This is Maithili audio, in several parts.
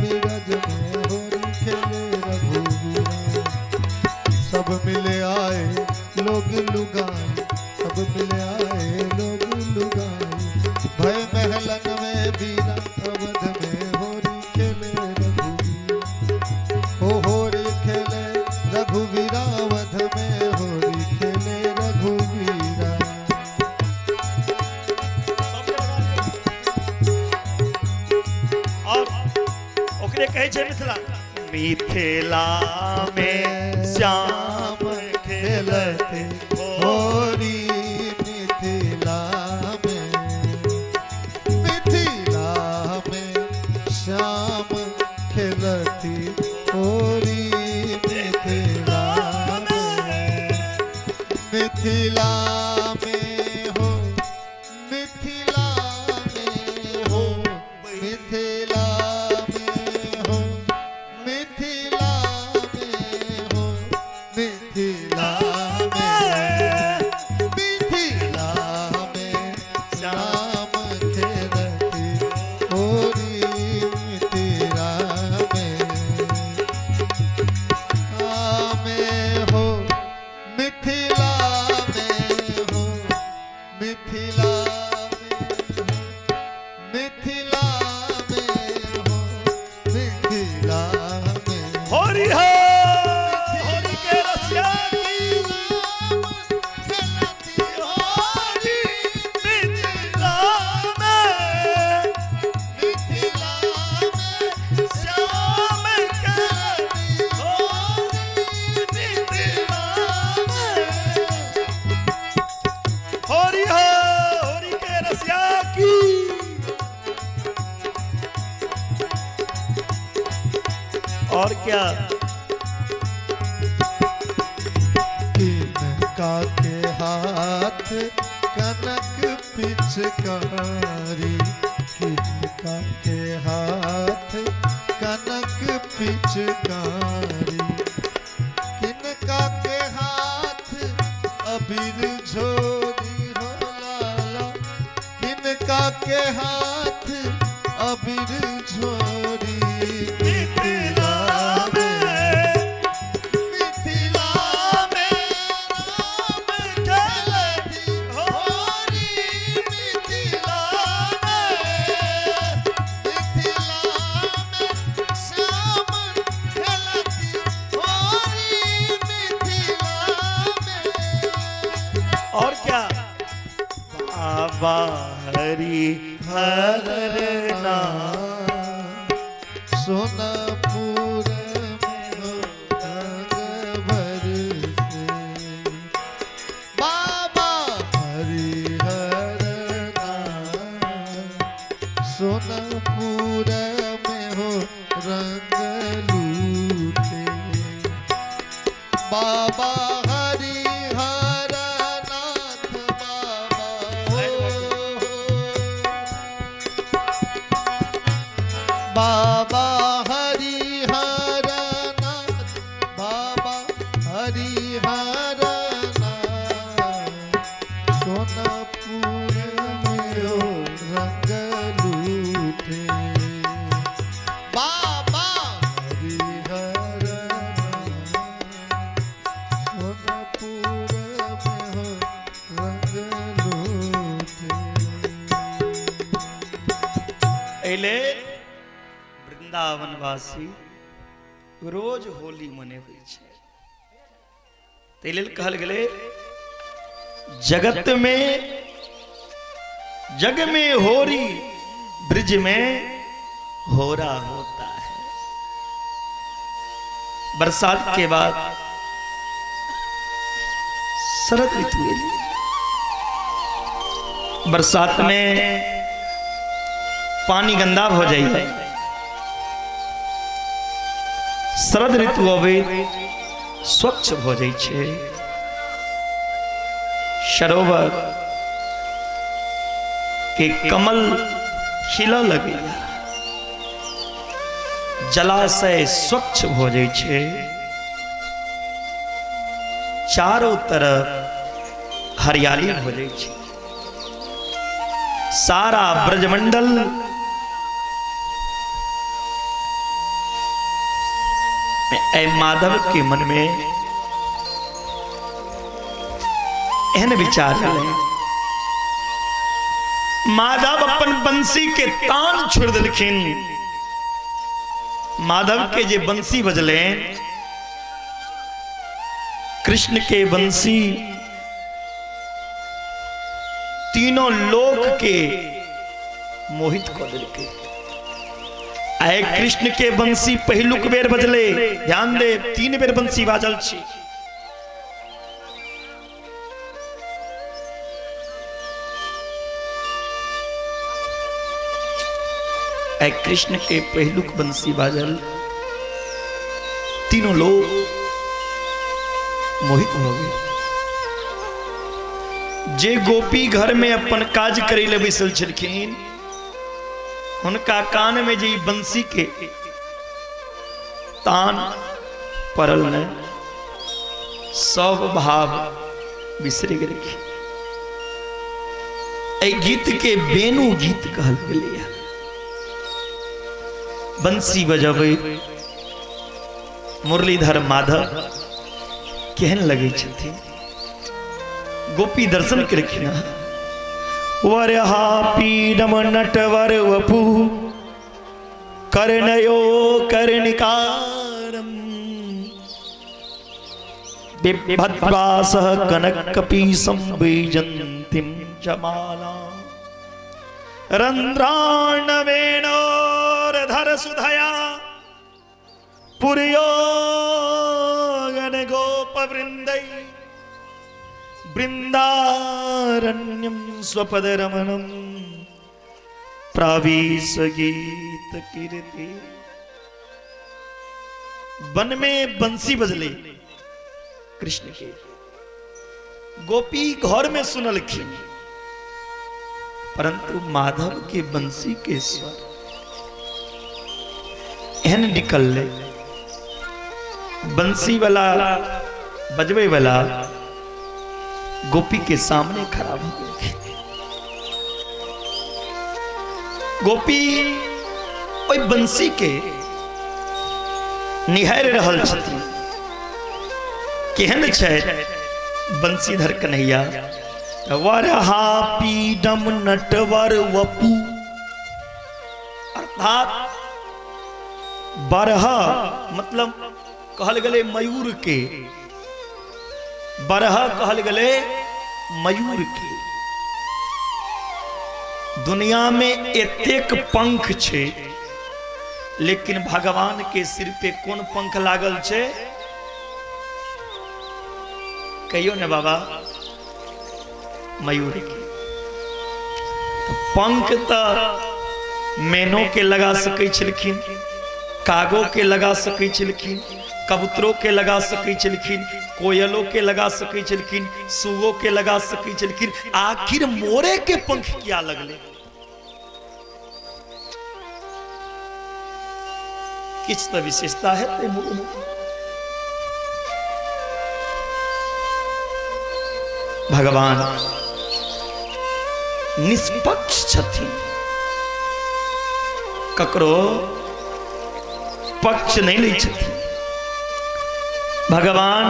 बिरज में होरी खेले रघुवीरा। सब मिले आए लोग लुगाई, सब मिले आए लोग लुगाई, भय महलन में बीरा अवध में होरी खेले रघुवीरा। ओ होरी खेले रघुवीरा अवध में होरी खेले रघुवीरा। सबके लगा लियौ। और ओकरे कहै छै मिथिला, मिथिला में श्याम खेलते होरी, मिथिला में, मिथिला में श्याम खेलती होरी, मिथिला में, मिथिला में हो, मिथिला में हो, मिथिला में हो, मिथिला में हो, मिथिला में, मिथिला में श्याम खेलती होरी, मिथिला में में हो, मिथिला में हो, मिथिला में हो, मिथिला में हो, मिथिला में होरी हो, होरी के रसिया की खेलती होरी, मिथिला में, मिथिला में श्याम खेलती होरी, मिथिला में होरी हो, होरी के रसिया की। और क्या? किनका के हाथ कनक पिचकारी, किनका के हाथ कनक पिचकारी, किनका के हाथ अबीर झोरी हो लाला, किनका के हाथ अबीर झोरी, मिथिला में, मिथिला में राम खेलती होरी, मिथिला में, मिथिला में श्याम खेलती होरी, मिथिला में। और क्या? बाबा हरि हर नाम सोनापुर में हो रंग बरसे, बाबा हरि हर नाम, सोनापुर में हो रंग लूटे, बाबा हरि हर नाथ बाबा हो, बाबा हरि हर नाथ बाबा हरि हर नाथ, सोनापुर में हो रंग लूटे, बाबा हरि हर नाथ, सोनापुर में हो रंग लूटे। एहि वृंदावनवासी रोज होली मनेबै छै, ताहि लेल कहल गेलै जगत में, जग में होरी ब्रिज में होरा होता है। बरसात के बाद शरद ऋतु एलै। बरसात में पानी गंदा हो जाइए, शरद ऋतु अबै स्वच्छ भऽ जाइ छै, सरोवर के कमल खिलऽ लगैया, जलाशय स्वच्छ भऽ जाइ छै, चारों तरफ हरियाली भऽ जाइ छै, सारा ब्रजमंडल एहि माधव के मन में एहन विचार एलै। माधव अपन बंसी के तान छोड़ देलखिन। माधव के जे बंसी बजले, कृष्ण के बंसी तीनों लोक के मोहित कऽ देलकै। आइ कृष्ण के बंसी पहिलुक बेर बजले, ध्यान दे, 3 बेर बंसी बाजल छी। आइ कृष्ण के पहिलुक बंसी बाजल, तीनों लोग मोहित भऽ गेल। जे गोपी घर में अपन काज करे ले बैसल छलखिन, हुनका कान में जे बंसी के तान पड़ल ने, सब भाव बिसरि गेलखिन। एहि गीत के बेनु गीत कहल गेलैया। बंसी बजबै मुरलीधर माधव केहन लगै छथिन, गोपी दर्शन केलखिन। वरहा पीडम नटवर वपु कर्णयो कर्णिकारम बिभद्वासः कनकपीसं वैजन्तीं च माला रन्ध्राणवेणोरधरसुधया पुर्योगण गोपवृन्दै वृन्दारण्यं स्वपदरमणं प्रावीश गीत कीर्ति। वन में बंसी बजले कृष्ण के, गोपी घर में सुनलखिन, परंतु माधव के बंसी के स्वर एहन निकलले, बंसी वाला बजबे वाला गोपी के सामने खड़ा हो गए। गोपी ओहि बंसी के निहारि रहल छथिन, केहन छै बंसीधर कन्हैया। वरहा पीडम नटवर वपु, अर्थात बरह मतलब कहल गेलै मयूर के, बरह कहल गेलै मयूर के। दुनिया में एतेक पंख छै, लेकिन भगवान के सिर पे कोन पंख लागल छै कहियो ने बाबा? मयूर के पंख तऽ मैनो के लगा सकै छलखिन, कागो के लगा सकै छलखिन, कबूतरो के लगा सकै छलखिन, कोयलो के लगा सकै छलखिन, सुगो के लगा सकै छलखिन, आखिर मोरे के पंख किया लगले? किछु तऽ विशेषता हेतै मोर में। भगवान निष्पक्ष छथिन, ककरो पक्ष नहीं लै छथिन। भगवान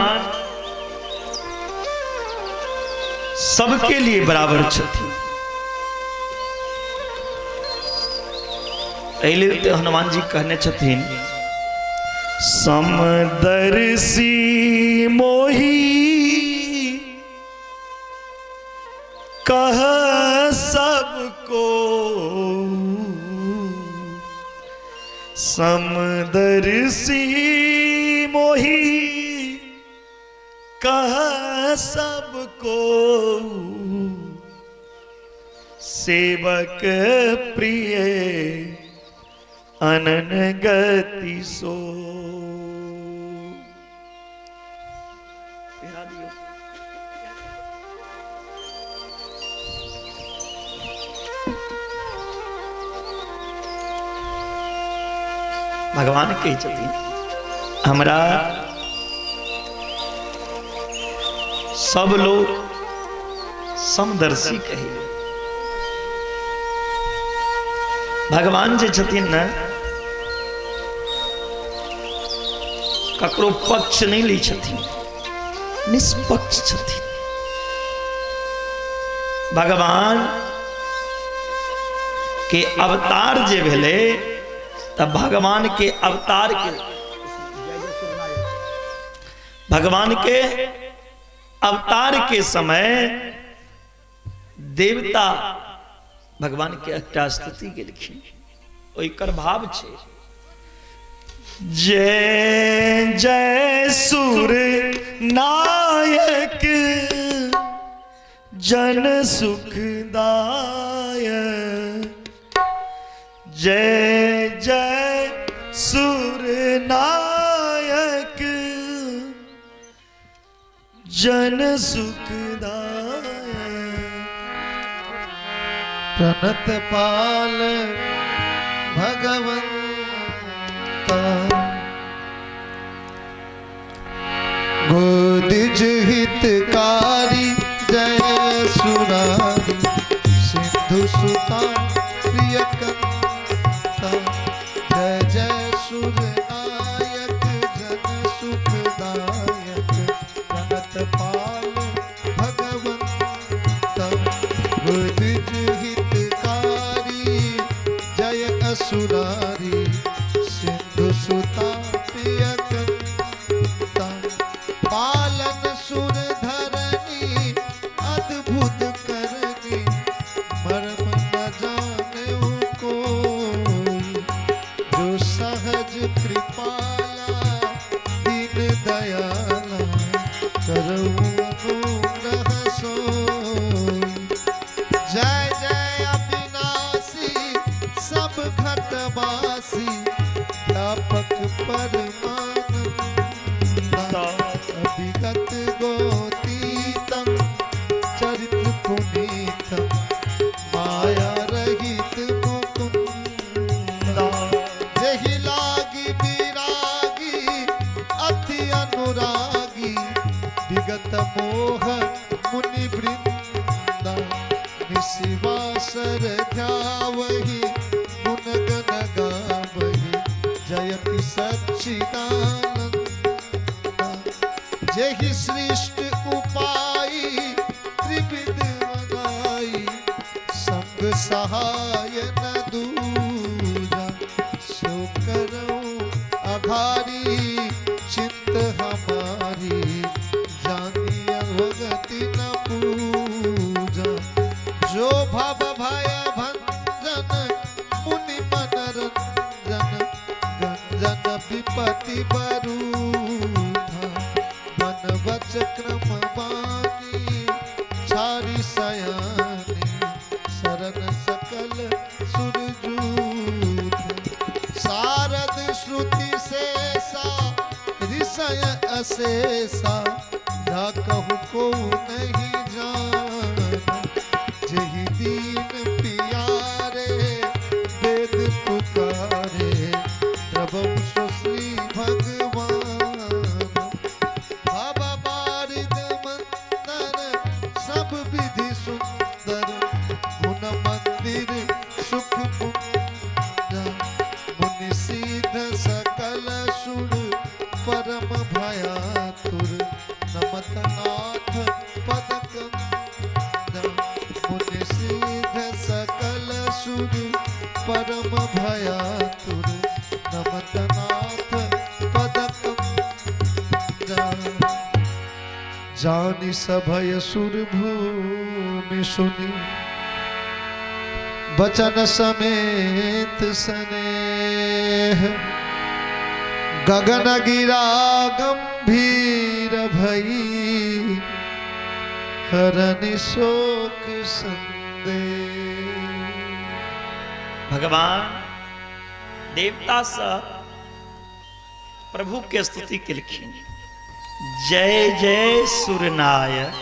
सबके लिए बराबर छथिन। एहि लेल तऽ हनुमान जी कहने छथिन, समदर्शी मोही कह सबको, समदर्शी मोही कह सबको, सेवक प्रिय अनन गति सो। भगवान कहै छथिन हमरा सब लोग समदर्शी कहे। भगवान जे छथिन ने, ककरो पक्ष नहि लै छथिन, निष्पक्ष छथिन। भगवान के अवतार जे भेलै तऽ भगवान के अवतार के भगवान के अवतार के समय देवता भगवान के एकटा स्तुति गेलखिन, ओकर भाव छै जय जय सुर नायक जन सुखदाय, जय जय सुर नायक जन सुखदाय। प्रणत पाल भगवंता, गोदिज हितकारी जय सुरारी, सिंधु सुता प्रियकंता, जय जय सुर नायक जन सुखदायक, प्रणत पाल भगवंता, गोदिज हितकारी जय असुरारी, सिंधु सुता प्रियकंता, पालन सुर धरनी अद्भुत करनी, मर्म न जाने कोई, जो सहज कृपाला दीन दयाला, करऊ अनुग्रह सोई। जय जय अविनाशी सब घटवासी, व्यापक परमानंदा, अभिगत गोतीतम चरित्र पुनीतम, माया रहित मुकुंदा, जेहि लागी विरागी अति अनुरागी, विगत मोह मुनि वृंदा, निशिवासर ध्यावहि गुण गण गावहि, जयति सच्चिदानंदा, जेहि सृष्ट उपाई त्रिविध मनाई, संग सहाय न दूजा, सो करऊं अघारी चिंत हमारी, जानी भगति न पूजा, जो भव भय भंजन मुनि मनरंजन, गंजन विपति बरूधा, मन वच क्रम बानी छारी सयानी, शरण सकल सुरजूथ, सारद श्रुति शेषा ऋषय अशेषा, जा कहु को नहीं जान, जेहि दीन पियारे वेद पुकारे, द्रवम सो श्री भगवान, भव बारिद मंदर सब विधि सुंदर, गुण मंदिर सुख पुंजा, मुनि सिद्ध सकल सुर परम भयातुर, नमत नाथ पद कंदा, मुनि सिद्ध सकल सुर परम भयातुर, नमत नाथ पद कंदा। जानि सभय सुर भूमि सुनि, बचन समेत स्नेह, गगन गिरा गंभीर भई, हरनि शोक संदेह। भगवान देवता सँ प्रभु के स्तुति केलखिन, जय जय सुरनायक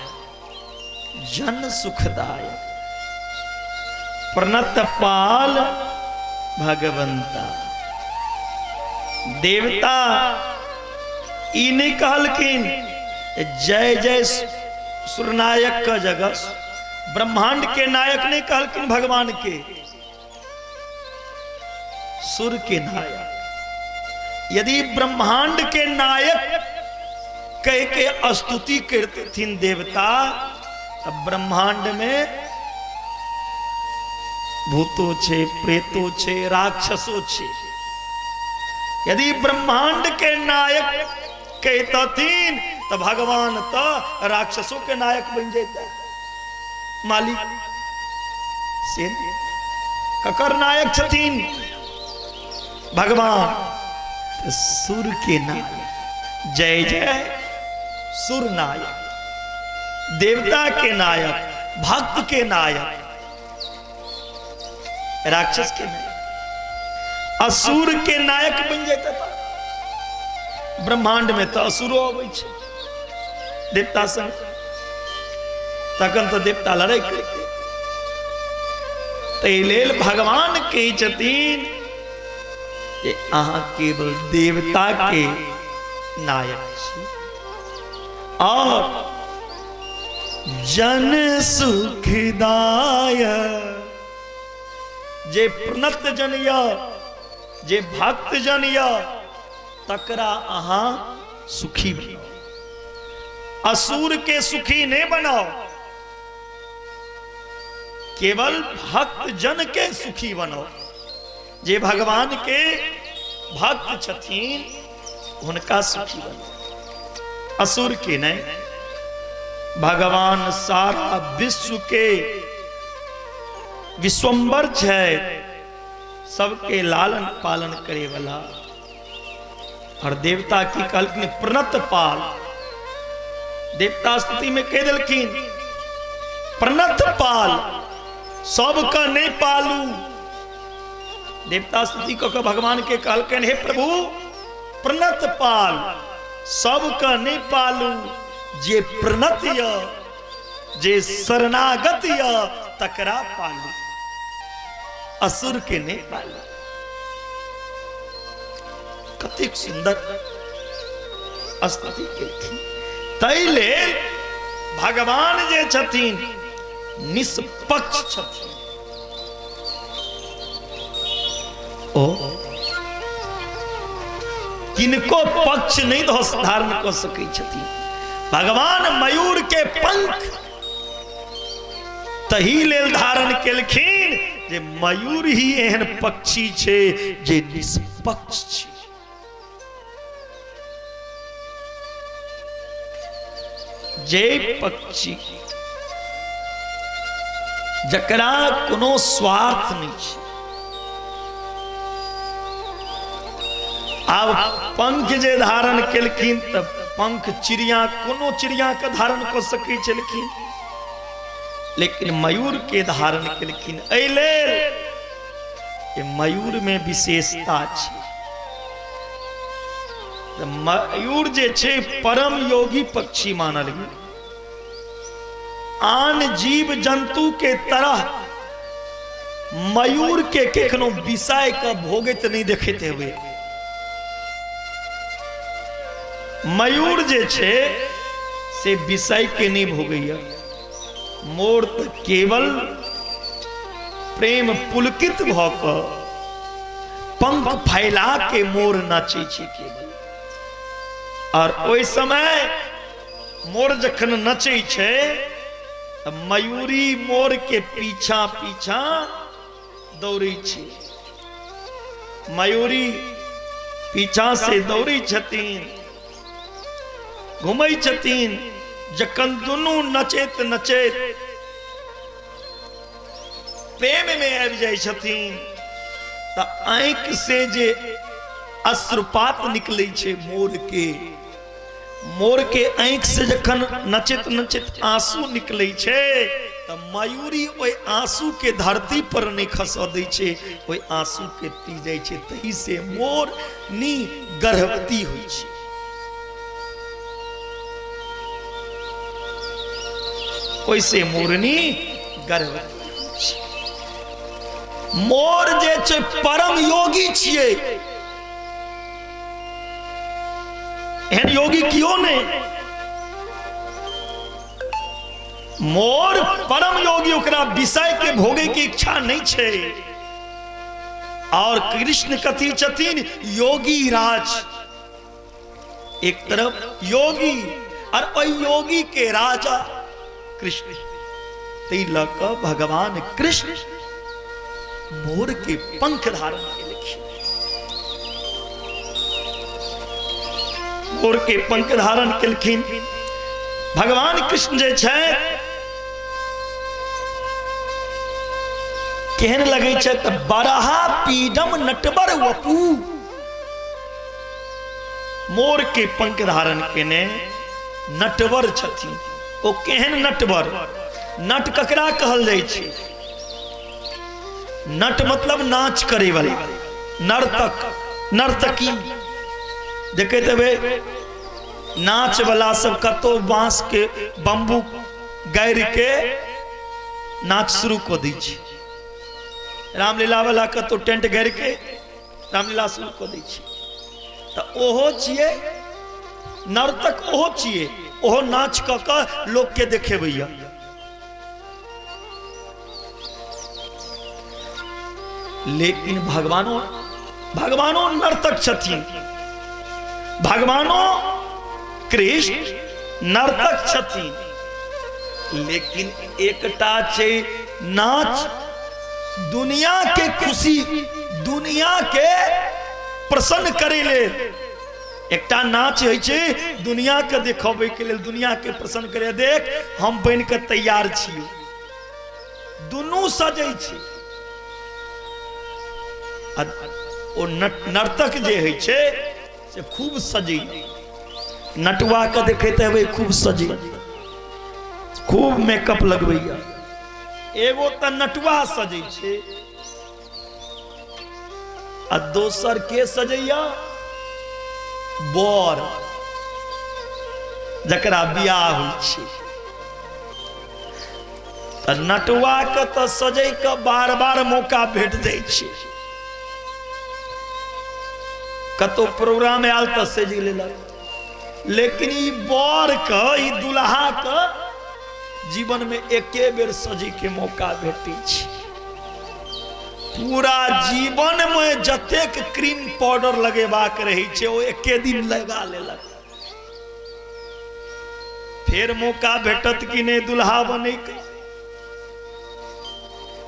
जन सुखदायक, प्रणत पाल भगवंता। देवता ई नहीं कहलखिन जय जय सुरनायक का जगह ब्रह्मांड के नायक नहीं कहलखिन, भगवान के सुर के नायक। यदि ब्रह्मांड के नायक कह के स्तुति करथिन देवता, तब ब्रह्मांड में भूतो छे, प्रेतो छे, राक्षसो छे। यदि ब्रह्मांड के नायक कहतथिन तो भगवान तो राक्षसों के नायक बन जेता मालिक। से ककर नायक छथिन भगवान? तो सुर के नायक, जय जय सुर नायक, देवता के नायक, भक्त के नायक, राक्षस के नायक, असुर के नायक बन जाता था। ब्रह्मांड में तो असुरो अबै छै देवता संग, तखन तो देवता लड़ाई करते। ताहि लेल भगवान कहै छथिन जे अहाँ केवल देवता के नायक छी और जन सुखदाय, जे प्रणत जन य, जे भक्त जन य, तकरा अहाँ सुखी बनाओ। असुर के सुखी नहीं बनाओ, केवल भक्त जन के सुखी बनाओ। जे भगवान के भक्त छथिन हुनका सुखी बनाओ, असुर के नहीं। भगवान सारा विश्व के विश्वम्बर छै, सबके लालन पालन करे वाला। और देवता की कहलखिन प्रणत पाल। देवता स्तुति में कह दिलखिन प्रणत पाल, सबका नहीं पालू। देवता स्तुति कऽ भगवान के कहलखिन हे प्रभु प्रणत पाल, सबका नहीं पालू, जे प्रणत य, जे शरणागत य, तकरा पालू, असुर के नहीं पालू। कतेक सुंदर स्तुति केलखिन। ताहि लेल भगवान जे छथिन निष्पक्ष छथिन। ओ किनको पक्ष नहीं धारण कऽ सकै छथिन। भगवान मयूर के पंख तही लेल धारण केलखिन जे मयूर ही एहन पक्षी छे जे निष्पक्ष छे। जे पक्षी जकरा कोनो स्वार्थ नहीं छे, आब पंख जे धारण केलखिन तऽ पंख चिड़िया कोनो चिड़िया के धारण कऽ सकै छलखिन, लेकिन मयूर के धारण केलखिन एहि लेल जे मयूर में विशेषता छै। मयूर जे छै परम योगी पक्षी मानल गेल। आन जीव जंतु के तरह मयूर के केखनो विषय के भोगैत नहीं देखैत हेबै। मयूर जे छै से विषय के नहीं भोगैया, मोर तऽ केवल प्रेम पुलकित भऽ कऽ पंख फैला के मोर नाचै छै केवल। और ओहि समय मोर जखन नचै छै तऽ मयूरी मोर के पीछा पीछा दौड़ै छै। मयूरी पीछा से दौड़ै छथिन, घुमै छथिन। जखन दुनू नचैत नचैत प्रेम में आबि जाइ छथिन तऽ आँखि से जे अश्रुपात निकलै छै मोर के, मोर के आँखि से जखन नचैत नचैत आंसू निकलै छै तऽ मयूरी ओहि आंसू के धरती पर नहि खसऽ दै छै, ओहि आंसू के पी जाइ छै। तही से मोर नी गर्भवती होइ छै। ओहिसे मोरनी गर्भवती होइ छै। मोर जे छै परम योगी छियै, एहन योगी कियो नहि। मोर परम योगी, ओकरा विषय के भोगे के इच्छा नहीं छै। और कृष्ण कथी छथिन? योगी राज। एक तरफ योगी और ओहि योगी के राजा कृष्ण। तै लऽ कऽ भगवान कृष्ण मोर के पंख धारण केलखिन, मोर के पंख धारण केलखिन। भगवान कृष्ण जे छै केहन लगै छै? तऽ बरहा पीडम नटवर वपू, मोर के पंख धारण केने नटवर छथिन। ओ केहन नटवर? नट ककरा कहल जाइ छै? नट मतलब नाच करे वाला, नर्तक, नर्तकी। देखैत हेबै नाच वाला सब कतौ बांस के बम्बू गाड़ि के नाच शुरू कऽ दै छै। रामलीला वाला कतौ टेंट गाड़ि के रामलीला शुरू कऽ दै छै। तऽ ओहो छियै नर्तक, ओहो छियै, ओहो नाच कऽ कऽ लोकके देखेबैया। लेकिन भगवानो भगवानो नर्तक छथिन, भगवानो कृष्ण नर्तक छथिन। लेकिन एकटा छै नाच दुनिया के खुशी, दुनिया के प्रसन्न करे लेल। एकटा नाच होइ छै दुनिया के देखबै के लेल, दुनिया के प्रसन्न करे, देख हम बनि के तैयार छी। दुनू सजै छै। आ ओ नर्तक जे होइ छै से खूब सजै। नटुआ के देखैत हेबै खूब सजै, खूब मेकअप लगबैया। एगो तऽ नटुआ सजै छै आ दोसर के सजैया? बर, जकरा बियाह होइ छै। तऽ नटुआ के तऽ सजै के बार बार मौका भेट जाइ छै। कतौ प्रोग्राम आयल तऽ सजि लेलक। लेकिन ई बर के, ई दुल्हा के जीवन में एके बेर सजै के मौका भेटै छै। पूरा जीवन में जतेक क्रीम पाउडर लगेबाक रहै छै ओ एके दिन लगा लेलक। फेर मौका भेटत कि नहि दुल्हा बनैके?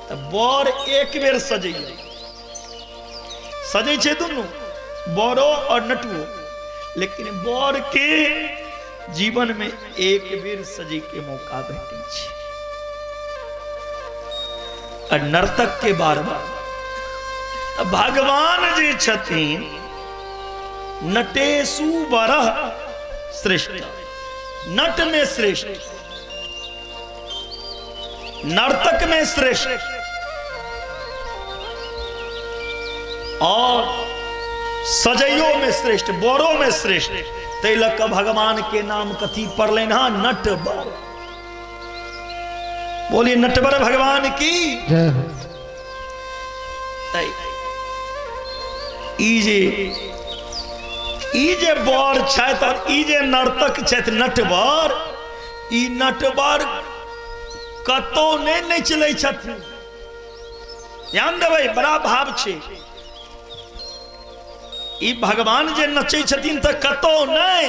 तऽ बर एक बेर सजैया, सजै छै दुनू, बड़ो और नटुओ। लेकिन बर के जीवन में एक बेर सजै के मौका भेटै छै आ नर्तक के बार बार। तऽ भगवान जे छथिन नटेशु बरह श्रेष्ठ, नट में श्रेष्ठ, नर्तक में श्रेष्ठ और सजैयो में श्रेष्ठ, बड़ो में श्रेष्ठ। तै लऽ कऽ भगवान के नाम कथी पड़लनि हँ? नटवर। बोलिए नटवर भगवान की जय हो। तै ई जे बर छथि और ई जे नर्तक छथि नटवर, ई नटवर कतौ नहि नचि लै छथिन। ध्यान देबै, बड़ा भाव छै। ई भगवान जे नचै छथिन तऽ कतौ नहि,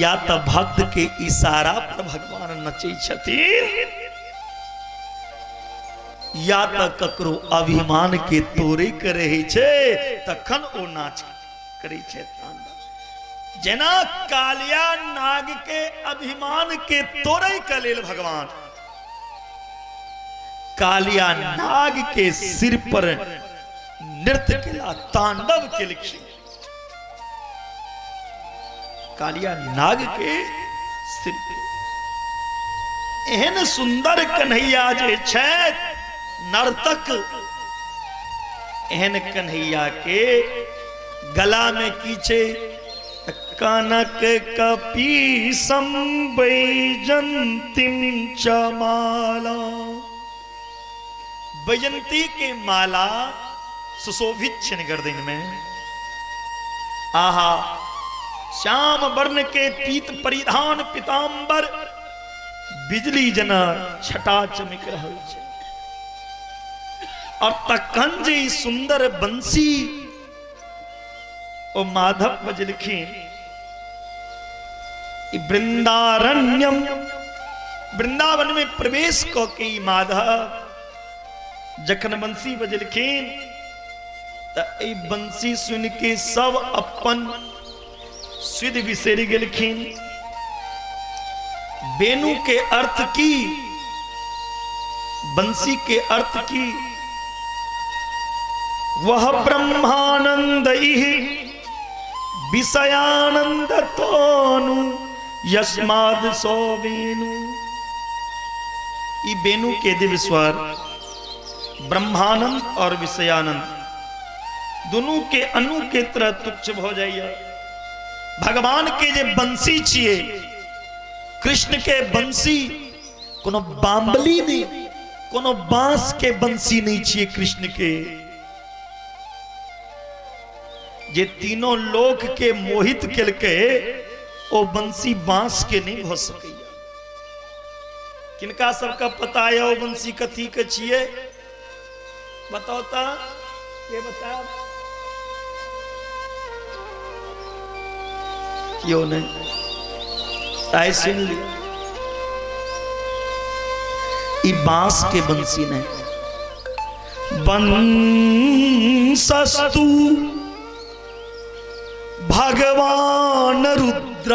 या तऽ भक्त के इशारा पर भगवान नचै छथिन, या तऽ ककरो अभिमान के तोड़े के रहै छै तखन ओ नाच करै छै। जेना कालिया नाग के अभिमान के तोड़े के लेल भगवान कालिया नाग के सिर पर नृत्य केला, तांडव केलखिन कालिया नाग के सिर पे। एहन सुंदर कन्हैया जे छथि नर्तक, एहन कन्हैया के गला में की छै? कनक कपीसम बैजंतिम च माला, बैजंती के माला सुशोभित छनि गर्दन में। आहा, श्याम वर्ण के पीत परिधान पीताम्बर, बिजली जना छटा चमक रहल छै। और तखन जे ई सुंदर बंसी ओ माधव बजलखिन, ई वृंदारण्यम, वृंदावन में प्रवेश क के ई माधव जखन बंसी बजलखिन त ई बंसी सुन के सब अपन सुध बिसरि गेलखिन। बेनु के अर्थ की, बंसी के अर्थ की, वह ब्रह्मानंद विषयानंद तोनु यस्माद सो बेनु। ई बेनु के दिव्य स्वर ब्रह्मानंद और विषयानंद दोनों के अनु के तरह तुच्छ भ जाइए। भगवान के जे बंसी छिए, कृष्ण के बंसी कोनो बाम्बली नहीं, कोनो बांस के बंसी नहीं छिए कृष्ण के, जे तीनों लोक के मोहित केलके ओ बंसी बांस के नहीं भ सकैया। किनका सबका पता है ओ बंसी कथी के छिए? बताओ त, के बताओ? क्यों नहीं आए? सुन लिया, ई बांस के बंसी नहीं, बंसस्तु भगवान रुद्र।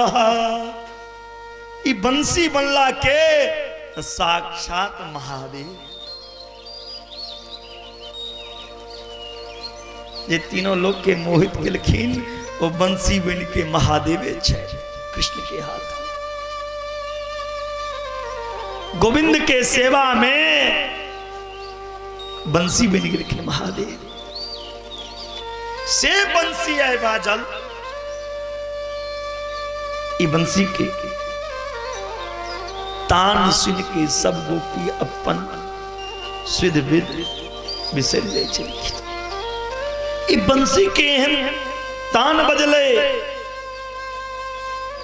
ई बंसी बनला के साक्षात महादेव, जे तीनों लोग के मोहित केलखिन ओ बंसी बन के महादेवे छै कृष्ण के हाथ। गोविंद के सेवा में बंसी बन गेलखिन महादेव। से बंसी आय बाजल, ई बंसी के तान सुन के सब गोपी अपन सुध विध बिसरि जाइ छलखिन। ई बंसी के एहन तान बजलै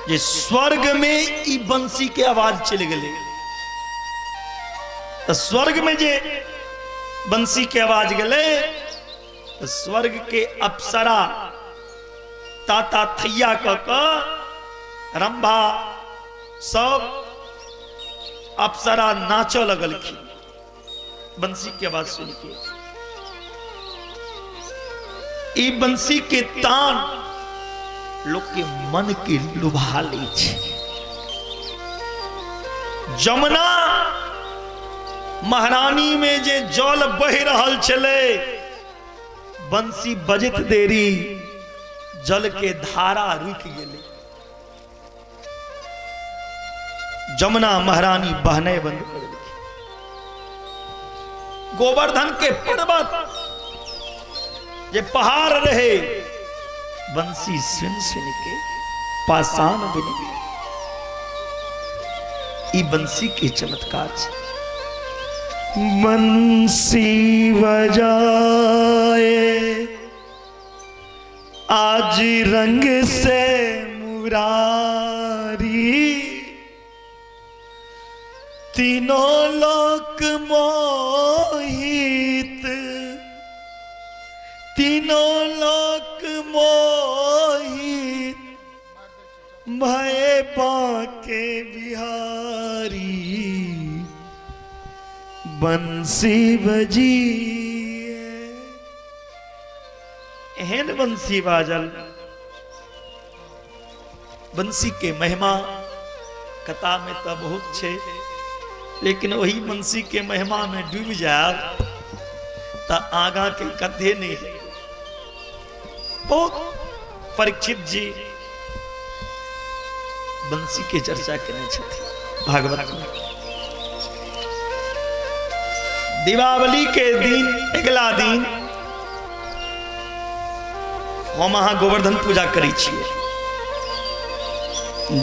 जे स्वर्ग में ई बंसी के आवाज चलि गेलै। तऽ स्वर्ग में जे बंसी के आवाज गेलै तऽ स्वर्ग के अप्सरा ताता थैया कऽ कऽ रंभा सब अप्सरा नाचऽ लगलखिन बंसी के आवाज सुन के। ई बंसी के तान लोग के मन के लुभा लै छै। जमुना महारानी में जे जल बहि रहल छलै, बंसी बजत देरी जल के धारा रुकि गेलै। जमुना महारानी बहने बंद कर देलखिन। गोवर्धन के पर्वत जे पहाड़ रहे, बंसी सुन सुन के पाषाण बन गेल। ई बंसी के चमत्कार छै। बंसी बजाए आज रंग से मुरारी, तीनों लोक मोहित, तीनों लोक मोहित भय बाके बिहारी, बंसी बजी। एहन बंसी बाजल, बंसी के महिमा कथा में तो बहुत छे, लेकिन वही बंसी के महिमा में डूब जाए तो आगा के कथे नहीं है। बहुत परीक्षित जी बंसी के चर्चा केने छथिन भागवत में। दीपावली के दिन अगला दिन हम अहाँ गोवर्धन पूजा करै छियै।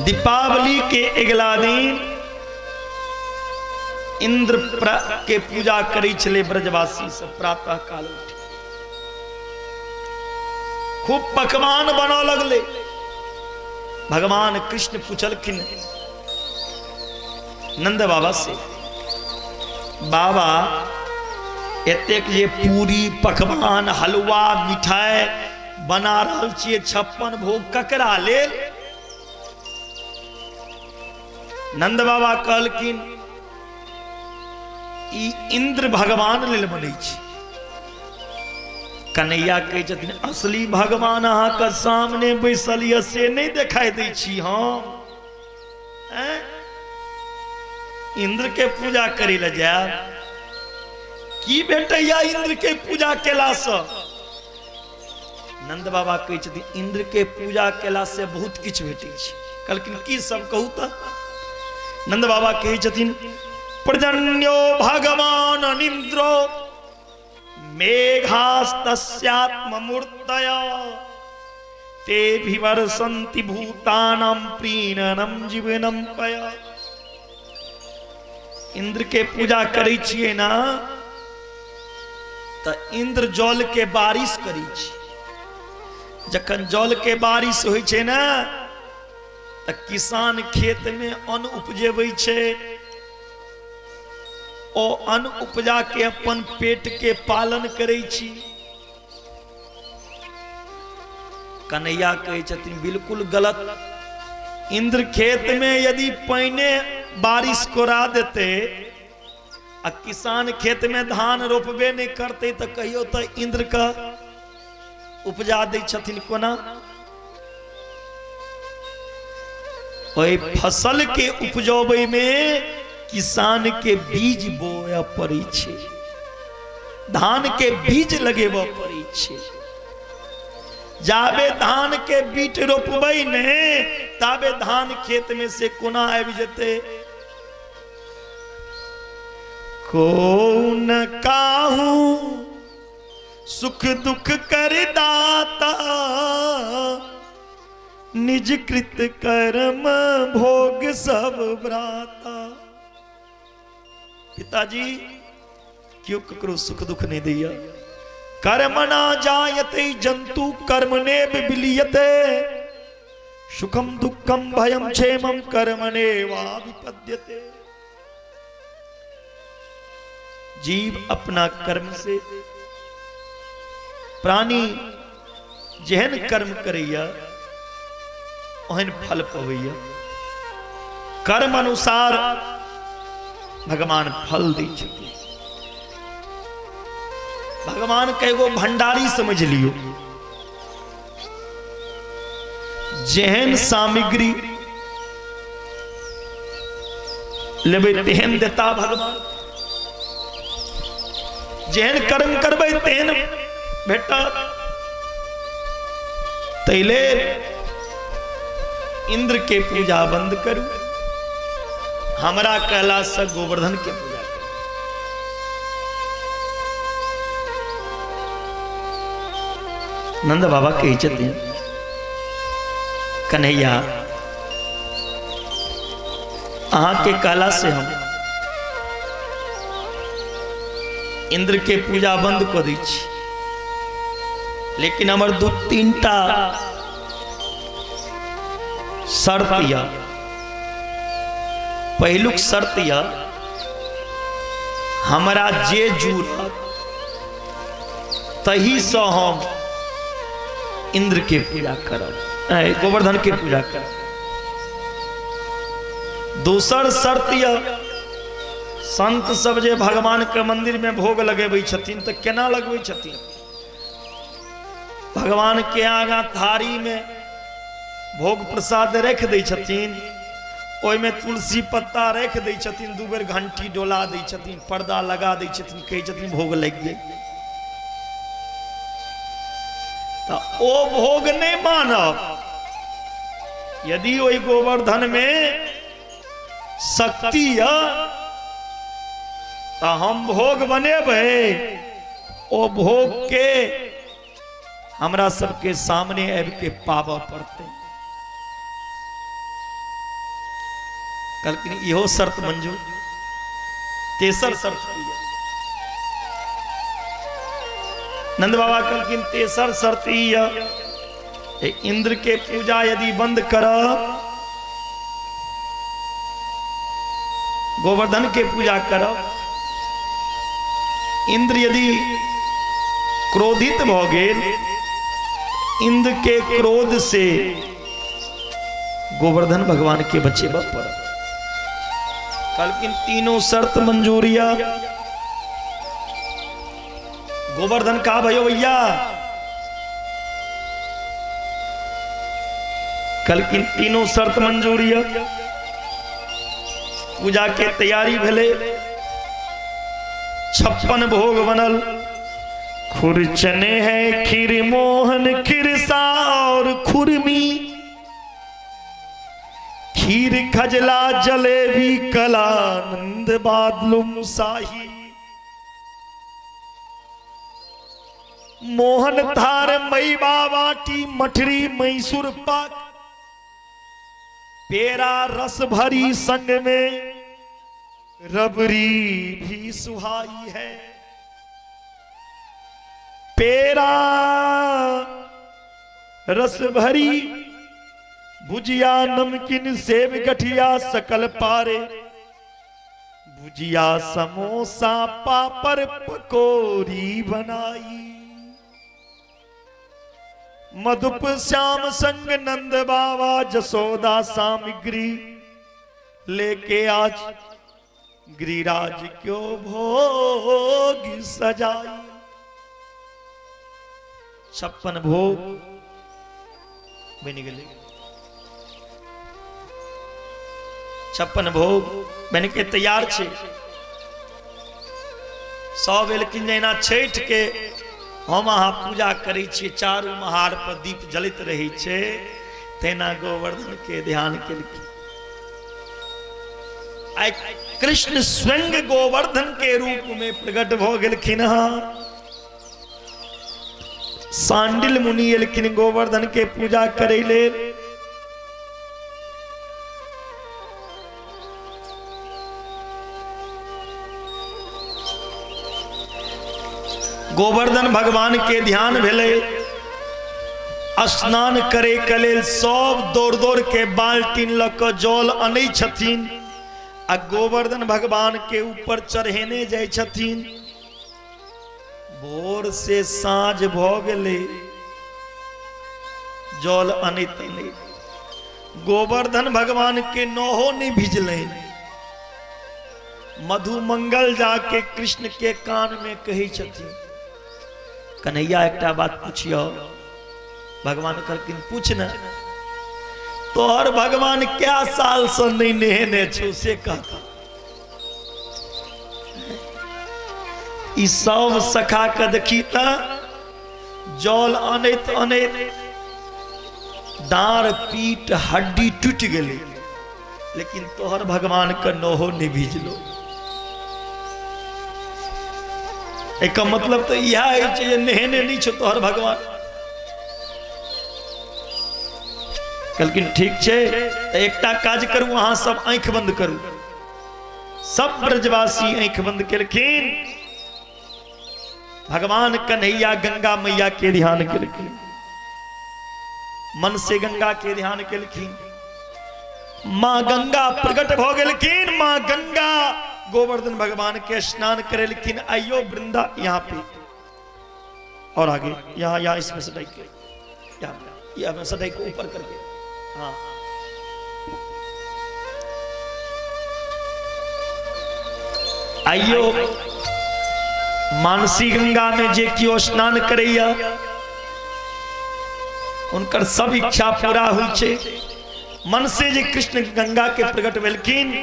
दीपावली के अगला दिन इंद्र के पूजा करै छलै ब्रजवासी सब। प्रातः काल उठि खूब पकवान बनऽ लगलै। भगवान कृष्ण पुछलखिन नंद बाबा से, बाबा एतेक जे पूरी पकवान हलवा मिठाई बना रहल छियै, 56 भोग ककरा लेल? नंद बाबा कहलखिन ई इंद्र भगवान लेल बनै छै। कन्हैया कहै छथिन असली भगवान अहाँके सामने बैसल यऽ, से नहि देखाइ दै छी हम। इंद्र के पूजा करे लए जायब, की भेटैया इंद्र के पूजा केलासँ? नंद बाबा कहै छथिन इंद्र के पूजा केला से बहुत किछु भेटै छै। कहलखिन की सब कहू तऽ? नंद बाबा कहै छथिन प्रजन्यो भगवान अनिंद्रो मेघास्तस्यात्ममूर्तय ते विवर्षन्ति भूतानां प्रीणनं जीवनं पय। इंद्र के पूजा करै छियै ना तऽ इंद्र जल के बारिश करै छै। जखन जल के बारिश होइ छै ने तऽ किसान खेत में अन्न उपजेबै छै, ओ अन्न उपजा के अपन पेट के पालन करै छी। कन्हैया कहै छथिन बिल्कुल गलत। इंद्र खेत में यदि पानि बारिश करा देते आ किसान खेत में धान रोपबे नहीं करते तऽ कहियो तऽ इंद्र के उपजा दै छथिन कोना? ओहि फसल के उपजबै में किसान के बीज बोए पड़ै छै, धान के बीज लगेबऽ पड़ै छै। जाबे धान के बीट रोपबै ने ताबे धान खेत में से कोना आबि जेतै? कौन काहू सुख दुख कर दाता, निज कृत कर्म भोग सब भ्राता। पिताजी क्यों ककरो सुख दुख नहीं दैया? कर्मणा जायते जंतु कर्मणे विलीयते, सुखम दुखम भयम क्षेमम कर्मणे वा विपद्यते। जीव अपना कर्म से, प्राणी जेहन कर्म करैया ओहन फल पवैया। कर्म अनुसार भगवान फल दै छथिन। भगवान के एगो भंडारी समझ लियो, जेहन सामग्री लेबै तेहन देता भगवान, जेहन कर्म करबै तेहन भेटत। ताहि लेल इंद्र के पूजा बंद करू, हमरा कहला से गोवर्धन के पूजा करू। नंद बाबा कहै छथिन कन्हैया अहाँके कहला से हम इंद्र के पूजा बंद कऽ दै छी, लेकिन हमर दू तीन टा शर्त यऽ। पहिलुक शर्त यऽ हमरा जे जुड़त तहीसँ हम इंद्र के पूजा करब, गोवर्धन के पूजा करब। दोसर शर्त यऽ संत सब जे भगवान के मंदिर में भोग लगेबै छथिन तऽ केना लगबै छथिन? भगवान के आगाँ थारी में भोग प्रसाद रख दै छथिन, ओहिमे तुलसी पत्ता रख दै छथिन, दू बेर घंटी डोला दै छथिन, पर्दा लगा दै छथिन, कहै छथिन भोग लागि गेल। तऽ ओ भोग नहि मानब यदि ओहि गोवर्धन में शक्ति यऽ तऽ हम भोग बनेबै, ओ भोग के हमरा सबके सामने आबि के पाबऽ पड़तै। कहलखिन इहो शर्त मंजूर। तेसर शर्त की यऽ? नंद बाबा कहलखिन तेसर शर्त ई यऽ जे इंद्र के पूजा यदि बंद करब, गोवर्धन के पूजा करब, इंद्र यदि क्रोधित भऽ गेल, इंद्र के क्रोध से गोवर्धन भगवान के बचेबा पड़त। कहलखिन तीनों शर्त मंजूरिया। गोवर्धन का भयो भैया? कहलखिन तीनों शर्त मंजूरिया। पूजा के तैयारी भेलै, 56 भोग बनल, खुरचने है खीर मोहन खिरसा और खुरमी, खीर खजला जलेबी कलानंद बादलुम शाही, मोहन थार मई बाटी मठरी मैसूर पाक, पेरा रस भरी संग में रबरी भी सुहाई है, पेरा रस भरी भुजिया नमकीन सेब गठिया सकल पारे, भुजिया समोसा पापड़ पकौड़ी बनाई, मधुप श्याम संग नंद बाबा जसोदा सामग्री लेके आज गिरिराज क्यों भोग सजाई। 56 भोग बनि गेलै, 56 भोग बनि के तैयार छै। सब एलखिन। जहिना छठि के हम अहाँ पूजा करै छियै, चारू महार पर दीप जलैत रहै छै, तहिना गोवर्धन के ध्यान केलखिन। आइ कृष्ण स्वयं गोवर्धन के रूप में प्रकट भऽ गेलखिन। हँ, सांडिल मुनि एलखिन गोवर्धन के पूजा करै लेल। गोवर्धन भगवान के ध्यान भेलै, स्नान करे के लेल सब दौड़ दौड़ के बाल्टीन लऽ कऽ जल अनै छथिन आ गोवर्धन भगवान के ऊपर चढ़ेने जाइ छथिन। भोर से साँझ भऽ गेलै जल अनैत अनैत, गोवर्धन भगवान के नहो नहीं भिजलनि। मधुमंगल जाके कृष्ण के कान में कहै छथिन, कन्हैया एकटा बात पूछियो। भगवान कहलखिन पूछ ने। तोहर भगवान क्या साल से नहीं नहेने छौ से कहता। ई सब सखा के देखी त जल अनैत अनैत डाँड़ पीठ हड्डी टूटि गेलै, लेकिन तोहर भगवान के नहो नहीं भिजलो। एकर मतलब तऽ इएह होइ छै जे नहेने नहि छौ तोहर भगवान। कहलखिन ठीक छै, तऽ एकटा काज करू, अहाँ सब आँखि बंद करू। सब ब्रजवासी आँखि बंद केलखिन। भगवान कन्हैया गंगा मैया के ध्यान केलखिन, मन से गंगा के ध्यान केलखिन। माँ गंगा प्रकट भऽ गेलखिन। माँ गंगा गोवर्धन भगवान के स्नान करेलखिन। आइयो वृंदा यहाँ पे और आगे यहाँ यहाँ इसमें सटाई के यहाँ यहाँ सटाई को ऊपर करके, हाँ आइयो मानसी गंगा में जे केओ स्नान करैया उनकर सब इच्छा पूरा होइ छै। मन से जे कृष्ण गंगा के प्रकट भेलखिन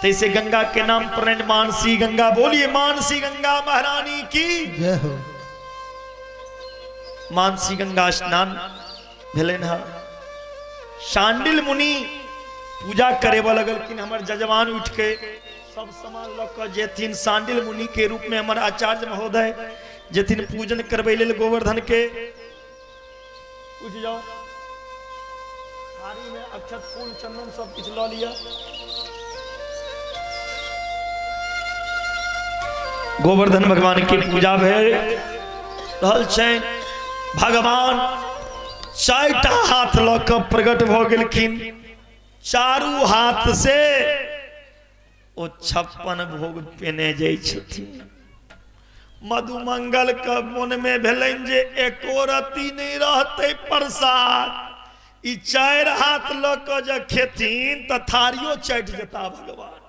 तैसे गंगा के नाम पर मानसी गंगा। बोलिए मानसी गंगा महारानी की जय हो। मानसी गंगा स्नान भेलनि हँ। शांडिल मुनि पूजा करेबऽ लगलखिन। हमर जजमान उठि के सब सामान लऽ कऽ जेथिन, शांडिल मुनि के रूप में हमर आचार्य महोदय जेथिन पूजन करबै लेल गोवर्धन के। उठि जाओ, थारी में अक्षत फूल चंदन सब किछु लऽ लिअ। गोवर्धन भगवान के पूजा भेल रहल छनि। भगवान चारिटा हाथ लऽ कऽ प्रकट भऽ गेलखिन। चारू हाथ से ओ 56 भोग पेने जाइ छथिन। मधुमंगल के मन में भेलनि जे एको रत्ती नहीं रहते प्रसाद, ई 4 हाथ लऽ कऽ जे खेथिन तऽ थारियो चाटि जेता भगवान।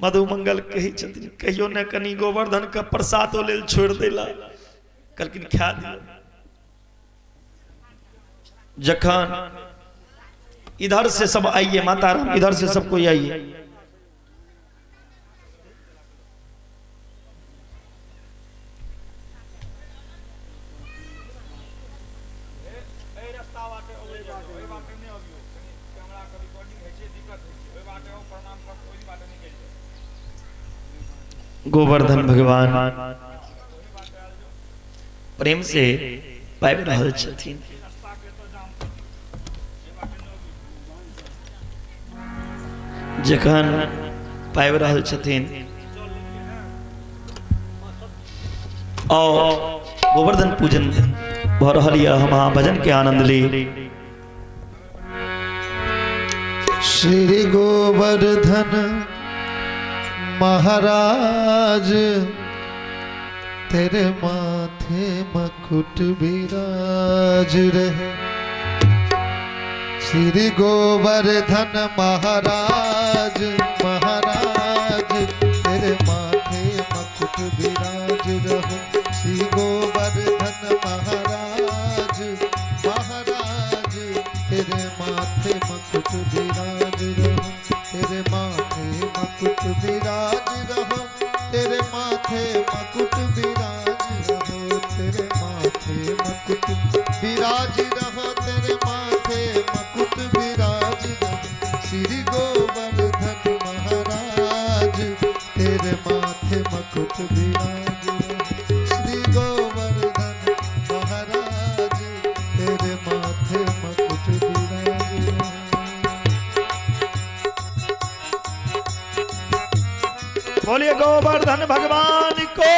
मधुमंगल कहै छथिन कहियो ने कनि गोवर्धन के प्रसादो लेल छोड़ि देला। कहलखिन खा दियौ। जखन इधर से सब आइए माता राम, इधर से सब कोई आइए। गोवर्धन भगवान प्रेम से पाबि रहल छथिन। जखन पाबि रहल छथिन और गोवर्धन पूजन भऽ रहल यऽ, हम अहाँ भजन के आनंद ली। श्री गोवर्धन महाराज तेरे माथे मकुट विराज रहे। श्री गोवर्धन महाराज महाराज तेरे माथे मकुट विराज रहे। श्री गोवर्धन महाराज महाराज तेरे माथे मकुट विराज रहो। तेरे माथे मकुट विराज रहो। तेरे माथे मकुट विराज रहो। तेरे माथे मकुट विराज रहो। तेरे माथे मकुट विराज रहो। श्री गोवर्धन महाराज तेरे माथे मकुट विराज रहो। श्री गोवर्धन महाराज तेरे माथे मकुट विराज रहो। बोलिए गोवर्धन भगवान को।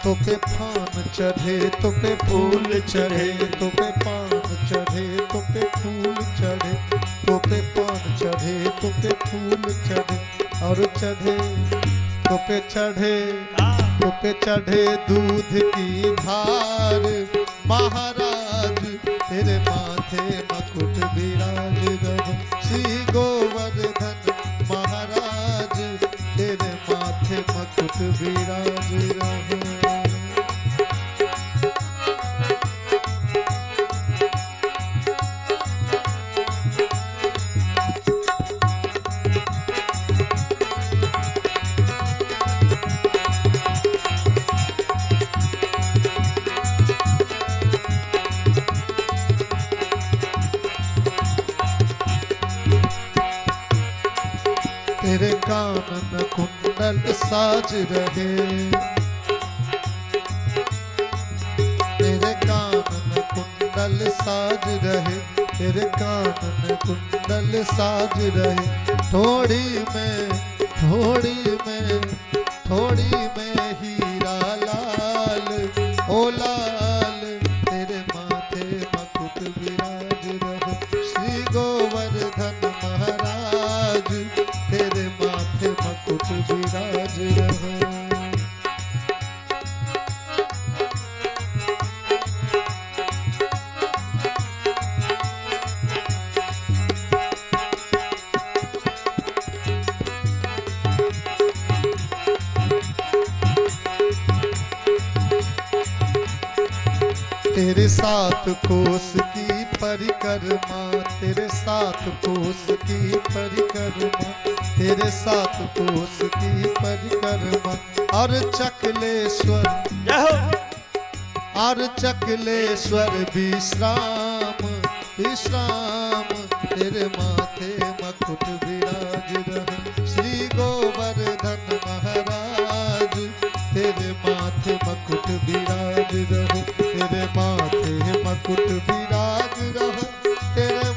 तो पे पान चढ़े तो पे फूल चढ़े तो पे पान चढ़े तो पे फूल चढ़े तो पे पान चढ़े तो पे फूल चढ़े और चढ़े तो पे चढ़े तो पे चढ़े दूध की धार। महाराज तेरे माथे मकुट विराज रहो। श्री गोवर्धन महाराज तेरे माथे मकुट विराज रहो। तेरे कानन कुंडल साज रहे। तेरे कानन कुंडल साज रहे। तेरे कानन कुंडल साज रहे। थोड़ी में थोड़ी में थोड़ी में हीरा लाल ओ लाल तेरे माथे मकुट विराज रहो। श्री गोवर्धन महाराज तेरे माथे मकुट विराज रहो। तेरे सात कोस की परिक्रमा। तेरे सात कोस की परिक्रमा। तेरे सात कोस की परिक्रमा। और चकलेश्वर जय हो। और चकलेश्वर विश्राम विश्राम तेरे माथे मकुट विराज रहो। श्री गोवर्धन महाराज तेरे माथे मकुट विराज रहो। तेरे माथे मकुट विराज रहो। तेरे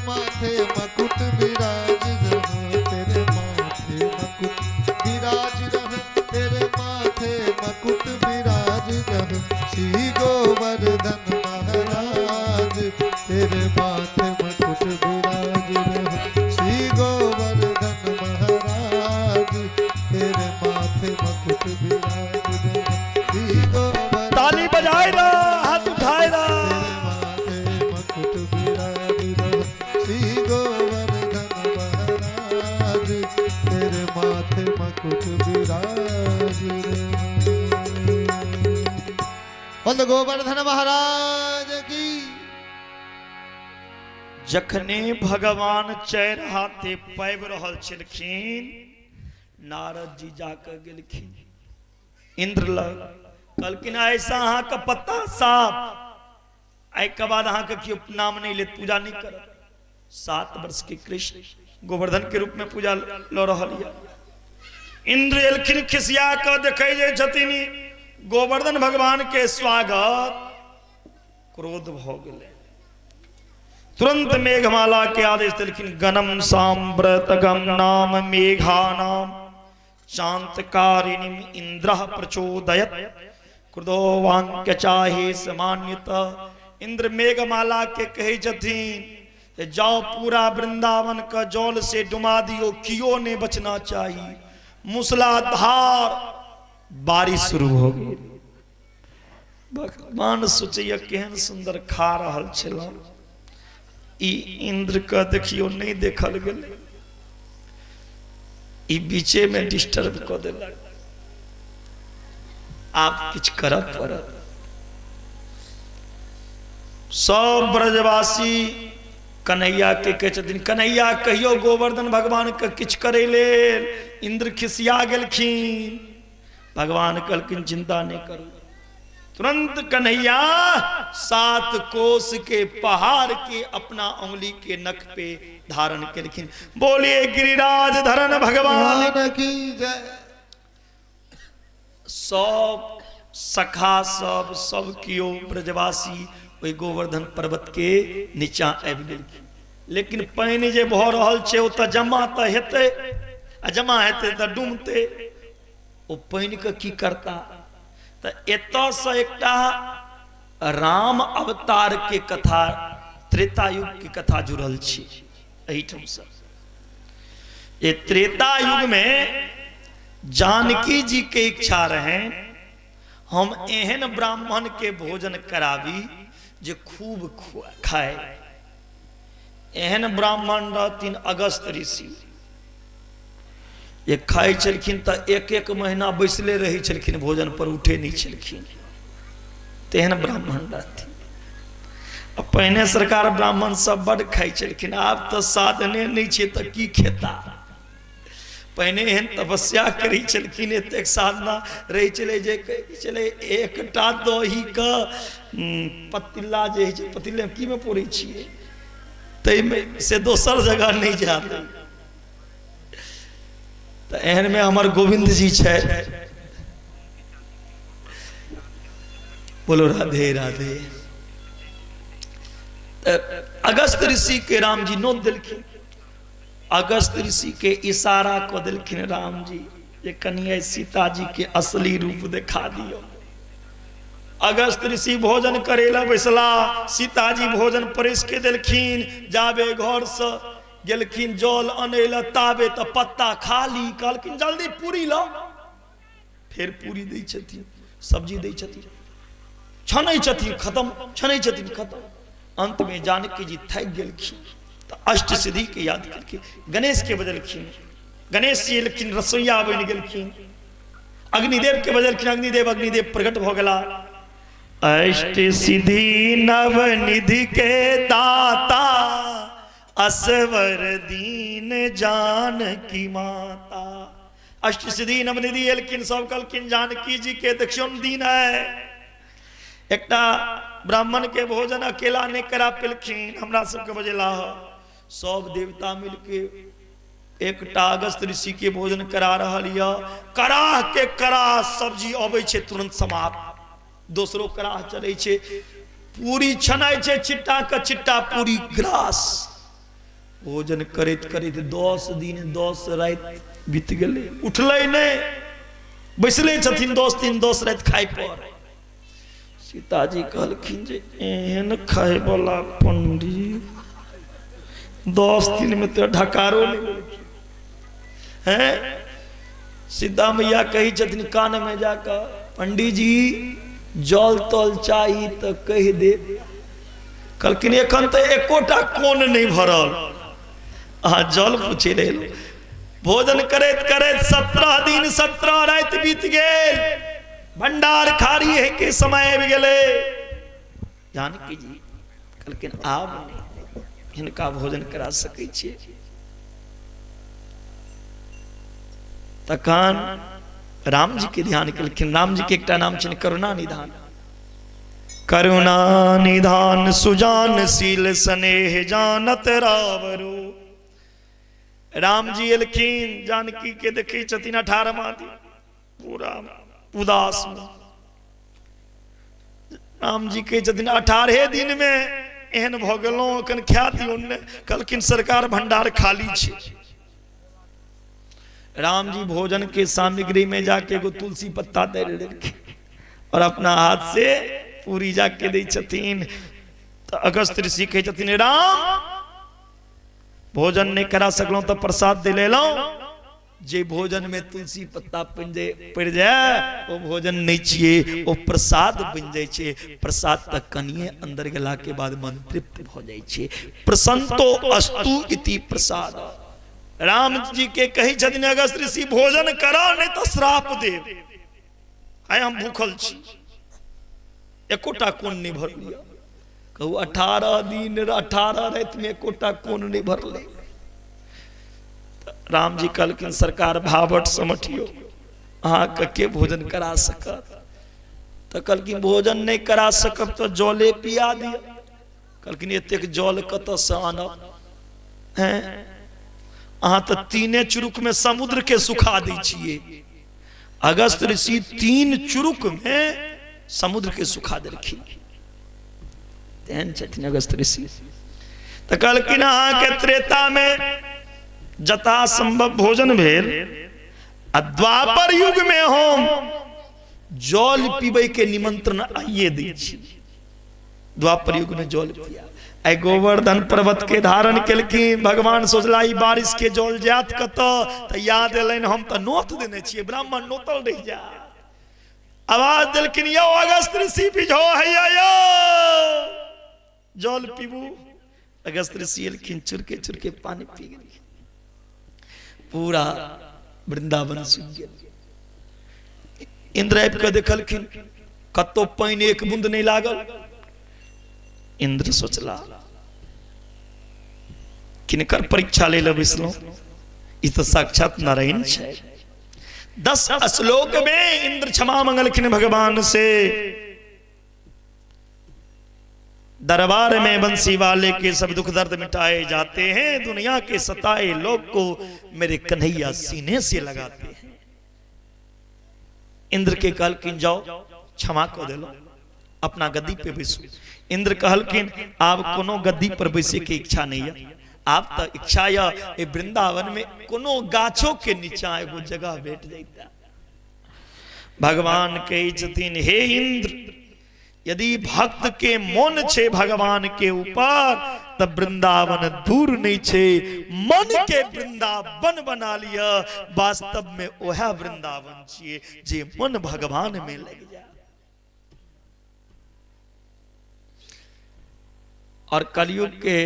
तेरे माथे मुकुट विराज रहा। श्री गोवर्धन ताली बजाए रहा, हाथ उठाए रहा। तेरे माथे मुकुट विराज रहा। श्री गोवर्धन महाराज, तेरे माथे मुकुट विराज रहा। बोल गोवर्धन महाराज की। जखने भगवान 4 हाथे पाबि रहल छलखिन, नारद जी जाके गेलखिन इंद्र लग, कहलखिन ऐसा अहाँके पत्ता साफ, एहिके बाद अहाँके केओ नाम नहीं लेत, पूजा नहीं करत। 7 वर्ष के कृष्ण गोवर्धन के रूप में पूजा लऽ रहल यऽ। इंद्र एलखिन खिसिया कऽ, देखै जे छथिन गोवर्धन भगवान के स्वागत, क्रोध भऽ गेलै। तुरंत मेघमाला के आदेश देलखिन, गणम सांव्रतगम नाम मेघानाम शांतकारिणीम इंद्र प्रचोदयत क्रोधो वाक्य चाहे सामान्यत। इंद्र मेघमाला के कहै छथिन जाओ पूरा वृंदावन का जल से डुमा दियो, कियो नहीं बचना चाहिए। मूसलाधार बारिश शुरू हो गई। भगवान सोचैया केहन सुंदर खा रहल छलहुँ, ई इंद्र के देखियो नहीं देखल गेलै, ई बीचे में डिस्टर्ब कऽ देलक, आब किछु करऽ पड़त। सब ब्रजवासी कन्हैया के कहै छथिन, कन्हैया कहियो गोवर्धन भगवान के किछु करै लेल। इंद्र खिसिया गेलखिन। भगवान कहलखिन चिंता नहीं करू। तुरंत कन्हैया 7 कोस के पहाड़ के अपना उंगली के नख पे धारण केलखिन। बोलिए गिरिराज धरन भगवान भगवान की जय। सब सखा सब कियो ब्रजवासी ओहि गोवर्धन पर्वत के नीचा आबि गेलखिन। लेकिन पानि जे भऽ रहल छै ओ तऽ जमा तऽ हेतै, आ जमा हेतै तऽ डूमतै। ओ पानिके की करता? तऽ एतऽसँ एकटा राम अवतार के कथा, त्रेता युग के कथा जुड़ल छै एहिठामसँ। ये त्रेता युग में जानकी जी के इच्छा रहे हम एहन ब्राह्मण के भोजन कराबी जे खूब खाए। एहन ब्राह्मण रहथिन अगस्त ऋषि, ये खाइ छलखिन तऽ एक एक महीना बैसले रहै छलखिन, भोजन पर उठे नहि छलखिन, तेहन ब्राह्मण रहथिन। आ पहिने सरकार ब्राह्मण सब बड खाइ छलखिन, आब तऽ साधने नहि छै तऽ की खेता। पहिने एहन तपस्या करै छलखिन, एतेक साधना रहै छलै जे कहै छलै एकटा दही के पतीला जे होइ छै, पतीला की में पोरै छियै ताहिमे से दोसर जगह नहि जा दै। तऽ एहन में हमर गोविंद जी छथि। बोलो राधे राधे। तऽ अगस्त ऋषि के राम जी नोत देलखिन। अगस्त ऋषि के इशारा कऽ देलखिन राम जी जे कनिए सीता जी के असली रूप देखा दियौ। अगस्त ऋषि भोजन करे ला बैसला, सीता जी भोजन परसि के देलखिन। जाबे घर से गेलखिन जल अनै ला ताबे तऽ पत्ता खाली। कहलखिन जल्दी पूरी लाउ। फेर पूरी दै छथिन, सब्जी दै छथिन, छनै छथिन खत्म, छनै छथिन खत्म। अंत में जानकी जी थाकि गेलखिन तऽ अष्ट सिद्धि के याद केलखिन, गणेश के बजलखिन, गणेश जी एलखिन, रसोईया बनि गेलखिन, अग्निदेव के बजलखिन, अग्निदेव अग्निदेव प्रकट भऽ गेला। अष्ट सिद्धि नवनिधि के दाता, असवर दीन जानकी माता। अष्ट सिद्धि नवनिधि एलखिन, सब कहलखिन जानकी जी के देखियौ दिन है। एकटा ब्राह्मण के भोजन अकेला नहीं करा पेलखिन, हमरा सबके बजेला। सब देवता मिलके एकटा अगस्त ऋषि के भोजन करा रहल यऽ। कराह के कराह सब्जी अबै छै तुरंत समाप्त, दोसरो कराह चलै छै, पूरी छनाइ छै छिट्टा के छिट्टा पूरी ग्रास। भोजन करैत करैत 10 दिन 10 राति बीत गेलै, उठलै नहि, बैसले छथिन 10 दिन 10 राति खाइ पर। सीताजी कहलखिन जे एहन खाय वाला पंडित 10 दिन में तो ढकारो नहीं हैं। सीता मैया कहै छथिन कानमे जाकऽ, पंडीजी जल तल चाही तऽ कहि दे। कहलखिन एखन तऽ एकोटा कोन नहि भरल, अहाँ जल पूछे रहे। भोजन करैत करैत 17 दिन 17 राति बीत गेल, भंडार खारी है के समय आबि गेलै। जानकी जी कहलखिन आब नहि हिनका भोजन करा सकै छियै। तखन राम जी के ध्यान केलखिन। राम जी के एकटा नाम छनि करुणा निधान। करुणा निधान सुजान शील स्नेह जानत रावरो। राम जी एलखिन, जानकी के देखै छथिन 18वां दिन पूरा उदास में। राम जी कहै छथिन 18 दिन में एहन भऽ गेलहुँ, एखन खाय दियौ ने। कहलखिन सरकार भंडार खाली छै। राम जी भोजन के सामग्री में जाके एगो तुलसी पत्ता दे देलखिन और अपना हाथ से पूरी जाके दै छथिन। तऽ अगस्त ऋषि कहै छथिन राम भोजन नहि करा सकलहुँ तऽ प्रसाद दे लेलहुँ, जे भोजन में तुलसी पत्ता पड़ि जाय ओ भोजन नहीं छियै, ओ प्रसाद बनि जाइ छै। प्रसाद तऽ कनिए अंदर गेला के बाद मन तृप्त भऽ जाइ छै। प्रसन्तो अस्तु इति प्रसाद। राम जी के कहै छथिन अगस्त ऋषि भोजन करा नहीं तऽ श्राप देब, आइ हम भूखल छी, एकोटा कोन नहीं भरलियै। कहू 18 दिन 18 राति में एकोटा कोन नहीं भरलै। राम जी कहलखिन सरकार भावट समठियो, अहाँके के भोजन करा सकत? तऽ कहलखिन भोजन नहि करा सकब तऽ जले पिया दिअ। कहलखिन एतेक जल कतऽसँ आनब? हैं अहाँ तऽ 3 चुरुक में समुद्र के सुखा दै छियै। अगस्त ऋषि 3 चुरुक में समुद्र के सुखा देलखिन। तेहन छथिन अगस्त ऋषि। तऽ कहलखिन अहाँके त्रेता में जता संभव भोजन भेल, आ द्वापर युग में हम जल पीबै के निमंत्रण आइए दै छी। द्वापर युग में जल पिया। आइ गोवर्धन पर्वत के धारण केलखिन भगवान। सोचला ई बारिश के जल जात कतऽ? तऽ याद एलनि हम तऽ नोत देने छियै, ब्राह्मण नोतल रहि जा। आवाज देलखिन यौ अगस्त ऋषि बिझो हैया यौ जल पीबू। अगस्त ऋषि एलखिन, चुरके चुरके पानी पी गेलखिन, पूरा वृंदावन सूखि गेल। इंद्र आबि कऽ देखलखिन कतौ पानि एक बूंद नहि लागल। इंद्र सोचला किनकर परीक्षा ले बैसलहुँ, ई तऽ साक्षात नारायण छै। 10 श्लोक में इंद्र क्षमा मंगलखिन भगवान से। दरबार में बंसी वाले के सब दुख दर्द मिटाए जाते हैं, दुनिया के सताए लोग को मेरे कन्हैया सीने से लगाते हैं। इंद्र के कहलखिन जाओ क्षमा कऽ देलो, अपना गद्दी पे बैसू। इंद्र कहलखिन आब कोनो गद्दी पर बैसे के इच्छा नहीं है, आब तऽ इच्छा यऽ ए वृंदावन में कोनो गाछो के नीचा एगो जगह भेट जैता। भगवान कहै छथिन हे इंद्र, यदि भक्त के मन छे भगवान के ऊपर त वृंदावन दूर नहीं छे, मन के वृंदावन बना लिया। वास्तव में वह वृंदावन छिए जे मन भगवान में लग जाए। और कलयुग के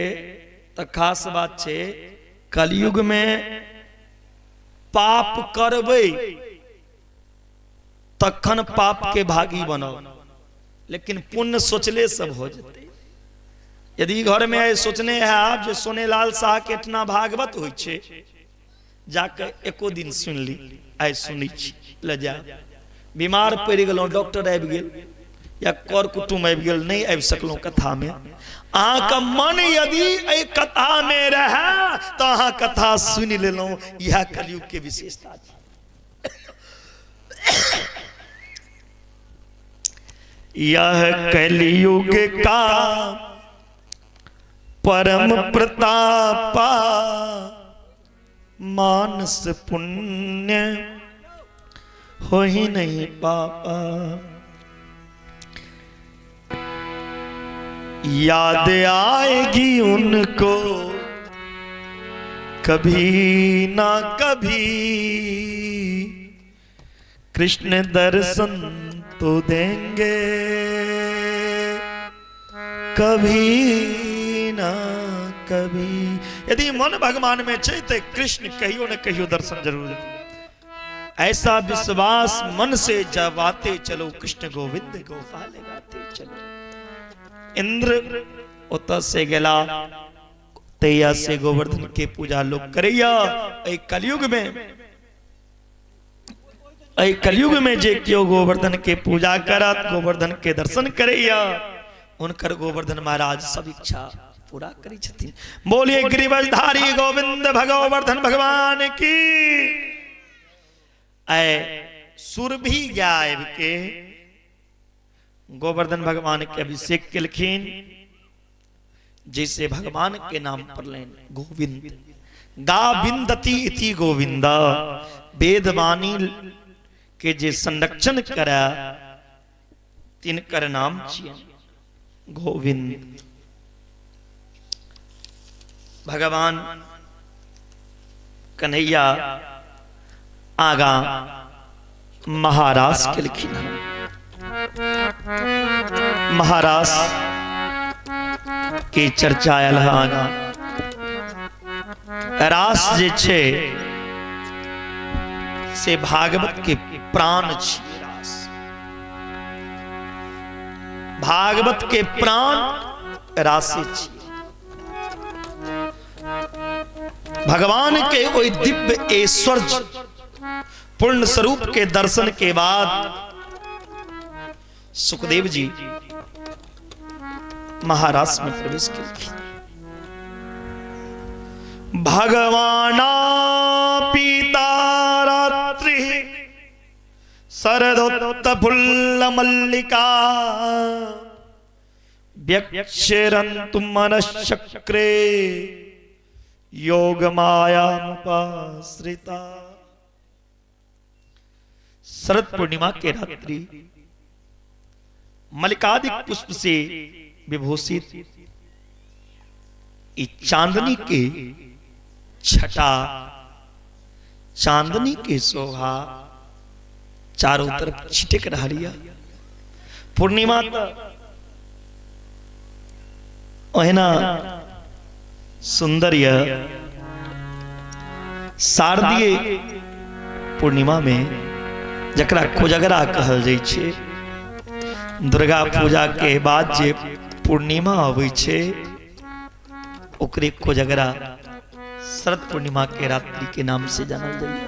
त खास बात छे, कलयुग में पाप करबै तखन पाप के भागी बनब, लेकिन पुण्य सोचले सब हो जते। यदि घर में आइ सोचने है आप जे सोनेलाल शाह के एतना भागवत होइ छे, जाके एको दिन सुन ली, आइ सुनै छी ल जा। बीमार पड़ि गेलहुँ, डॉक्टर आबि गेल या कर कुटुम आबि गेल, नहि आबि सकलहुँ कथा में। अहाँके मन यदि एहि कथा में रहए तऽ अहाँ कथा सुनि लेलहुँ। इएह कलयुग के विशेषता छै। यह कलयुग का परम प्रतापा, मानस पुण्य हो ही नहीं पापा। याद आएगी उनको कभी ना कभी, कृष्ण दर्शन तो देंगे कभी ना कभी। यदि मन भगवान में छै तो कृष्ण कहियो न कहियो दर्शन जरूर देते। ऐसा विश्वास मन से जवाते चलो, कृष्ण गोविंद गोपाल गाते चलो। इंद्र ओत से गेला तैया से गोवर्धन के पूजा लोग करैया। कलयुग में, एहि कलयुग में जे केओ गोवर्धन के पूजा करत, गोवर्धन के दर्शन करैया, हुनकर गोवर्धन महाराज सब इच्छा पूरा करै छथिन। बोलिए गिरिवरधारी गोविंद भगवर्धन भगवान की। आए सुरभि गाय के गोवर्धन भगवान के अभिषेक केलखिन, जैसे भगवान के नाम पर लेन गोविंद। गाविंदति इति गोविंद, वेदवाणी के जे संरक्षण करा तिनकर नाम छियनि गोविंद। भगवान कन्हैया आगा महारास केलखिन हन। महारास के चर्चा आयल है आगा। रास जे छे से भागवत के प्राण छियै। रास भागवत के प्राण रासे छियै। भगवान के ओहि दिव्य ऐश्वर्य पूर्ण स्वरूप के दर्शन के बाद सुखदेव जी महारास में प्रवेश केलखिन। भगवाना पिता रात्रि शरदोत्फुल्ल मल्लिका व्यक्षरन्तु मनश्चक्रे योग मायामुपाश्रिता। शरद पूर्णिमा के रात्रि मल्लिकादि पुष्प से विभूषित चांदनी के छटा, चांदनी के शोभा चारों तरफ छिटक रहा। पूर्णिमा ओहिना सुंदर यह शारदीय पूर्णिमा में जकरा कोजगरा कहल जाइ छै, दुर्गा पूजा के बाद जे पूर्णिमा अबै छै ओकरे कोजगरा शरद पूर्णिमा के रात्रि के नाम से जानल जाइए।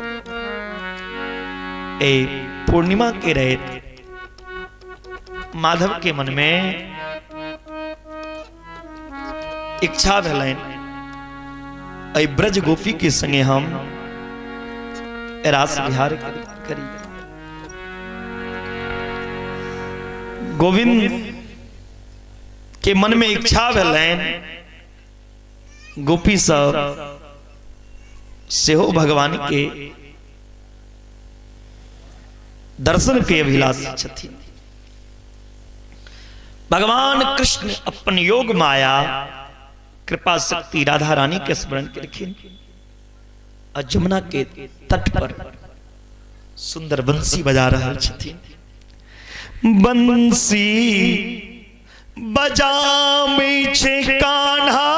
ए पूर्णिमा के रहत माधव के मन में इच्छा भेलनि एहि ब्रज गोपी के संगे हम रास विहार करी। गोविंद के मन में इच्छा भेलनि गोपी सब सेहो भगवान के दर्शन के अभिलाषी छथिन। भगवान कृष्ण अपन योग माया कृपा शक्ति राधा रानी के स्मरण केलखिन आ जमुना के तट पर सुंदर बंसी बजा रहल छथिन। बंसी बजाबै छै कान्हा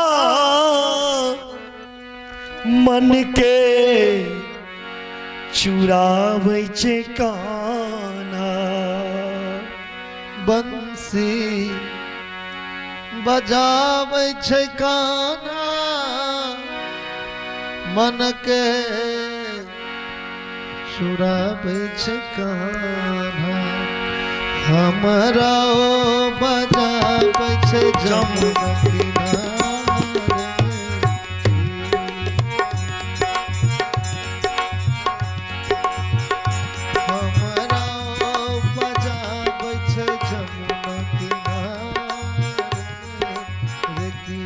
मन के चुराबै छै कान्हा। बंसी बजाबै छै कान्हा मन के चुराबै छै कान्हा। हमरा ओ बजाबै छै जमुना किनारे। हमरा ओ बजाबै छै जमुना किनारे रे की।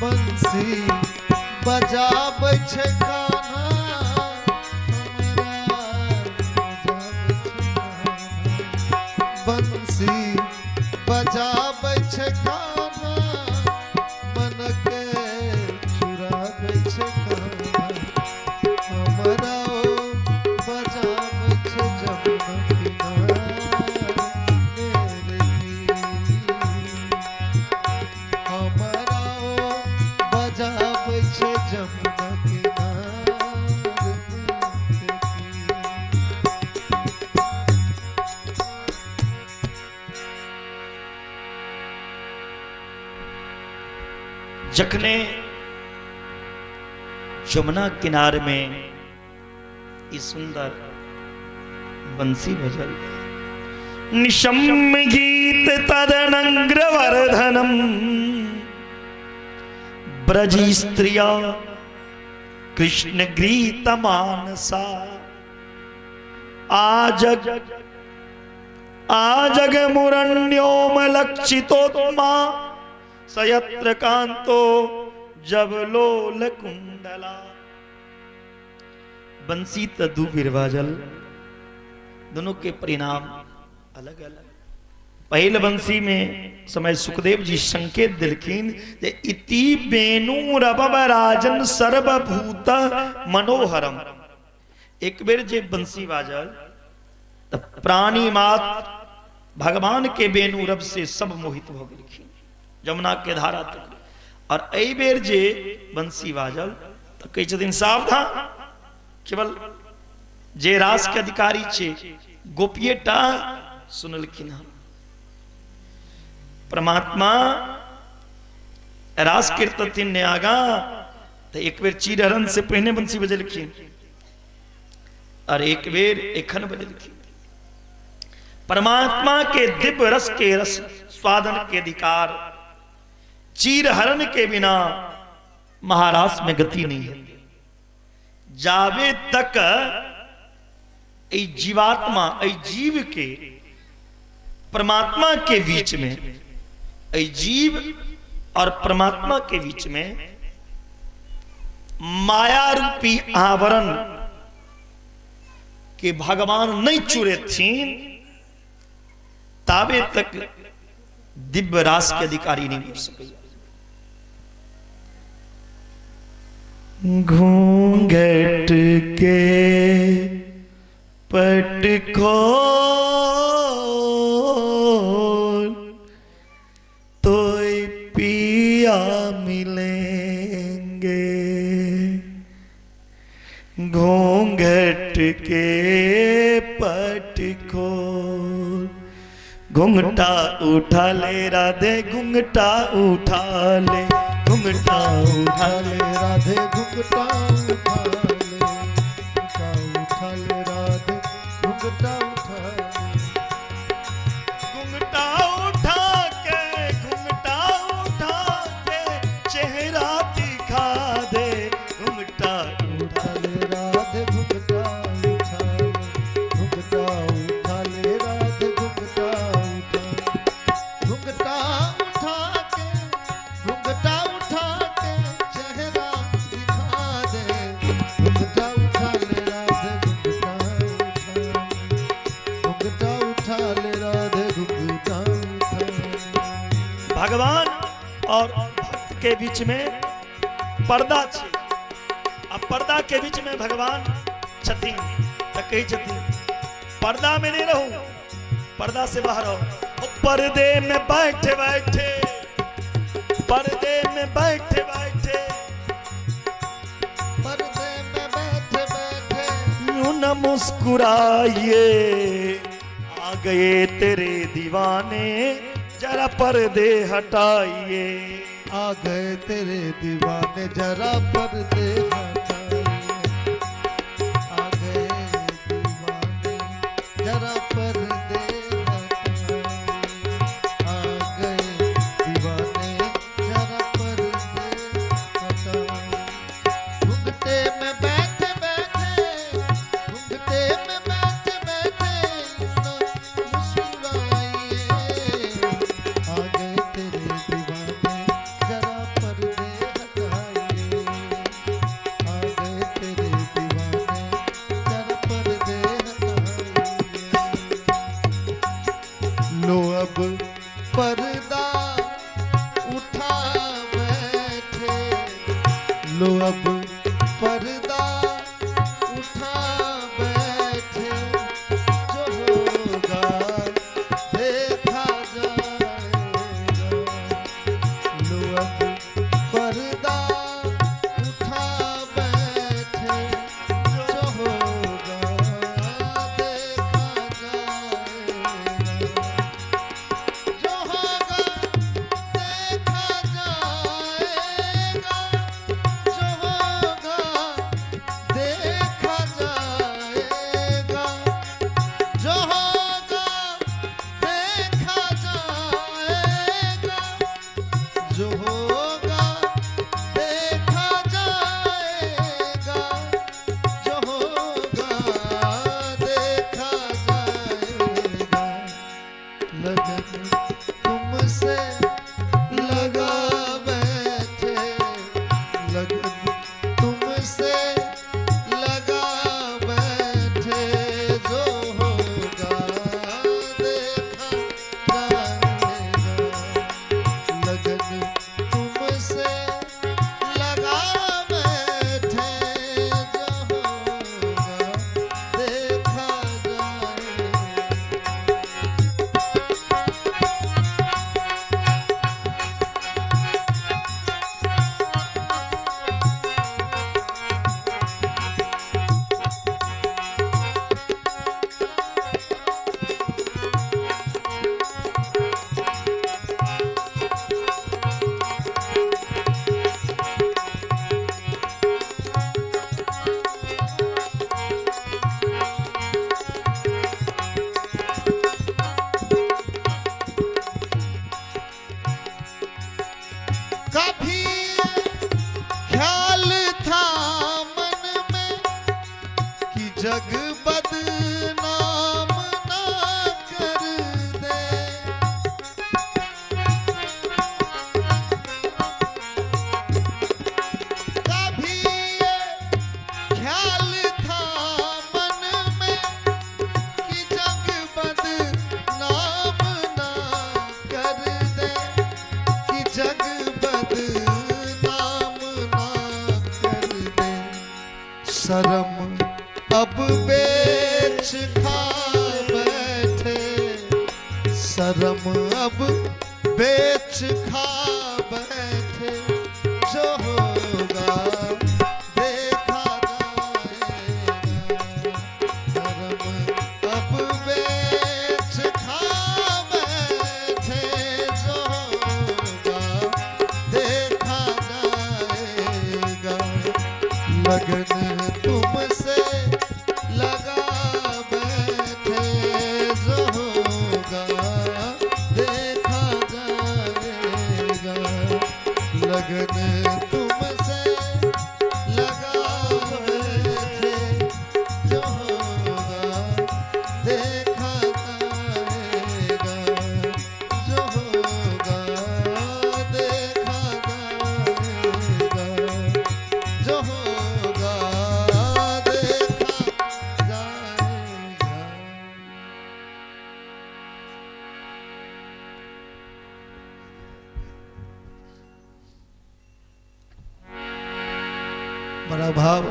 बंसी बजाबै छै कान्हा हमरा बजाबै छै कान्हा। बंसी बजाबै छै कान्हा मन के चुराबै छै कान्हा। हमरा जखने जमुना किनार में ई सुंदर बंसी बजल, निशम गीत तदनंग्रवर्धनम ब्रज स्त्रिया कृष्ण गृहीत मानसा आजग आजग मुरण्योम लक्षितोत्मा सयत्र कांतो जब लोल कुंडला। बंसी त दू बेर बाजल, दोनों के परिणाम अलग अलग। पहिल बंसी में समय सुखदेव जी संकेत दिलखिन जे इति बेनु रबब राजन सर्वभूत मनोहरम। एक बेर जे बंसी बाजल त प्राणी मात्र भगवान के बेनु रब से सब मोहित भ गेलखिन जमुना के धारा तक। और एहि बेर जे बंसी बाजल त कहै छथिन सावधान, केवल जे रास के अधिकारी छे गोपियेटा सुनलखिन हन। परमात्मा रास कीर्तथिन ने आगा तो एक बेर चीरहरण से पहिने बंसी बजेलखिन और एक बेर एखन बजेलखिन। परमात्मा के दिव्य रस के रस स्वादन के अधिकार चीरहरण के बिना महारास में गति नहीं है। जावे तक ए जीवात्मा ए जीव के परमात्मा के बीच में, ए जीव और परमात्मा के बीच में माया रूपी आवरण के भगवान नहीं चुरेथिन ताबे तक दिव्य रास के अधिकारी नहीं हो सके। घूंघट के पट खोल तो पिया मिलेंगे, घूंघट के पट खोल, घूंघटा उठा ले राधे, घूंघटा उठा ले, घूंघटा उठा ले राधे, घूंघटा उठा ले, घूंघटा उठा ले राधे, घूंघटा उठा ले, घूंघटा उठा के, घूंघटा उठा के चेहरा दिखा दे, घूंघटा उठा ले राधे, घूंघटा उठा ले, घूंघटा उठा ले राधे, घूंघटा उठा, घूंघटा उठा के, घूंघटा उठा के चेहरा दिखा दे, घूंघटा उठा ले राधे, घूंघटा उठा ले, घूंघटा उठा ले राधे, घूंघटा उठा ले। भगवान और भक्त के बीच में पर्दा छे, आ पर्दा के बीच में भगवान छथिन त कहै छथिन पर्दा में नहीं रहू, पर्दा से बाहर आओ। ओ पर्दे में बैठे बैठे, पर्दे में बैठे बैठे, पर्दे में बैठे बैठे यूं न मुस्कुराइए, आ गए तेरे दीवाने जरा पर्दे हटाइए, आ गए तेरे दीवाने जरा पर्दे हटाइए, आ गए दीवाने जरा पर्दे हटाइए, आ गए दीवाने जरा पर्दे हटाइए। घूंघटे में बैठे बैठे, घूंघटे में बैठे बैठे न मुस्कुराइए, आ गए तेरे दीवाने जरा पर्दे हटाइए। जग बदनाम ना कर दे। कभी ये ख्याल था मन में कि जग बदनाम ना कर दे, कि जग बदनाम ना कर दे। शर्म अब बेच खा बैठे, शर्म अब बेच खा बैठे, जो होगा देखा जाएगा। शर्म अब बेच खा बैठे, जो होगा देखा जाएगा। लगन तुमसे लगा बैठे, जो होगा देखा जाएगा। लगन तुमसे लगा बैठे, जो होगा देखा जाएगा। जो होगा देखा जाएगा। जो होगा देखा जाएगा। बड़ा भाव।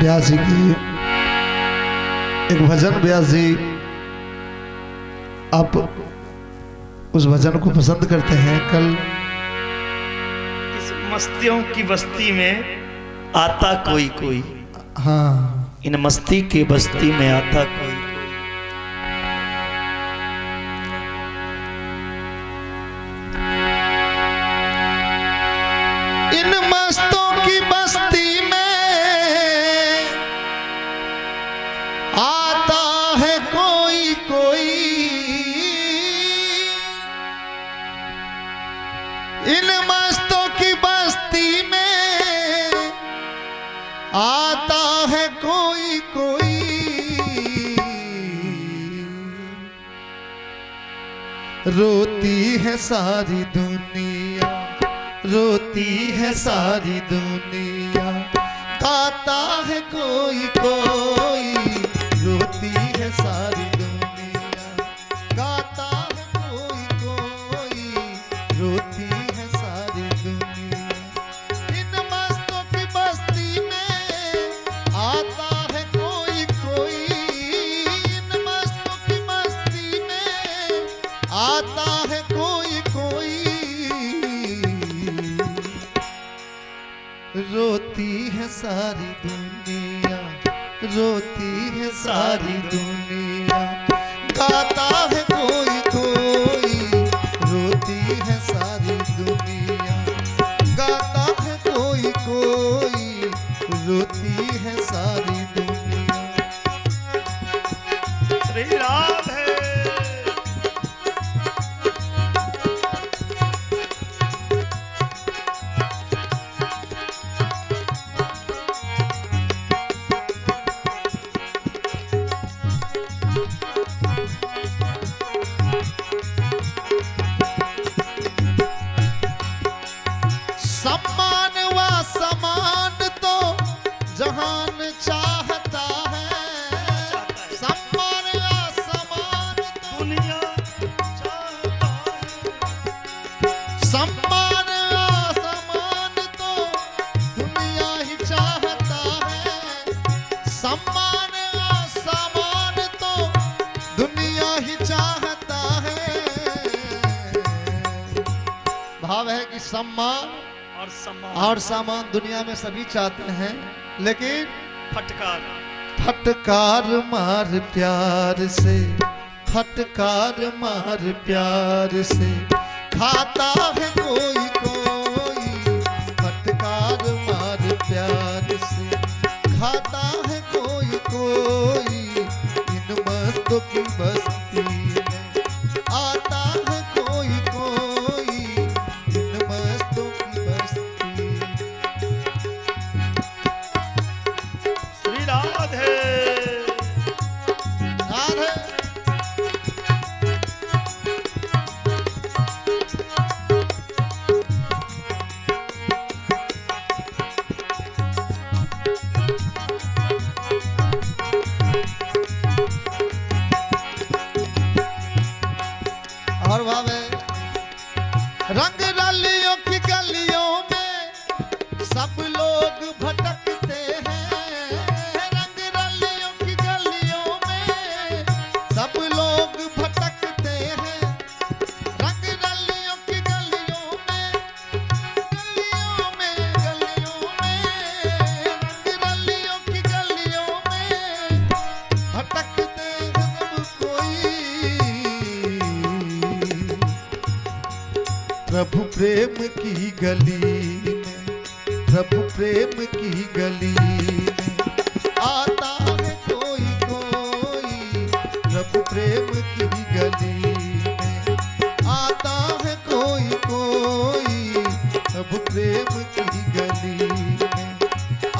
व्यास जी की एक भजन, व्यास जी आप उस भजन को पसंद करते हैं। कल इस मस्तियों की बस्ती में आता कोई कोई, हाँ, इन मस्ती के बस्ती में आता कोई कोई। इन मस्तों की बस्ती में आता है कोई कोई, इन मस्तों की बस्ती में आता है कोई कोई। रोती है सारी दुनिया, रोती है सारी दुनिया, गाता है कोई कोई। रोती है सारी दुनिया, गाता है कोई कोई। रोती है सारी दुनिया। इन मस्तों की बस्ती में आता है कोई कोई, इन मस्तों की मस्ती में आता है कोई कोई। रोती है सारी दुनिया, रोती है सारी दुनिया, गाता है कोई कोई। रोती है सारी दुनिया, गाता है कोई कोई। रोती है सारी दुनिया। श्री राधे। सम्मान व समान तो जहान चाहता है, सम्मान व समान तो दुनिया चाहता है, सम्मान व समान तो दुनिया ही चाहता है, सम्मान व समान तो दुनिया ही चाहता है। भाव है कि सम्मान और सम्मान और सामान दुनिया में सभी चाहते हैं, लेकिन फटकार फटकार मार प्यार से, फटकार मार प्यार से खाता है कोई कोई। फटकार मार प्यार से खाता है कोई कोई। इन मस्तों की बस्ती में आता है कोई और भावे रंग रलियों की गलियों में सब लोग भटकते हैं। रंग रलियों की गलियों में सब लोग भटकते हैं। रंग रलियों की गलियों में, गलियों में, गलियों में, रंग रलियों की गलियों में भटकते हैं सब कोई। प्रभु प्रेम की गली में, प्रभु प्रेम की गली में आता है कोई कोई। प्रभु प्रेम की गली में आता है कोई कोई। प्रभु प्रेम की गली में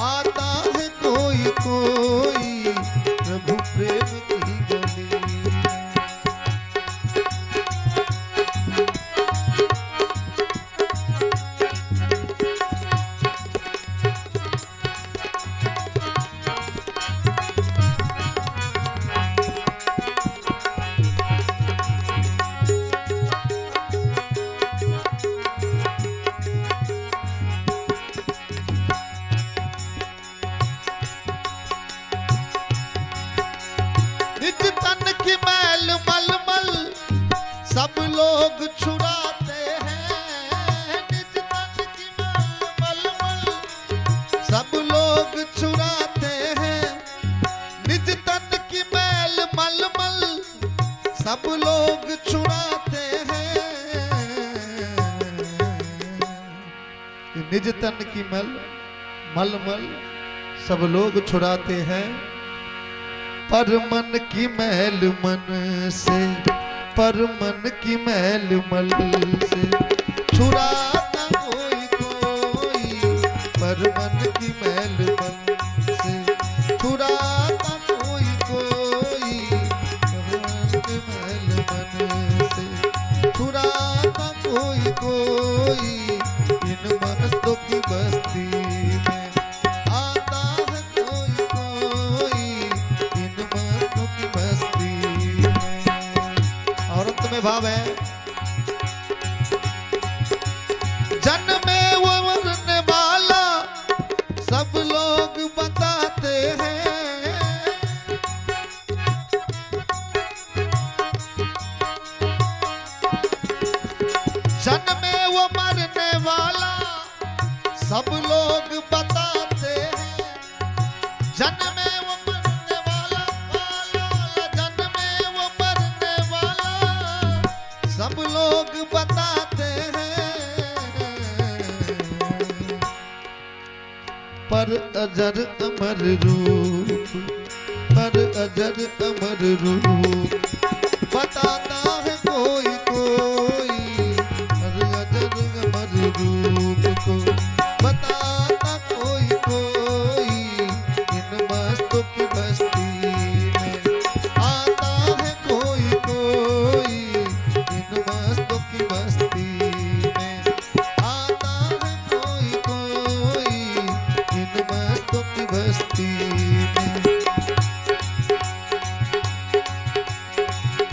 आता है कोई कोई। प्रभु प्रेम की गली में। निज तन की मैल मल मल सब लोग छुड़ाते हैं। निज तन की मैल मल मल सब लोग छुड़ाते हैं। निज तन की मैल मल मल सब लोग छुड़ाते हैं। निज तन की मल मल मल सब लोग छुड़ाते हैं, पर मन की मैल मन से, पर मन की मैल मल से छुड़ाता कोई कोई। पर मन की मैल मन से छुड़ाता कोई कोई। पर मन की मैल मन से छुड़ाता कोई कोई। इन मस्तों की बस्ती में आता है कोई कोई। इन मस्तों की बस्ती में। और अंत में भाव है, जन्मे वो मरने वाला सब लोग बताते हैं। जन्मे वो मरने वाला सब लोग बताते हैं। जन्मे वो मरने वाला, वाला, जन्मे वो मरने वाला सब लोग बताते हैं। पर अजर अमर रूप, पर अजर अमर रूप बताता है कोई कोई। पर अजर अमर रूप को बताता कोई कोई। इन मस्तों की बस्ती में आता है कोई कोई। इन मस्तों की बस्ती में आता है कोई कोई। इन मस्तों की बस्ती में,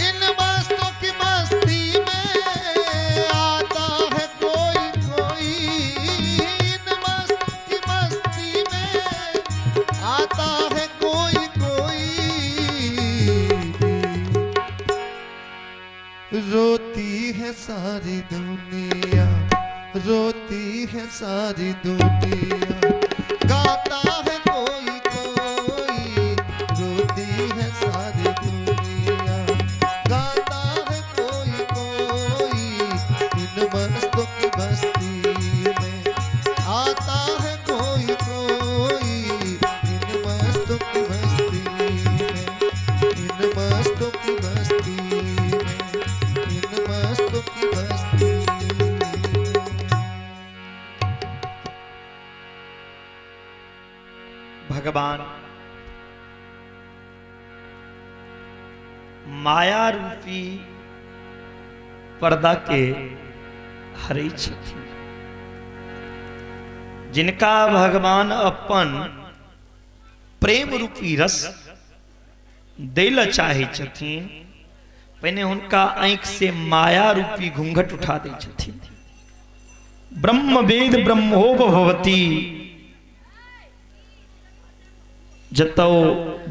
इन मस्तों की मस्ती में आता है कोई कोई। इन मस्तों की मस्ती में आता है कोई कोई। रोती है सारी दुनिया, रोती है सारी दुनिया, गाता है कोई कोई। रोती है सारी दुनिया, गाता है कोई कोई। इन मस्तों की बस्ती में आता है कोई कोई। इन मस्तों की बस्ती में, इन मस्तों की बस्ती में, इन मस्तों की बस्ती में। भगवान माया रूपी पर्दा के हरै छथिन। जिनका भगवान अपन प्रेम रूपी रस दै लए चाहै छथिन, पहिने हुनका आँखि से माया रूपी घूंघट उठा दै छथिन। ब्रह्म वेद ब्रह्मो भवती, जतौ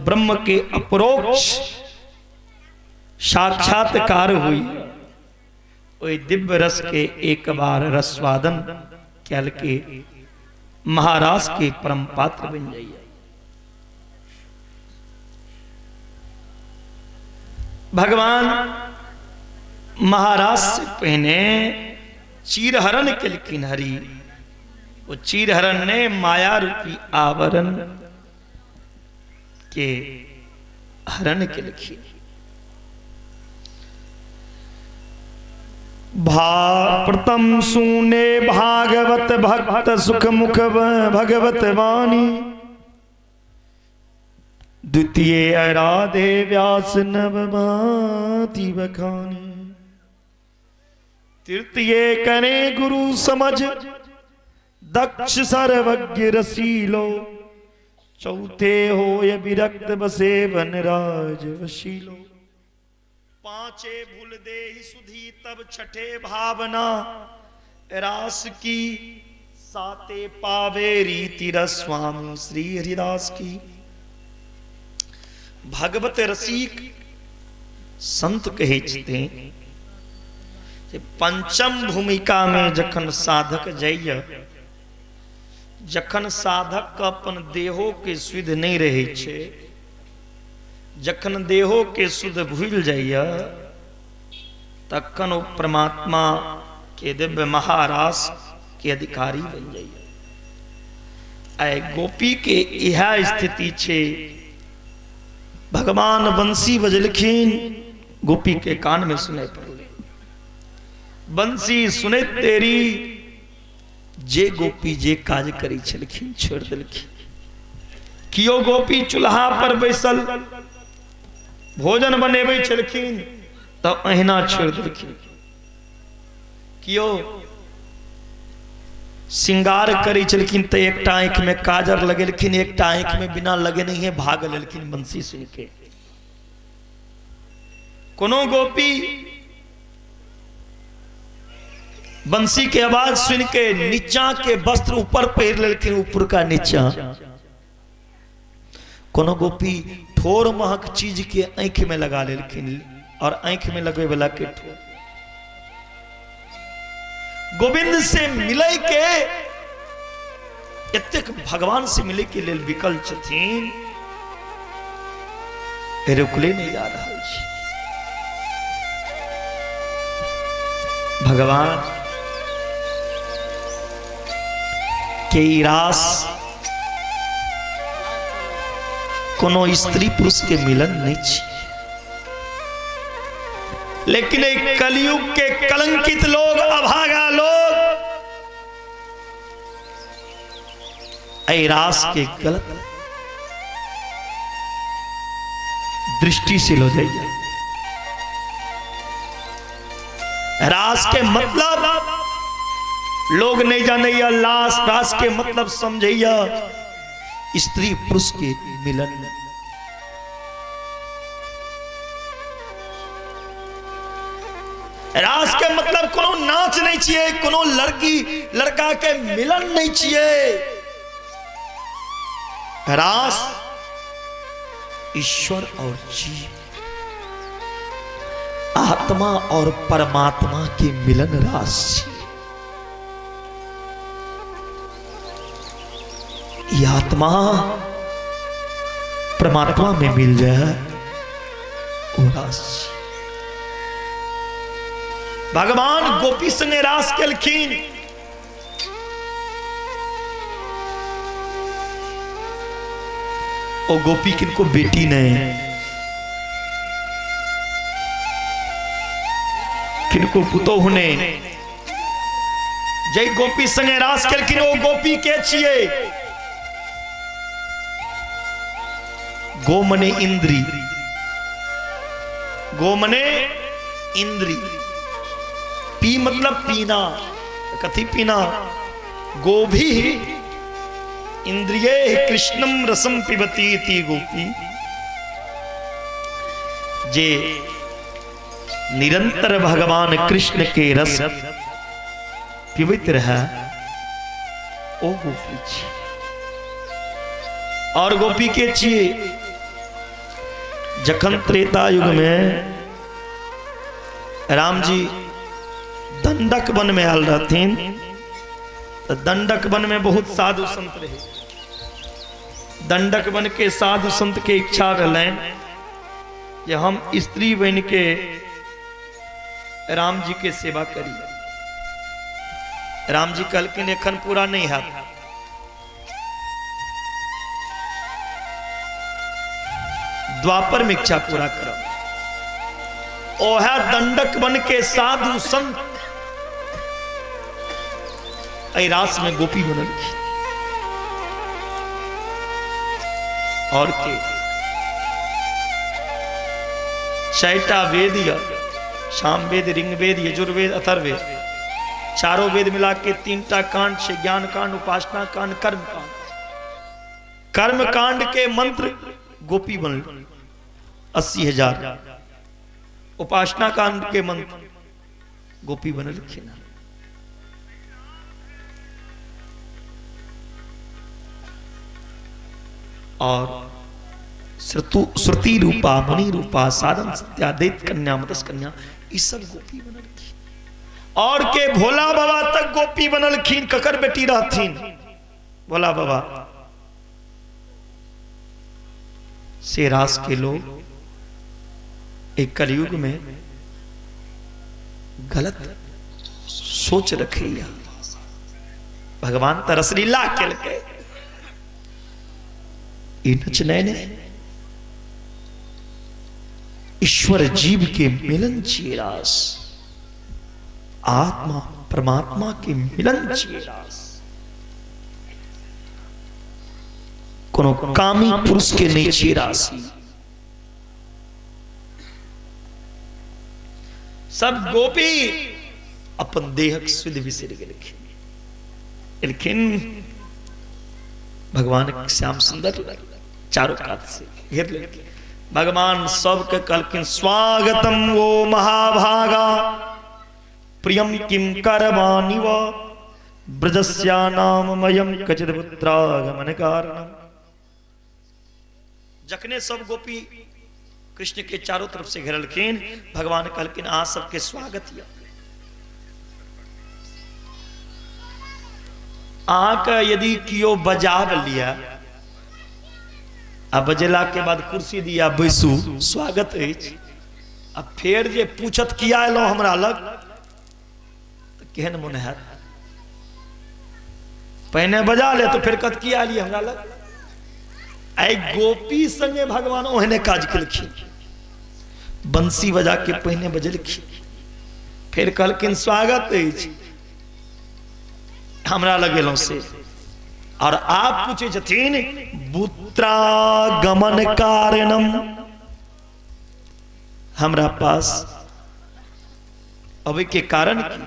ब्रह्म के अपरोक्ष साक्षात्कार हुई, ओहि दिव्य रस के एक बार रसवादन कैल के महाराज के परम पात्र बन जाइए। भगवान महाराज से पहने चीरहरण केलखिन हरि। वो चीरहरण ने माया रूपी आवरण के हरण केलखिन। प्रथम सुने भागवत भक्त सुख मुख भगवत वाणी, द्वितीय आराधे व्यास नवमाति बखानी, तृतीय करे गुरु समझ दक्ष सर्वज्ञ रसीलो, चौथे होय विरक्त बसे वनराज वशीलो, पांचे भूल दे सुधी तब छठे भावना रास की, साते पावे रीति रस स्वामी श्री हरिदास की। भगवत रसिक संत कहे छथिन पंचम भूमिका में जखन साधक जाइए, जखन साधक अपन देहो के सुध नहीं रहे छे, जखन देहो के सुध भूल जाइए, तखन वो परमात्मा के दिव्य महारास के अधिकारी बन जाइए। आय गोपी के यह स्थिति छे, भगवान बंसी बजलखिन, गोपी के कान में सुनाई पड़ले, बंसी सुने तेरी, जे गोपी जे काज करी छलखिन छोड़ देलखिन। कियो गोपी चूल्हा पर बैसल भोजन बनेबै छलखिन तो अहिना छोड़ देलखिन। कियो श्रृंगार करै छलखिन तो एकटा आँखि में काजर लगेलखिन, एकटा आँखि में बिना लगेनहिए भाग लेलखिन बंसी सुन के। कोनो गोपी बंसी के आवाज सुन के नीचा के वस्त्र ऊपर पहिर लेलखिन, ऊपर का नीचा। कोनो गोपी ठोर महक चीज के आँखि में लगा लेलखिन और आँखि में लगवे वाला के ठोर। गोविंद से मिले के एतेक भगवान से मिले के लेल विकल छथिन, रुकले नहीं जा रहा छै। भगवान के ई रास कोनो स्त्री पुरुष के मिलन नहीं छै, लेकिन एक कलयुग के कलंकित लोग, अभागा लोग एहि रास के गलत दृष्टि से लो जाइए। रास के मतलब लोग नहीं जानैया, लास रास के मतलब समझैया स्त्री पुरुष के मिलन। रास के मतलब कोनो नाच नहीं छिए, कोनो लड़की लड़का के मिलन नहीं छिए। रास ईश्वर और जीव, आत्मा और परमात्मा के मिलन रास छिए। ये आत्मा परमात्मा में मिल जाए वो रास। भगवान गोपी संगे रास केलखिन, ओ गोपी किनको बेटी नहीं, किनको पुतोहु नहीं, जय गोपी संगे रास केलखिन ओ गोपी के छिए? गो मने इंद्री, गो मने इंद्री, पी मतलब पीना, कथी पीना? गोभी इंद्रिय कृष्णम रसम पिबती इति गोपी। जे निरंतर भगवान कृष्ण के रस पीबैत रहै ओ गोपी छी। और गोपी के छियै जखन त्रेता युग में राम जी दंडक वन में आयल रहथिन तऽ दंडक वन में बहुत साधु संत रहे। दंडक वन के साधु संत के इच्छा भेलनि जे हम स्त्री बन के राम जी के सेवा करी। राम जी कहलखिन एखन पूरा नहीं हैत, द्वापर में इच्छा पूरा करब। ओहे दंडक वन के साधु संत एहि रास में गोपी बनलखिन। और के चारिटा वेद यऽ, सामवेद, ऋग्वेद, यजुर्वेद, अथर्ववेद, चारों वेद मिला के 3टा कांड छै, ज्ञान कांड, उपासना कांड, कर्म कांड। कर्म कांड के मंत्र गोपी बनल 80,000, उपासना कांड के मंत्र गोपी बनलखिन। और श्रुति रूपा, मुनि रूपा, साधन सत्या, दैत कन्या, मतस कन्या, ई सब गोपी बनलखिन। और के भोला बाबा तक गोपी बनलखिन। ककर बेटी रहथिन भोला बाबा? से रास के लोग एक कलयुग में गलत सोच रखैया। भगवान त रसलीला केलकै, ई नचनाइ नहि, ईश्वर जीव के मिलन छियै रास, आत्मा परमात्मा के मिलन छियै रास। कोनो कामी पुरुष के नहीं छियै रास। सब गोपी अपन देहक सुध बिसरि गेलखिन। एलखिन भगवान श्याम सुंदर चारों कात से घेर लेलखिन। भगवान सबके कहलखिन स्वागतम वो महाभागा प्रियम किम करवाणि व ब्रजस्या नाममयम कचित पुत्रागमन कारणम। जखने सब गोपी कृष्ण के चारों तरफ से घेरलखिन, भगवान कहलखिन अहाँ सबके स्वागत यऽ। अहाँके यदि कियो बजाब लिया आ बजेला के बाद कुर्सी दिया बैसू, स्वागत अछि। आ फेर जे पूछत किया एलहुँ हमरा लग, तऽ केहन मोन हैत? पहिने बजा ले तो फेर कत किया एलियै हमरा लग? आइ गोपी संगे भगवान ओहने काज केलखिन, बंसी बजा के पहिने बजेलखिन, फेर कहलखिन स्वागत अछि, हमरा लग एलहुँ से। और आप पूछे छथिन पुत्रागमन कारणम, हमरा पास अबै के कारण की?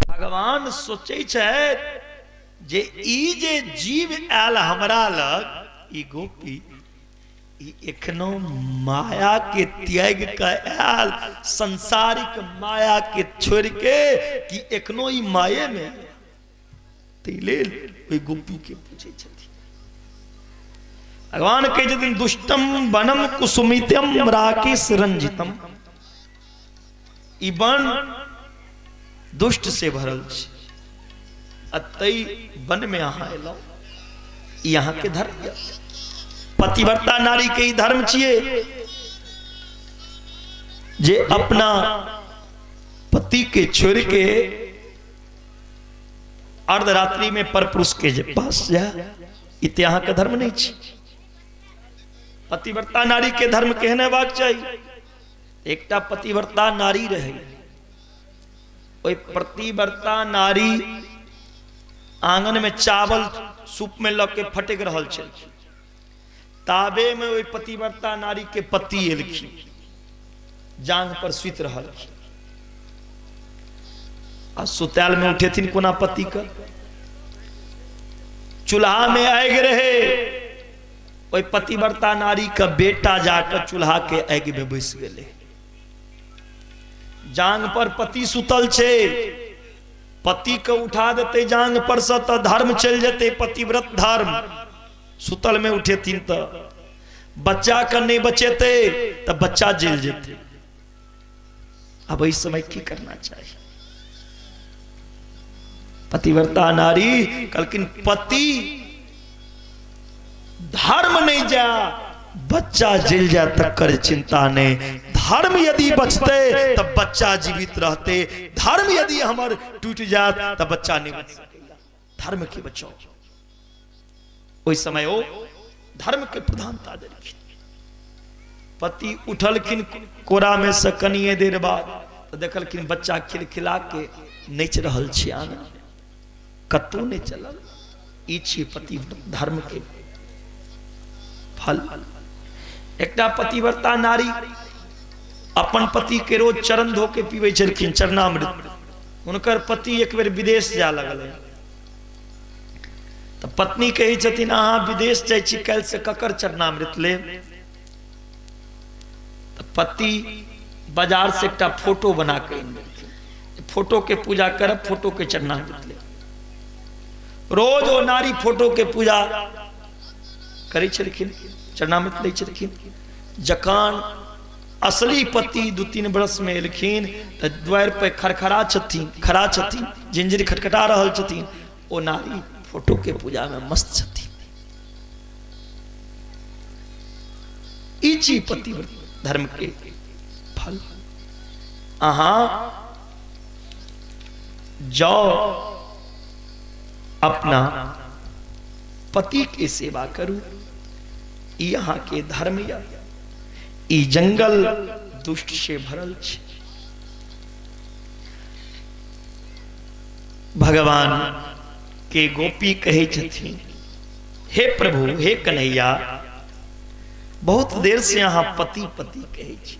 भगवान सोचै छथि जे ई जे जीव आयल हमरा लग, ई गोपी, ई एखनो माया के त्याग के आयल, संसारिक माया के छोड़ के, कि एखनो ई माये में, ताहि लेल ओहि गोपी के पूछै छथिन। भगवान कहै छथिन दुष्टम वनम कुसुमितम राकेश रंजितम, ई वन दुष्ट से भरल छै, आ तै वन में अहाँ एलहुँ, ई अहाँके धर्म यऽ। पतिव्रता नारी के ई धर्म छियै जे अपना पति के छोड़ के अर्धरात्रि में पर पुरुष के जे पास जाए, ई ते अहाँके धर्म नहीं छी। पतिव्रता नारी के धर्म केहन हेबाक चाही? एकटा पतिव्रता नारी रहे, ओहि पतिव्रता नारी आंगन में चावल सूप में लऽ के फटक रहल छल, ताबे में ओहि पतिव्रता नारी के पति एलखिन, जांघ पर सुति रहल आ सुतायल में उठेथिन कोना पति के, चूल्हा में आगि रहे, ओहि पतिव्रता नारी के बेटा जाके चूल्हा के आगि में बैस गेलै। जांग पर पति सुतल छै, पति के उठा देते जांग पर से तऽ धर्म चलि जेतै, पतिव्रत धर्म। सुतल में उठेथिन तऽ बच्चा के नहीं बचेते तऽ बच्चा जल जेतै। अब इस समय की करना चाहिए? पतिव्रता नारी कहलखिन पति धर्म नहीं जा, बच्चा जल जा तकर चिंता नहीं। धर्म यदि बचते तब बच्चा जीवित रहते, धर्म यदि हमर टूट जात तब बच्चा नहीं बच सकैया। धर्म के बचाओ। ओहि समय ओ धर्म के प्रधानता देलखिन। पति उठलखिन कोरा में से कनिए देर बाद तो देखलखिन बच्चा खिलखिला के नाचि रहल छै आंगन, कतौ नहि चलल। ई छियै पतिव्रत धर्म के फल। एकटा पतिव्रता नारी अपन पति के रोज चरण धो के पीबै छलखिन चरणामृत। हुनकर पति एक बेर विदेश जाय लगलै तऽ पत्नी कहै छथिन अहाँ विदेश जाइ छी, काल्हि से ककर चरणामृत लेब? तऽ पति बाजार से एकटा फोटो बना के आनि देलखिन, फोटो के पूजा करब, फोटो के चरणामृत लेब। रोज ओ नारी फोटो के पूजा करै छलखिन, चरणामृत लै छलखिन। जखन असली पति 2-3 बरस में एलखिन तऽ द्वार पर खड़खड़ा छथिन, खड़ा छथिन, जिंजिर खटखटा रहल छथिन, ओ नारी फोटो के पूजा में मस्त छथिन। ई छी पतिव्रत धर्म के फल। अहाँ जाओ अपना पति के सेवा करू, ई अहाँ के धर्म या। ई जंगल दुष्ट से भरल छै। भगवान के गोपी कहै छथिन हे प्रभु, हे कन्हैया, बहुत देर से अहाँ पति पति कहै छी।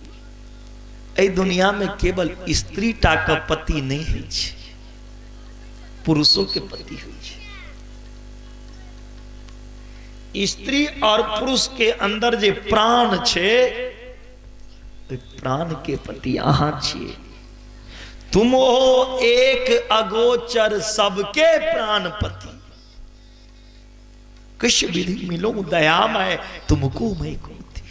एहि दुनिया में केवल स्त्री टा के पति नहीं होइ छै, पुरुषों के पति होइ छै। स्त्री और पुरुष के अंदर जे प्राण छै, प्राण के पति अहाँ छियै। तुम हो एक अगोचर सबके प्राणपति, कृष्ण विधि मिलो दयामय तुमको मैं कुंती।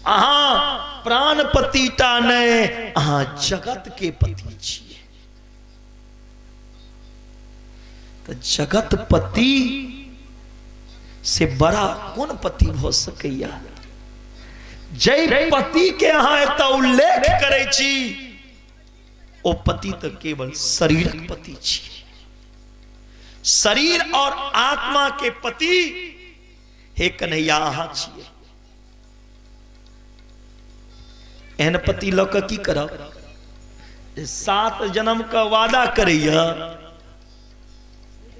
अहाँ प्राणपति टा नहि, अहाँ जगत के पति छियै। तऽ जगत पति से बड़ा कोन पति भऽ सकैया? जै पति के अहाँ एतऽ उल्लेख करै छी ओ पति तऽ केवल शरीरक पति छी। शरीर और आत्मा के पति हे कन्हैया अहाँ छियै। एहन पति लऽ कऽ की करब? 7 जन्म का वादा करैया,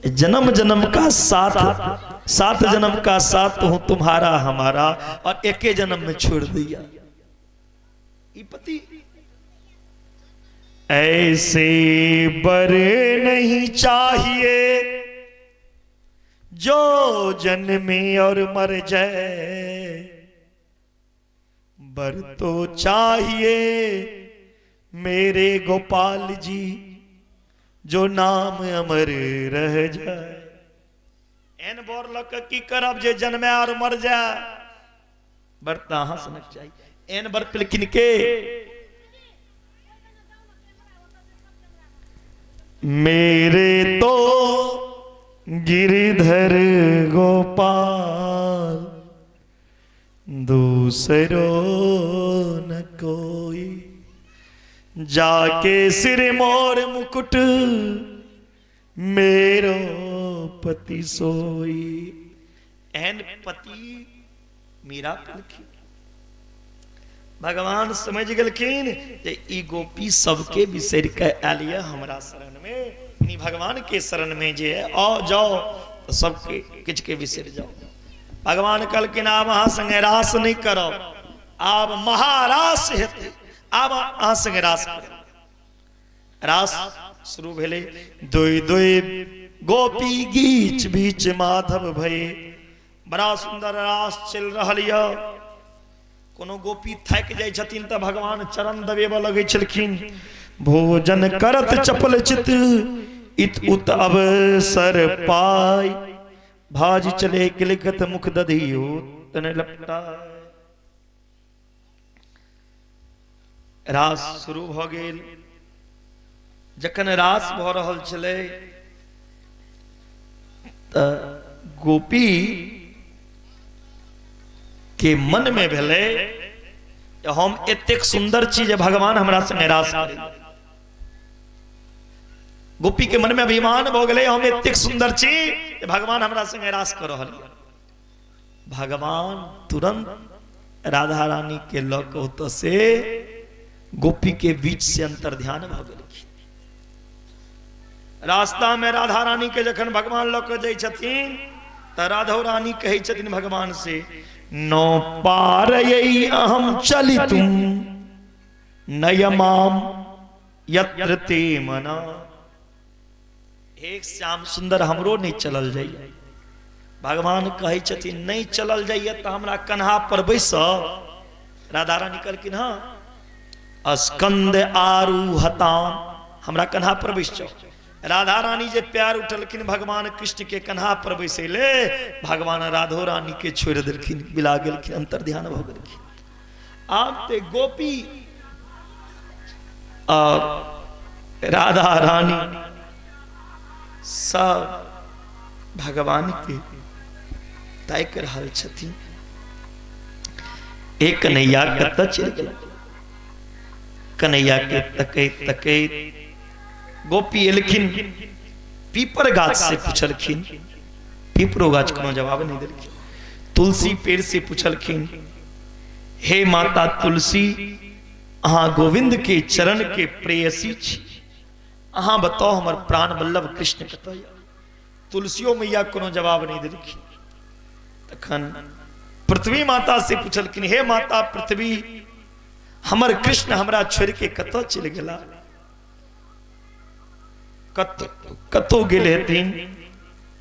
जन्म जन्म का साथ, 7 जन्म का साथ हूं तुम्हारा हमारा, और एके जन्म में छोड़ दिया ई पति। ऐसे बर नहीं चाहिए जो जन्मे और मर जाए, बर तो चाहिए मेरे गोपाल जी जो नाम अमर रह जाए। एहन बर लऽ कऽ की करब जे जन्मे और मर जाए? बर तऽ अहाँ सनक चाही। एहन बर पेलखिन के? मेरे तो गिरधर गोपाल दूसरो न कोई, जाके सिर मोर मुकुट मेरो पति सोई। एहन पति मीरा पेलखिन। भगवान समझ गेलखिन जे ई गोपी सबके बिसरि के आयल यऽ हमरा शरण में, यानी भगवान के शरण में जे है आओ जाओ तऽ सबके किछु के बिसरि जाओ। भगवान कहलखिन आब अहाँ संगे रास नहि करब, आब महारास हेतै, आब अहाँ संगे रास करब। रास शुरू भेलै। दुई दुई गोपी गीच बीच माधव भई, बड़ा सुंदर रास चलि रहल यऽ। कोनो गोपी थाकि जाइ छथिन तऽ भगवान चरण दबेबऽ लगै छलखिन। भोजन करत चपल चित इत उत अवसर पाय, भाज चले किलकत मुख दधियो तन लपटा। रास शुरू भऽ गेल। जखन रास भऽ रहल छलै तऽ गोपी के मन में भेलै हम एतेक सुंदर छी जे भगवान हमरा संगे रास करै। गोपी के मन में अभिमान भऽ गेलै, हम एतेक सुंदर छी जे भगवान हमरा संगे रास कऽ रहल यऽ। भगवान तुरंत राधा रानी के लऽ कऽ ओतऽ से गोपी के बीच से अंतर्ध्यान भऽ गेलखिन। रास्ता में राधा रानी के जखन भगवान लऽ कऽ जाइ छथिन तऽ राधो रानी कहै छथिन भगवान से, नो पारयै अहम चलितुम नयमाम यत्र ते मना। एक श्याम सुंदर हमरो नहीं चलल जाइए। भगवान कहै छथिन नहीं चलल जाइए तऽ हमरा कन्हा पर बैस। राधा रानी कहलखिन हँ, स्कंद आरूहताम, हमरा कन्हा पर बैस जाओ। राधा रानी जे प्यार उठलखिन भगवान कृष्ण के कन्हा पर बैसेले, भगवान राधो रानी के छोड़ि देलखिन, बिला गेलखिन, अंतर ध्यान भऽ गेलखिन। आब ते गोपी और राधा रानी सब भगवान के ताकि रहल छथिन। एक कन्हैया कतऽ चलि गेल? कन्हैया के तकैत तकैत गोपी एलखिन, पीपर गाछ से पूछलखिन, पीपरो गाछ कोनो जवाब नहीं देलखिन। तुलसी पेड़ से पूछलखिन, हे माता तुलसी, अहाँ गोविंद के चरण के प्रेयसी छी, अहाँ बताओ हमर प्राण वल्लभ कृष्ण कतऽ यऽ? तुलसियो मैया कोनो जवाब नहीं देलखिन। तखन पृथ्वी माता से पूछलखिन, हे माता पृथ्वी, हमर कृष्ण हमरा छोड़ के कतऽ चलि गेला? कतौ गेल हेथिन,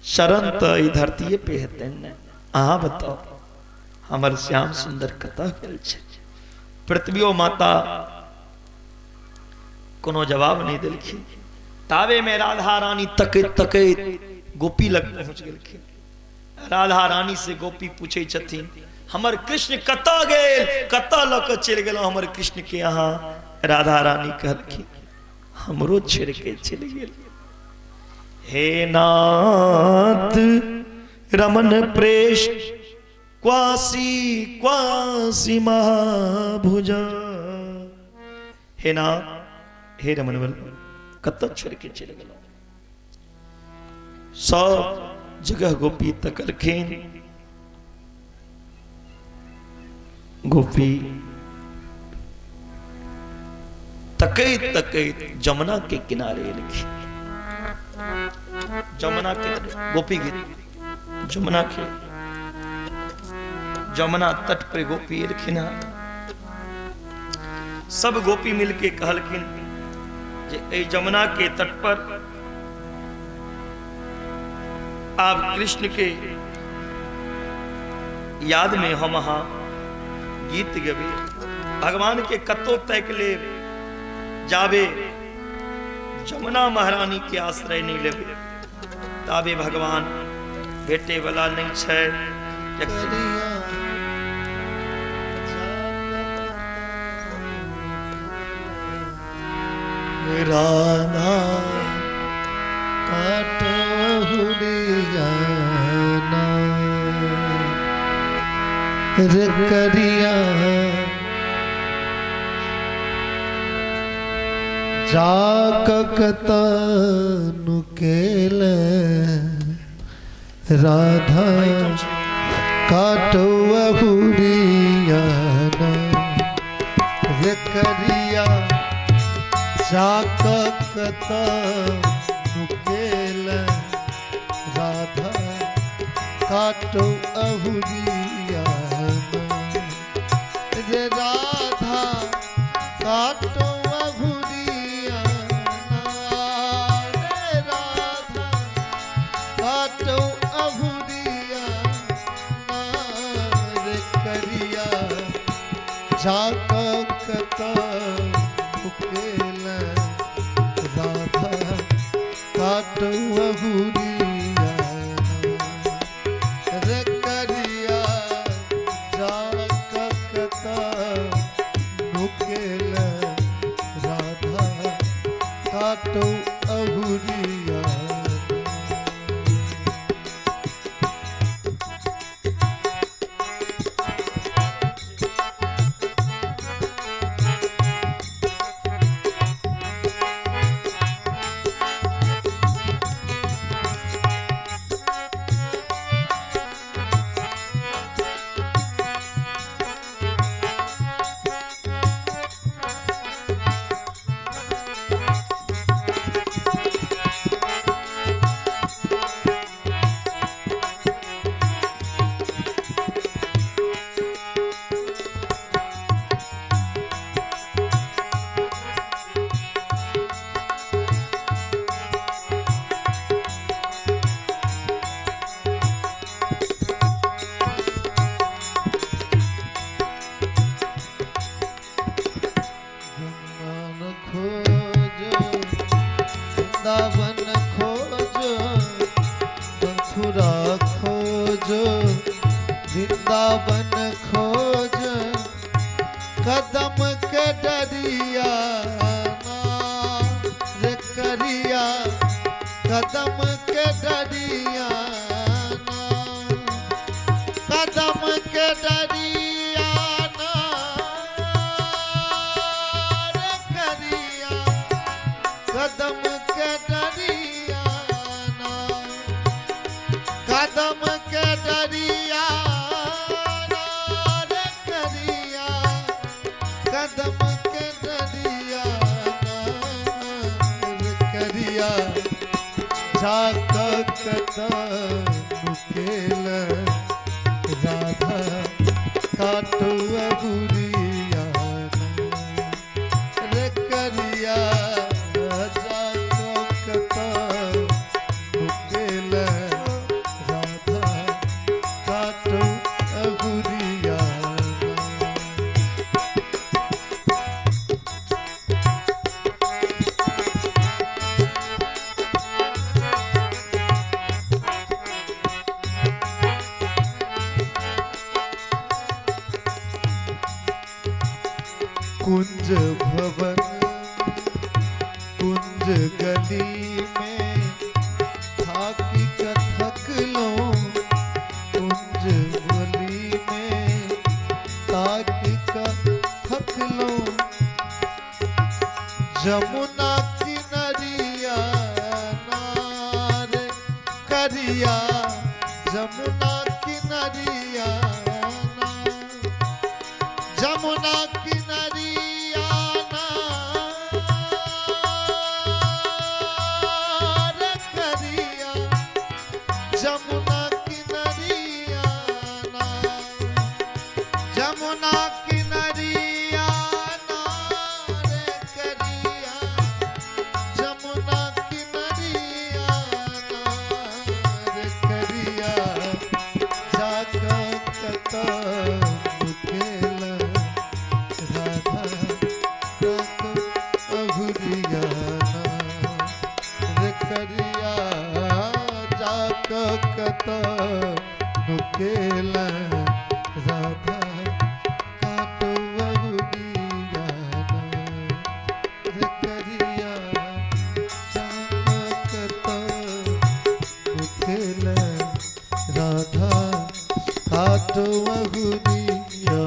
शरण तऽ ई धरतीये पे हेतनि ने, अहाँ बताउ हमर श्याम सुंदर कतऽ गेल छै? पृथ्वियो माता कोनो जवाब नहीं देलखिन। ताबे में राधा रानी तकैत तकैत गोपी लग पहुंच गेलखिन। राधा रानी से गोपी पूछे छथिन, हमर कृष्ण कतऽ गेल, कतऽ लऽ कऽ चलि गेलहुँ हमर कृष्ण के अहाँ? राधा रानी कहलखिन, हमरो छोड़ि के चलि गेल। हे नाथ रमन प्रेष क्वासी क्वासी महाभुजा। हे नाथ, हे रमन वल्लभ, कतऽ छोड़ि के चलि गेलहुँ? सब जगह गोपी तकलखिन। गोपी तकैत तकैत जमुना के किनारे एलखिन। जमुना के गोपी गीत, जमुना के जमुना तट पर गोपी एलखिन। सब गोपी मिलके कहलखिन जे एहि जमुना के तट पर आब कृष्ण के याद में हम अहाँ गीत गेबे। भगवान के कतो तक ले जाबे जमुना महारानी के आश्रय नहीं लेबे ताबे भगवान भेटे वाला नहीं छै। राधा काटहुरिया रे करिया जाकक तनु केल, राधा काटहुरिया रे करिया जाकक तनु केल, राधा काटो अहुरिया रे, राधा काटो अहुरिया रे, राधा काटो अहुरिया। जाक कत नुकेल राधा काटू अहुरिया रे करिया जाक कत नुकेल राधा काटू अहुरिया। वृंदावन खोज, वृंदावन खोज, मथुरा खोज, वृंदावन खोज, कदम के डरिया ना रे करिया, कदम के डरिया ना, कदम के डरिया ना रे करिया, कदम के डरिया ना, कदम के डरिया ना रे करिया, कदम के डरिया ना रे करिया, जाक नुकेल राधा काटू अगुरिया रे करिया, जाक नुकेल राधा काटू अगुरिया। कुंज भवन कुंज गली में थाकी कथक लो, कुंज गली में ताकी कथक लो, जमुना किनरिया नार करिया, जमुना किनरिया ना, जमुना किनरिया नार करिया, जमुना किनरिया ना, जमुना किनरिया नार करिया, जमुना किनरिया नार करिया, जाक कत नुकेल राधा काक अहुरिया रे करिया, जाक कत नुकेल राधा काटो अहुरिया रे करिया, जाक कत नुकेल राधा काटो अहुरिया।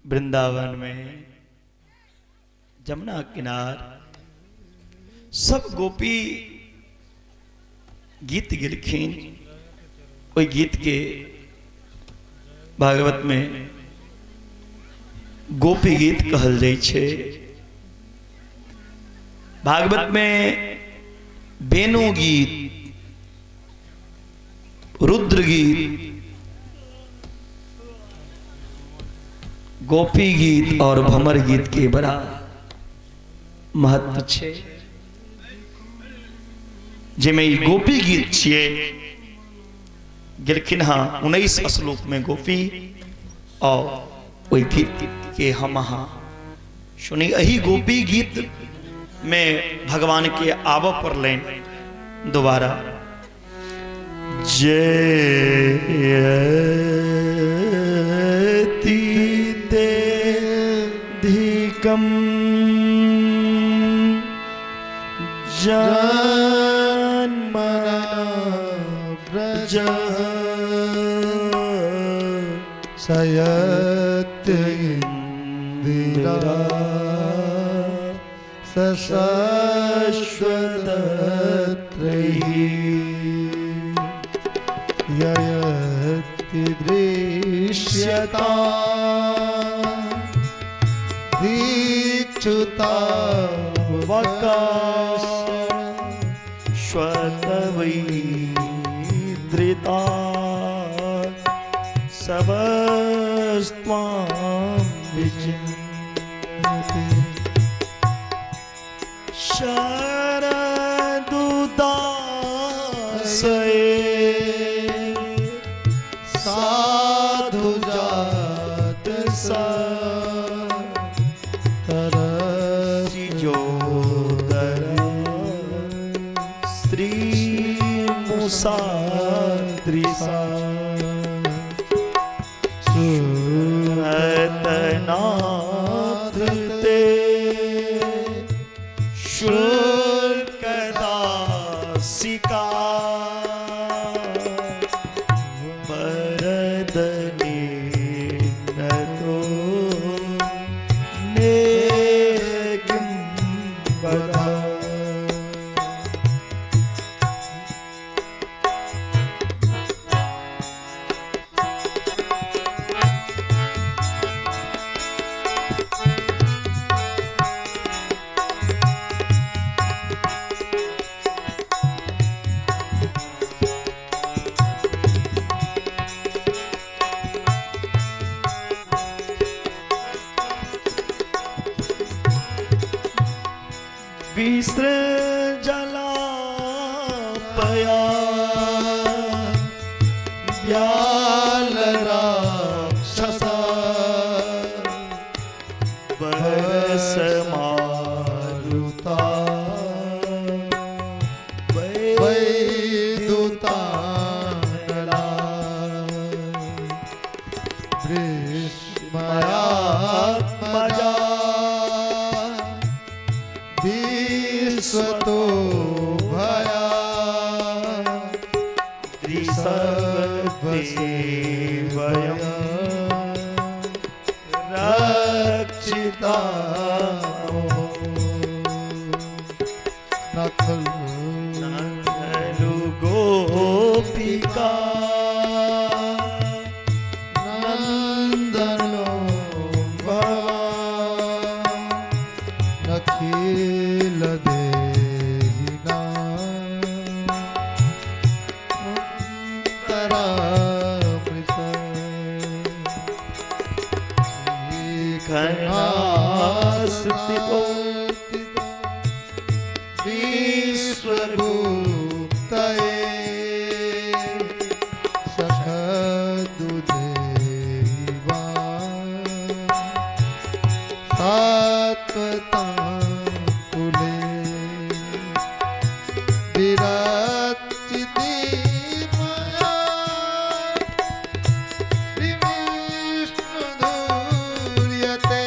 वृंदावन में जमुना किनार सब गोपी गीत गेलखिन। ओहि गीत के भागवत में गोपी गीत कहल जाइ छै। भागवत में वेणु गीत, रुद्र गीत, गोपी गीत और भमर गीत के बड़ा महत्व छै। जाहिमे ई गोपी गीत छियै, गेलखिन हँ 19 श्लोक में गोपी और ओहि गीत के हम अहाँ सुनी। एही गोपी गीत में भगवान के आबऽ पड़लनि दोबारा। जयति तेऽधिकं जन्मना व्रजः सयत इंदिरा सशाश्वतत्रयी ययति दृश्यता दीक्षुता श्वतवैधृता सबस्त्वां विचिन्वते। शरदुदासये साधु जात सा तरसि जोदर श्री मुसाद्रिसा सुरतनाथ ते शुल्कदासिका वरदने नतो नेह किं वद। विश्र जलापया व्याल राक्षसा बरस मारुता वैदुतानला भीष्मयात्मजा विश्वतो भया वयं रक्षिता न खलु खलु गोपिका नन्दनो भवान् नखिल देहिना अन्तरामृत घनास्तितो विश्वगुप्तये सखदुदेवा सात्वतां कुले विरचिति मया विष्णुधूर्यते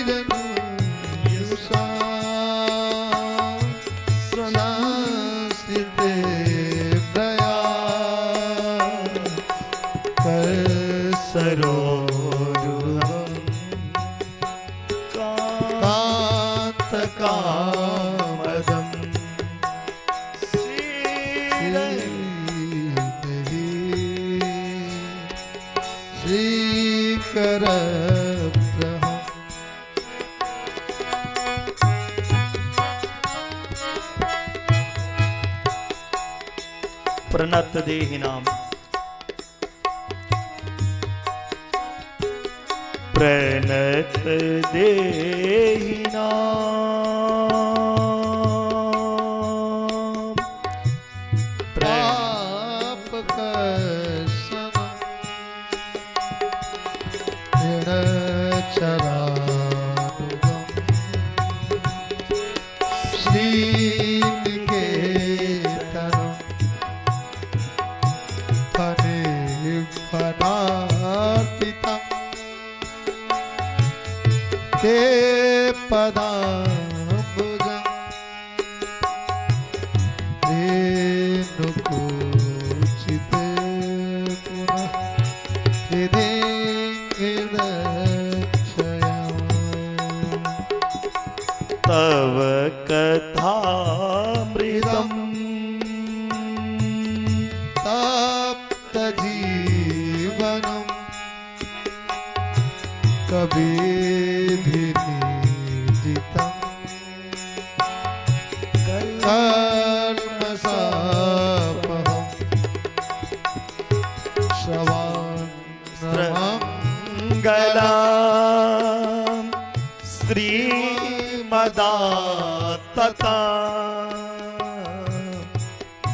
क्षीरनुषा संस्थिते प्रया सरोरुहं कान्तकामदं श्रीकर प्रणत देहि नाम प्रणत देहि नाम प्रण पाप कष्टहारी फलार्पिता ते पदाम्बुजं रेणुकूचित पुनः हृदि हृदक्षयम्। तव कथामृतम् तप्त जीवनम कविभिर्निर्जितं कल्मषापहं श्रवणमं गला श्रीमदातता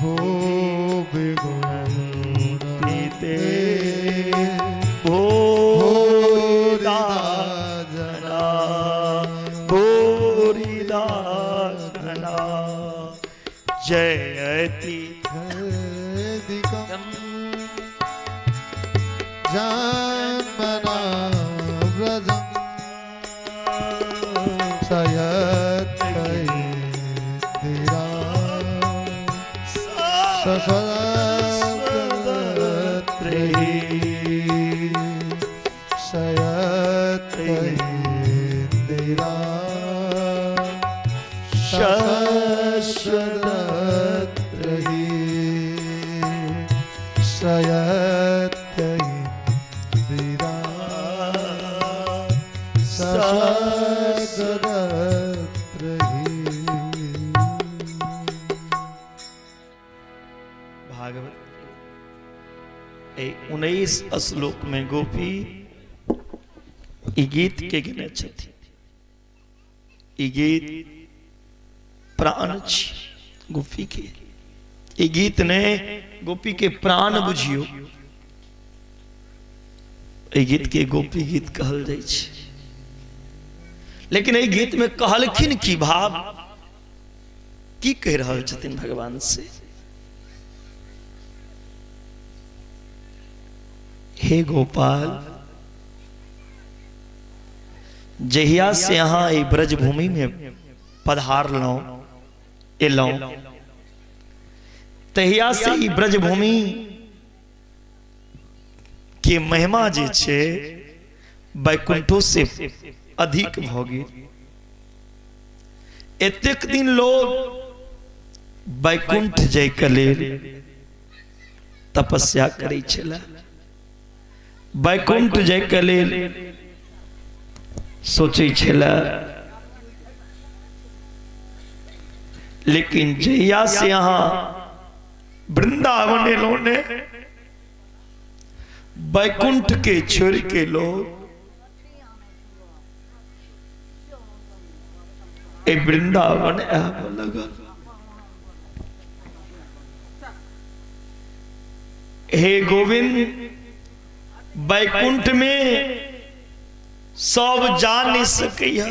भूविगुणन्ति भूरिदा जना भूरिदा जना जयति दिकं जन्मना व्रजं शयत्कैन्दिरा ससत्रे शयत्कैन्दिरा शश्वतत्रयी शयत्कैन्दिरा शश्वतत्रयी। भागवत 19 श्लोक में गोपी ई गीत के गेने छथि। ई गीत प्राण छी गोपी के। ई गीत ने गोपी के प्राण बुझियो। एहि गीत के गोपी गीत कहल जाइ छै। लेकिन एहि गीत में कहलखिन की भाव, की कहि रहल छथिन भगवान से? हे गोपाल, जहिया से अहाँ एहि ब्रजभूमि में पधारलहुँ एलहुँ, तहिया से ई ब्रजभूमि के महिमा जे छै वैकुंठो से अधिक भऽ गेल। एतेक दिन लोग वैकुंठ जायके लेल तपस्या करै छलै, वैकुंठ जायके लेल सोचै छलै, लेकिन जहिया से अहाँ वृंदावन एलहुँ ने, वैकुंठ के छोड़ के लोग ए वृंदावन आबऽ लगल। हे गोविंद, वैकुंठ में सब जा नहीं सकैया।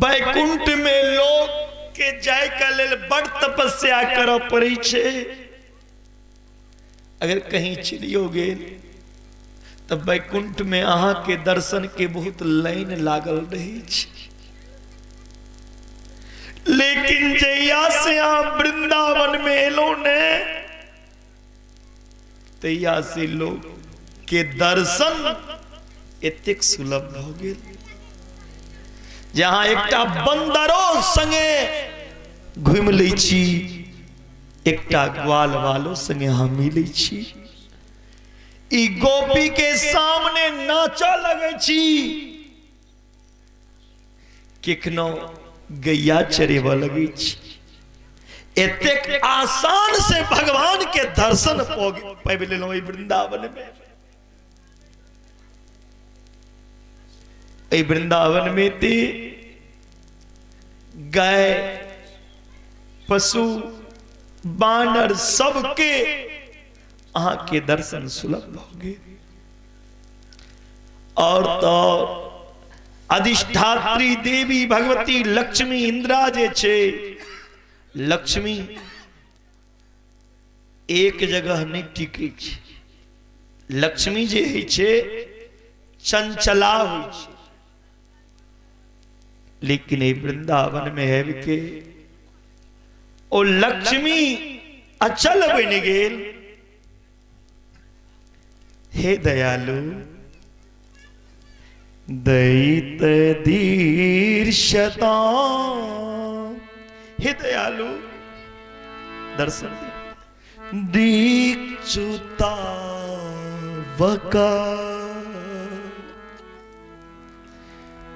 वैकुंठ में लोग के जाय के लेल बड़ तपस्या करऽ पड़ै छै। अगर कहीं चलियो गेल तऽ वैकुंठ में अहाँ के दर्शन के बहुत लाइन लागल रहै छै। लेकिन जहिया से अहाँ वृंदावन में एलहुँ ने, तहिया से लोग के दर्शन एतेक सुलभ भऽ गेल जहाँ एकटा बंदरो संगे घुमि लै छी, एकटा ग्वाल वालो संगे अहाँ मिलै छी, ई गोपी के सामने नाचऽ लगै छी, केखनो गैया चरेबऽ लगै छी। एतेक आसान से भगवान के दर्शन पाबि लेलहुँ एहि वृंदावन में। एहि वृंदावन में ते गाय पशु बानर सबके अहाँ के दर्शन सुलभ भऽ गेल। और तो अधिष्ठात्री देवी भगवती लक्ष्मी इंदिरा जे छै, लक्ष्मी एक जगह नहि टिकै छै। लक्ष्मी जे होइ छै चंचला होइ छै, लेकिन एहि वृंदावन में आबि के ओ लक्ष्मी अचल बनि गेल। हे दयालु दैत दीर्षता, हे दयालु दर्शन दीक्षुता वका।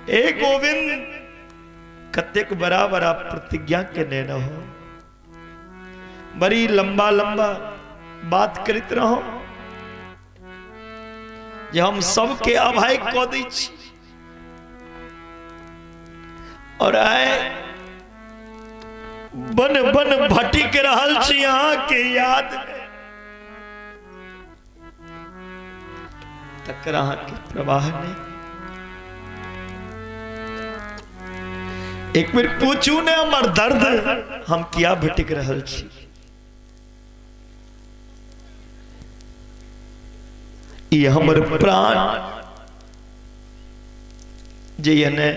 हे गोविंद, कतेक बड़ा बड़ा प्रतिज्ञा केने रहो, बड़ी लंबा लंबा बात करैत रहो जे हम सबके अभय कऽ दै छी, और आइ बन बन भटक रहल छी अहाँके याद में, तकर अहाँके प्रवाह नहि। एक बेर पूछू ने हमर दर्द, हम किया भटक रहल छी। ई हमर प्राण जे ये ने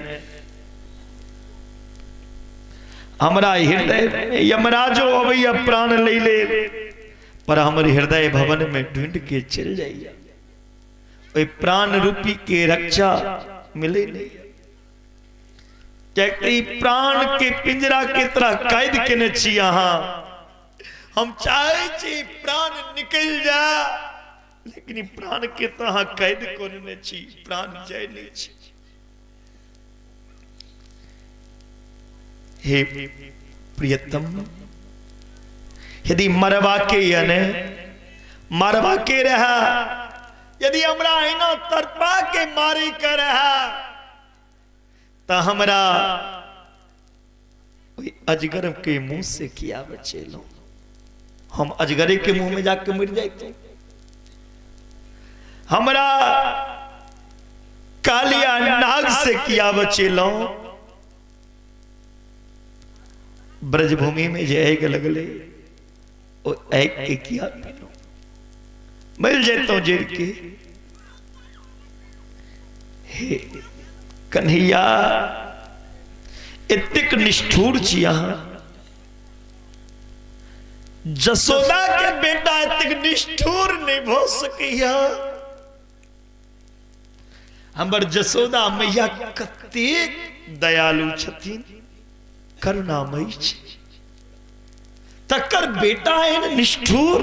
हमरा हृदय में यमराजो अबैया प्राण लै ले, पर हमर हृदय भवन में ढूंढ के चल जाइया, ओहि प्राण रूपी के रक्षा मिले नहीं। कियाकि ई प्राण के पिंजरा के तरह कैद केने छी अहाँ। हम चाहे छी प्राण निकल जा, लेकिन ई प्राण के तऽ अहाँ कैद कऽ छी, प्राण जाय नहीं छी। हे प्रियतम, यदि मरबा के यने मरबा के रहा, यदि हमरा एना तड़पा के मारे के रहा, तऽ हमरा ओहि अजगर के मुंह से किया बचेलहुँ। हम अजगरे के मुंह में जाके मर जाते। हमरा कालिया नाग से किया बचेलहुँ। ब्रजभूमि में जे आगि लगले ओ आगि के किया पीलहुँ, मर जैतहुँ जड़ के। हे कन्हैया, एतेक निष्ठुर छी अहाँ। जसोदा के बेटा एतेक निष्ठुर नहीं भऽ सकैया। हमर जसोदा मैया कतेक दयालु छथिन, करुणामयी छै, तकर बेटा एहन निष्ठुर।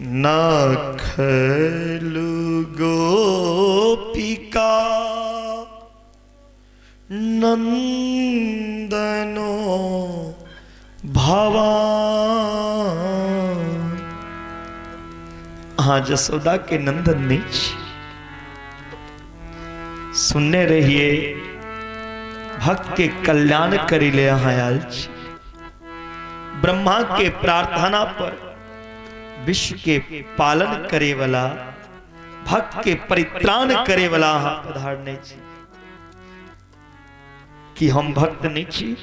न खलु गोपिका नंदनो भवान। अहाँ जसोदा के नंदन नहीं छी। सुनने रहिए भक्त के कल्याण करी ले अहाँ आयल छी। ब्रह्मा के प्रार्थना पर विश्व के पालन करे वाला, भक्त के परित्राण करे वाला अहाँ पधारने छी। कि हम भक्त नहीं छी?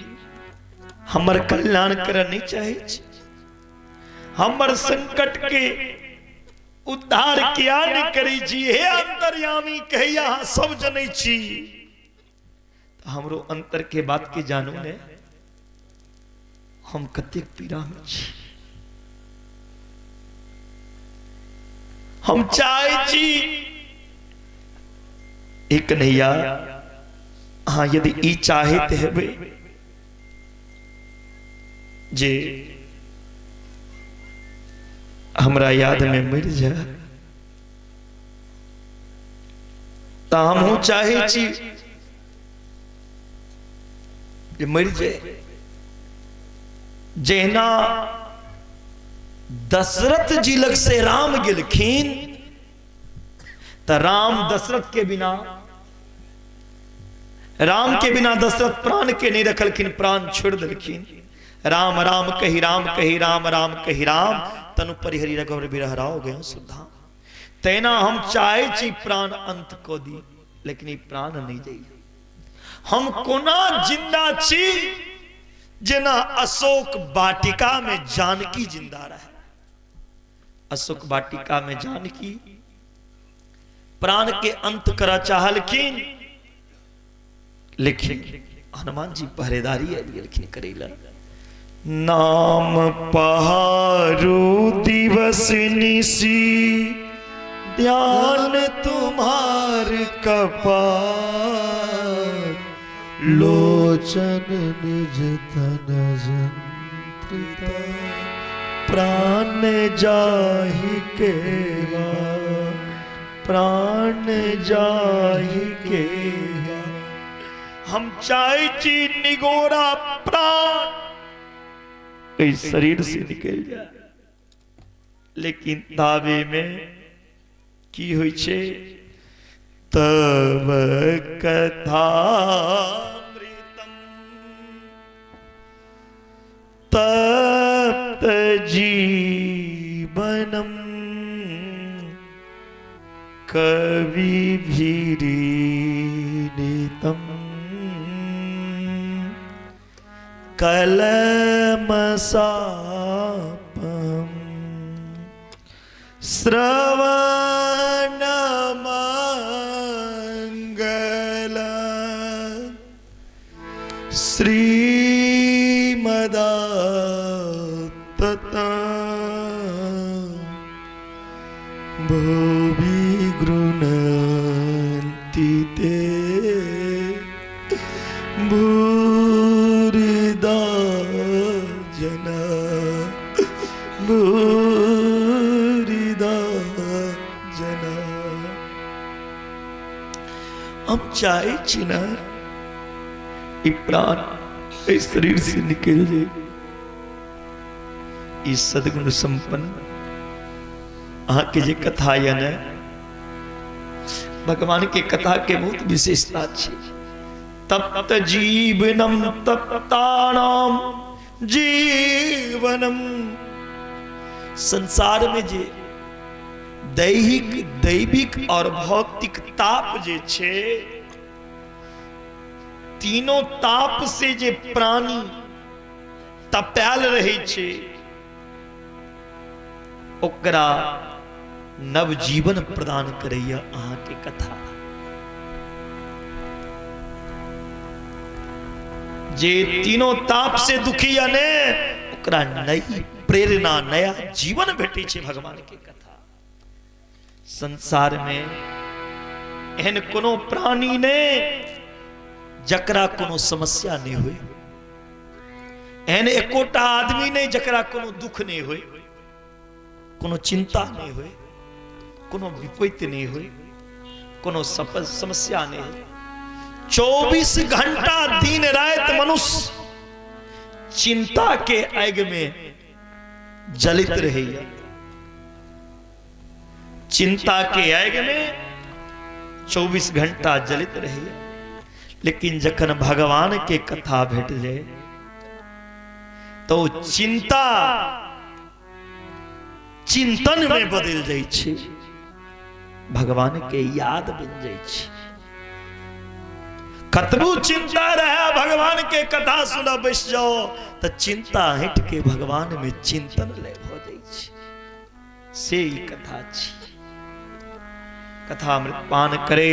हमर कल्याण करऽ नहीं चाहे छी? हमर संकट के उद्धार किया नहीं करै छी? हे अंतर्यामी, कहिया अहाँ सब जनै छी, तऽ हमरो अंतर के बात के जानू ने, हम कतेक पीड़ा में छी। हम चाहे छी एक नैया, अहाँ यदि ई चाहैत हेबै जे हमरा याद में मरि जाए, तऽ हमहूँ चाहै छी जे मरि जाए। जहिना दशरथ जी लग से राम गेलखिन, तऽ राम दशरथ के बिना, राम के बिना दशरथ प्राण के नहीं रखलखिन, प्राण छोड़ देलखिन। राम राम कही राम कही राम राम कही राम, तनु परिहरि रघुवर बिरह राव गयो सुधाम। तैना हम चाहे छी प्राण अंत को दी, लेकिन ई प्राण नहीं जाइए। हम कोना जिंदा छी जेना अशोक वाटिका में जानकी जिंदा रहे। अशोक वाटिका में जानकी प्राण के अंत करा चाहलखिन, लेकिन हनुमान जी पहरेदारी आबि गेलखिन करैला। नाम पहारू दिवस निशी, ध्यान तुम्हार कपाल, लोचन निज तन जंत्रिता, प्राण जाहि के प्राण जाहि के। हम चाहे छी निगोरा प्राण एहि शरीर से निकल जाए, लेकिन दावे में की होइ छै? तब कथामृतम तप्त जीवनम कविभिरीडितम कलमसापम श्रवण मंगल श्रीमदातत भुवि गृह्णन्ति ते भूरिदा जना, भूरिदा जना। हम चाहे छी ना ई प्राण एहि शरीर से निकल जाए, ई सद्गुण संपन्न अहाँके जे कथा यऽ ने, भगवान के कथा के बहुत विशेषता छै। तप्त जीवनम तप्तानाम जीवनम। संसार में जे दैहिक, दैविक और भौतिक ताप जे छै, तीनों ताप से जे प्राणी तपायल रहै छै, ओकरा नव जीवन प्रदान करैया अहाँके कथा। जे तीनों ताप से दुखी या ने, ओकरा नई प्रेरणा, नया जीवन भेटै छै भगवान के कथा। संसार में एहन कोनो प्राणी ने जकरा कोनो समस्या नहीं हुई, एहन एकोटा आदमी नहीं जकरा कोनो दुख नहीं हुई, कोनो चिंता नहीं हुई, कोनो विपत्ति नहीं हुई, कोनो समस्या नहीं हुई। 24 घंटा दिन रात मनुष्य चिंता के आग में जलित रहे, चिंता के आग में 24 घंटा जलित रहे। लेकिन जखन भगवान के कथा भेट जाए तो चिंता चिंतन में बदल जाइ छै, भगवान के याद बन जाइ छै। कतबो चिंता रहे, भगवान के कथा सुन बैस जाओ तो चिंता हट के भगवान में चिंतन ले भ जाइ छै। से ई कथा छी। कथा अमृत पान करे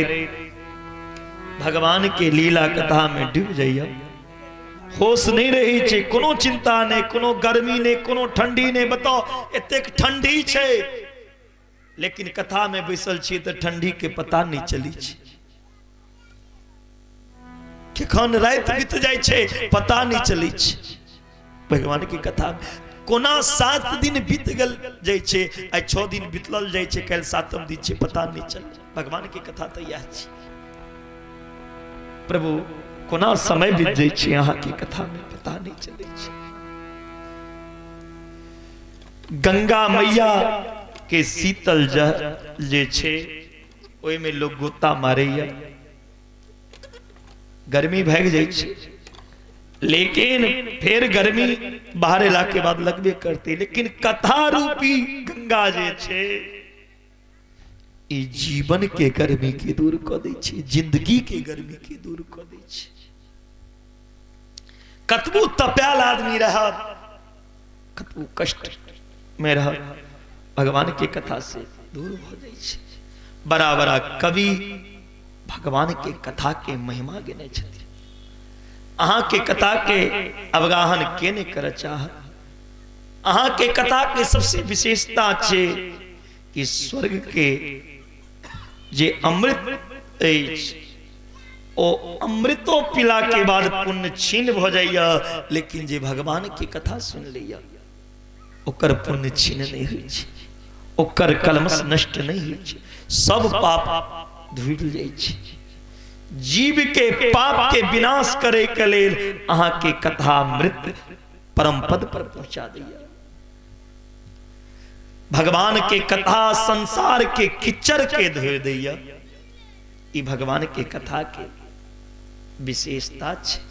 भगवान के लीला कथा में डूब जाइए, होश नहीं रही छै, कोनो चिंता नहीं, कोनो गर्मी नहीं, कोनो ठंडी नहीं। बताओ एतेक ठंडी छै, लेकिन कथा में बैसल छी तो ठंडी के पता नहीं चली छै। कखन राति बीत जाइ छै पता नहीं चली छै। भगवान की कथा कोना 7 दिन बीत गेल जाइ छै, आइ 6 दिन बीतल जाइ छै, काल्हि 7म दिन छै, पता नहीं चल। भगवान की कथा तऽ इएह छै। प्रभु कोना समय बीत जाइ छै अहाँ की कथा में पता नहीं चलै छै। गंगा मैया के शीतल जल जे छै ओहिमे लोग गोता मारैया, गर्मी भागि जाइ छै, लेकिन फेर गर्मी बाहर एला के बाद लगबे करते। लेकिन कथा रूपी गंगा जे छै ई जीवन के गर्मी के दूर कऽ दै छै, जिंदगी के गर्मी के दूर कऽ दै छै। कतबो तपायल आदमी रहत, कतबो कष्ट में रहत, भगवान के कथा से दूर हो जाइ छै। बड़ा बड़ा कवि भगवान के कथा के महिमा गिने छथिन। अहाँ के कथा के अवगाहन के नहीं कर चाहत? अहाँ के कथा के सबसे विशेषता छै कि स्वर्ग के जे अमृत अछि ओ अमृतो पीला के बाद पुण्य छीन भ जाइया, लेकिन जे भगवान के कथा सुन लिया ओकर पुण्य छीन नहीं होइ छै, ओकर कलमस नष्ट नहीं होइ छै, सब पाप धुल जाइ छै। जीव के पाप के विनाश करे के लेल अहाँ के कथा मृत परम पद पर पहुंचा दैया। भगवान के कथा संसार के किचड़ के धोए दैया। ई भगवान के कथा के विशेषता छै।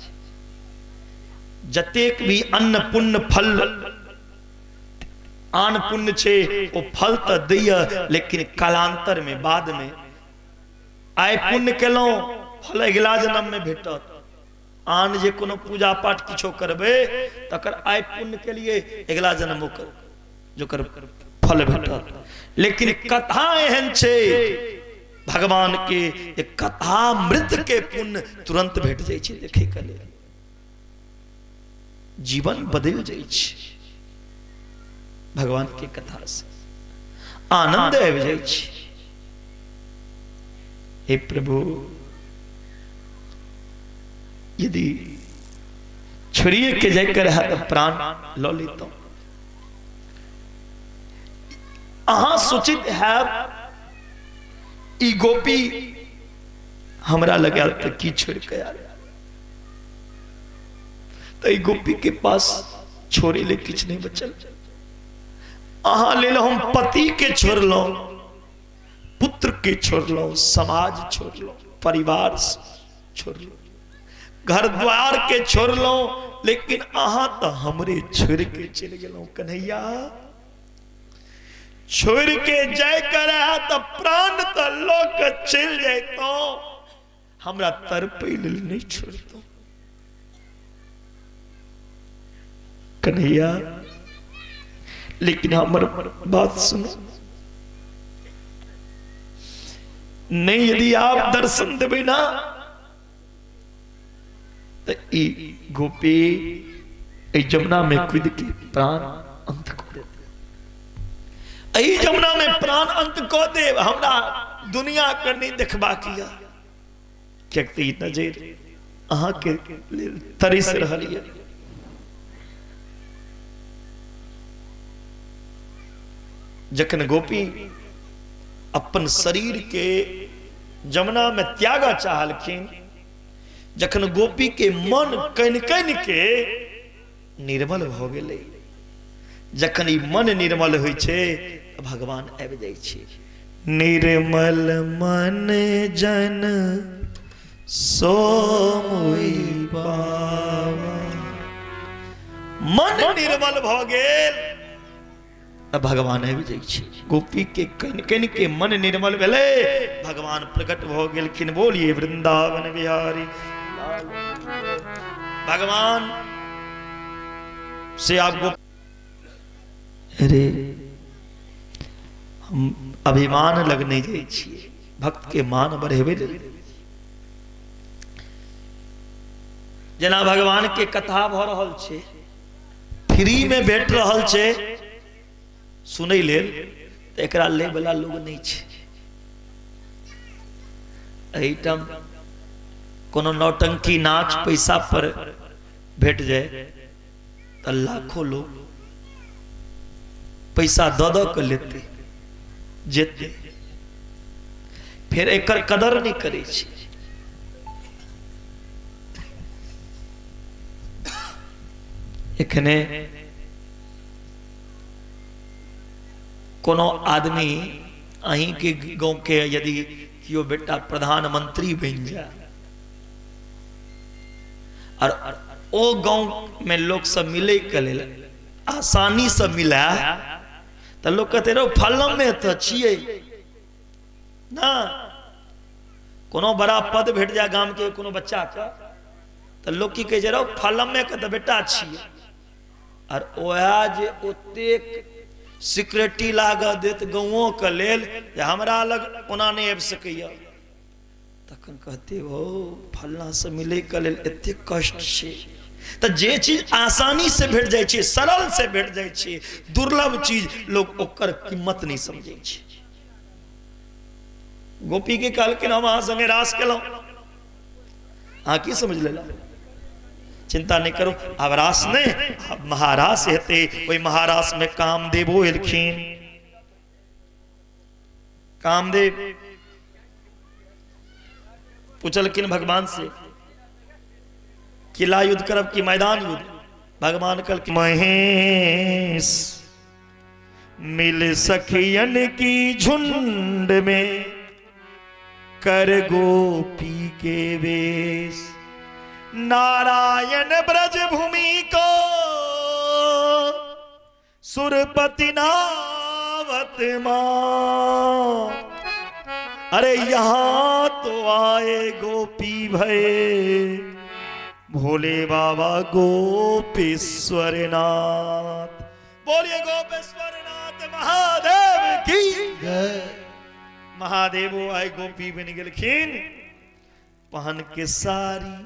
जतेक भी अन्न पुण्य फल आन पुण्य छै ओ फल तऽ दैया, लेकिन कालांतर में बाद में आइ पुण्य केलहुँ फल अगिला जन्म में भेटत। आन जे कोनो पूजा पाठ किछो करबै तकर आइ पुण्य के लिए अगिला जन्म ओकर जोकर फल भेटत। लेकिन कथा एहन छै भगवान के जे कथा मृत के पुण्य तुरंत भेट जाइ छै। देखे के लेल जीवन बदलि जाइ छै भगवान के कथा से, आनंद आबि जाइ छै। हे प्रभु, यदि छोड़िए के जाय के रहा तो प्राण ल लेता। अहाँ सोचित हैब ई गोपी हमरा लग आयल तऽ की छोड़ के आयल, तऽ ई गोपी के पास छोड़े ले किछु नहीं बचल। अहाँ लेल हम पति के छोड़लहुँ, पुत्र के छोड़लहुँ, समाज छोड़लहुँ, परिवार छोड़लहुँ, घर द्वार के छोड़लहुँ, लेकिन अहाँ तऽ हमरे छोड़ के चलि गेलहुँ। कन्हैया छोड़ के जाय के रहे तऽ प्राण तऽ लऽ के चलि जैतहुँ, हमरा तड़पै लेल नहि छोड़तहुँ। कन्हैया, लेकिन हमर बात सुनो नहीं, यदि आप दर्शन देबै ना तऽ ई गोपी एहि जमुना में कूद के प्राण अंत कऽ देत। एहि जमुना में प्राण अंत कऽ देब, हमरा दुनिया के नहीं देखबाक यऽ, किएक तऽ ई नजर अहाँके लेल तरसि रहल यऽ। जखन गोपी अपन शरीर के जमुना में त्याग चाहलखिन, जखन गोपी के मन कनि कनि के निर्मल भऽ गेलै, जखन ई मन निर्मल होइ छै तऽ भगवान आबि जाइ छै। निर्मल मन जन सो मोहि पावा। मन निर्मल भऽ गेल तऽ भगवान आबि जाइ छै। गोपी के कनि कनि के मन निर्मल भेलै, भगवान प्रकट भऽ गेलखिन। बोलिए वृंदावन बिहारी भगवान से आप गोप अरे हम अभिमान लग नहीं जाइ छियै, भक्त के मान बढ़ेबे लेल। जेना भगवान के कथा भऽ रहल छै, फ्री में भेट रहल छै सुनै लेल, तऽ एकरा लै वाला लोग नहि छै। एहिठाम कोनो नौटंकी नाच पैसा पर भेट जाय तऽ लाखों लोग पैसा दऽ दऽ के लेते जेते, फेर एकर कदर नहि करै छै। एखने कोनो आदमी अहींके गाँवके यदि केओ बेटा प्रधानमंत्री बनि जाय और ओ गाँव में लोग सब मिले के लेल आसानी से मिला तऽ लोग कहते रहो फलम में तऽ छियै ना। कोनो बड़ा पद भेट जाए गाम के कोनो बच्चा के तऽ लोक की कहै छै, रौ फलमे के तऽ बेटा छियै। आर ओएह जे ओतेक सिक्रेटी लागऽ देत गाँवो के लेल जे हमरा लग ओना नहि आबि सकैया, तखन कहते ओ फलना से मिलै के लेल एतेक कष्ट छै। तऽ जे चीज आसानी से भेट जाइ छै, सरल से भेट जाइ छै, दुर्लभ चीज, लोग ओकर कीमत नहि समझै छै। गोपी के कहलखिन हम अहाँ संगे रास केलहुँ, अहाँ की समझ लेलहुँ? चिंता नहीं करो, आब रास नहीं, आब महारास हेतै। ओहि महारास में कामदेवो एलखिन। कामदेव पूछलखिन भगवान से, किला युद्ध करब कि मैदान युद्ध? भगवान कहलखिन महेश मिल सखियन की झुंड में कर गोपी के वेश, नारायण ब्रज भूमि को सुरपति नावत मां, अरे यहाँ तो आए गोपी भये भोले बाबा गोपेश्वर नाथ। बोलिए गोपेश्वर नाथ महादेव की जय। महादेवो आए गोपी बन गेलखिन, पहन के साड़ी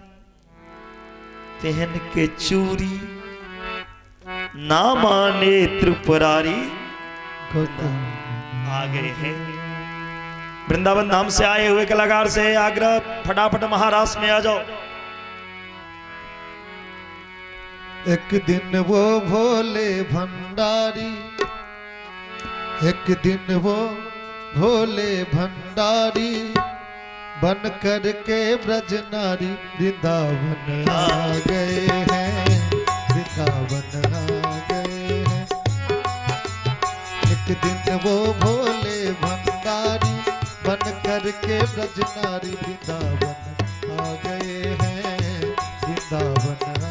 पहन के चूड़ी, ना माने त्रिपुरारी आ गए हैं। वृंदावन धाम से आए हुए कलाकार से आग्रह, फटाफट महाराष्ट्र में आ जाओ। एक दिन वो भोले भंडारी, एक दिन वो भोले भंडारी बन कर के ब्रज नारी वृंदावन आ गए हैं, वृंदावन आ गए हैं। एक दिन वो भोले भंडारी बन कर के ब्रज नारी वृंदावन आ गए हैं, वृंदावन आ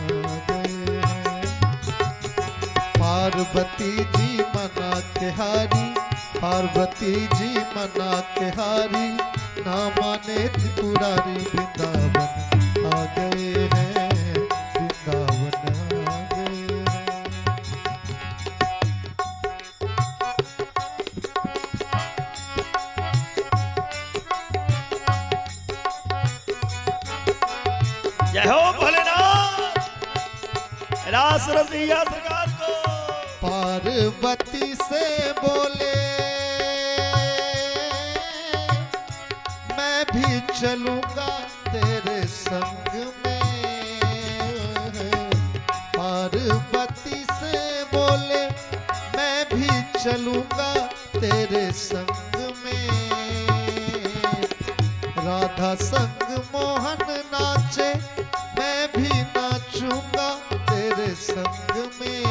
गए हैं। पार्वती जी मना के हारी, पार्वती जी मना के हारी, ना माने त्रिपुरारी वृंदावन आ गए हैं, वृंदावन आ गए हैं। जय हो भोलेनाथ, रास रसिया सरकार को। पार्वती से बोले मैं भी चलूंगा तेरे संग में, पार्वती से बोले मैं भी चलूंगा तेरे संग में। राधा संग मोहन नाचे मैं भी नाचूंगा तेरे संग में।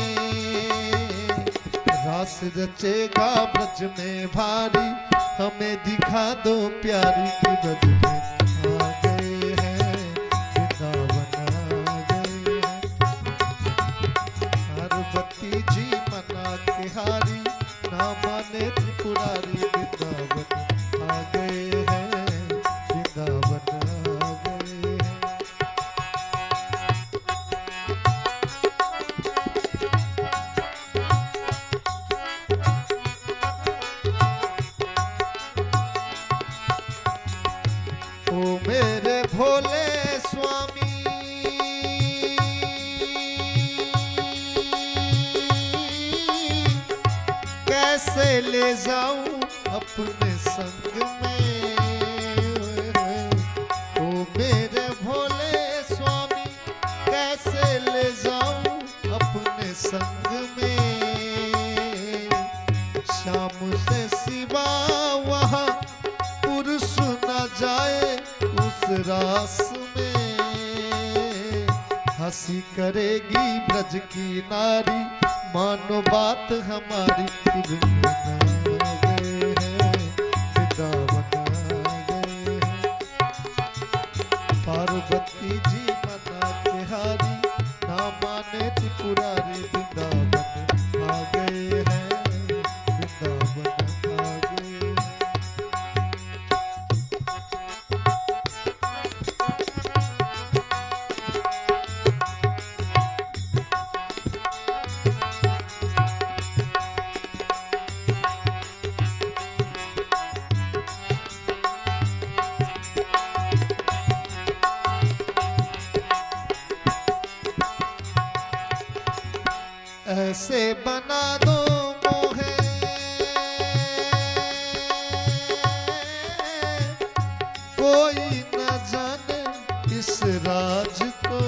रास रचेगा ब्रज में भारी, हमें दिखा दो प्यारी की ब्रज में आ गए हैं, वृंदावन आ गए हैं। पार्वती जी मना के हारी, ना माने त्रिपुरारी वृंदावन आ गए हैं, वृंदावन आ गए हैं। ओ मेरे भोले स्वामी, कैसे ले जाऊं अपने संग में। ओ मेरे भोले स्वामी, कैसे ले जाऊं अपने संग में। श्याम से सिवा वहाँ पुरुष न जाए उस रास में। हंसी करेगी ब्रज की नारी, मानो बात हमारी कि वृंदावन आ गए हैं, वृंदावन आ गए हैं। पार्वती जी मना के हारी, ना माने त्रिपुरारी वृंदावन आ गए हैं, वृंदावन आ गए हैं। बना दो मोहे, कोई न जाने इस राज को।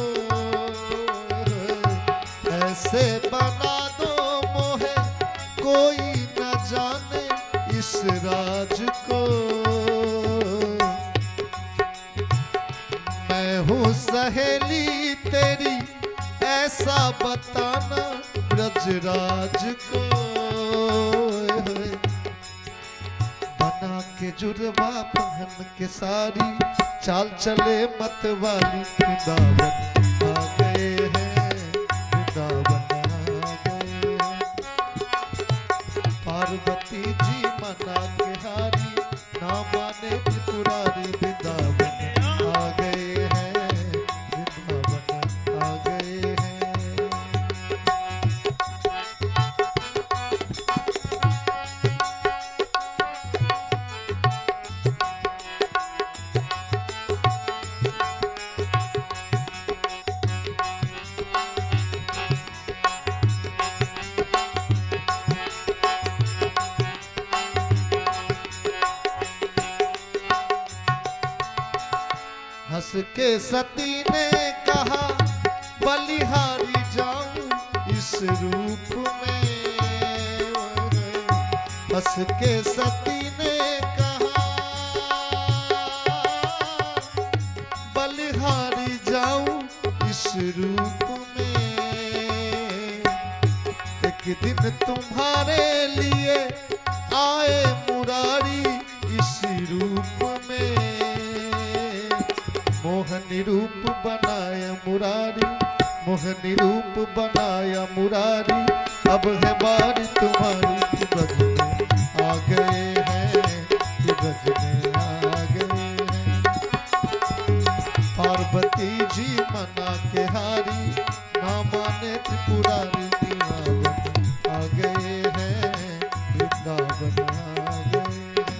ऐसे बना दो मोहे, कोई न जाने इस राज को। मैं हूँ सहेली तेरी, ऐसा बताना ब्रजराज को। बना के जुड़वा पहन के सारी, चाल चले मत वाली, वृंदावन आ गए हैं, वृंदावन आ गए हैं। पार्वती जी मना के हारी, ना माने त्रिपुरारी, वृंदावन आ गए हैं, वृंदावन आ गए हैं। हंस के सती ने कहा, बलिहारी जाऊं इस रूप में। हंस के सती ने कहा, बलिहारी जाऊं इस रूप में। एक दिन तुम्हारे लिए आए मुरारी इस रूप में। मोहनी रूप बनाया मुरारी, मोहनी रूप बनाया मुरारी, अब है बारी तुम्हारी, ब्रज में आ गए हैं, ब्रज में आ गए हैं। पार्वती जी मना के हारी, ना माने त्रिपुरारी, वृंदावन आ गए हैं, वृंदावन आ गए हैं।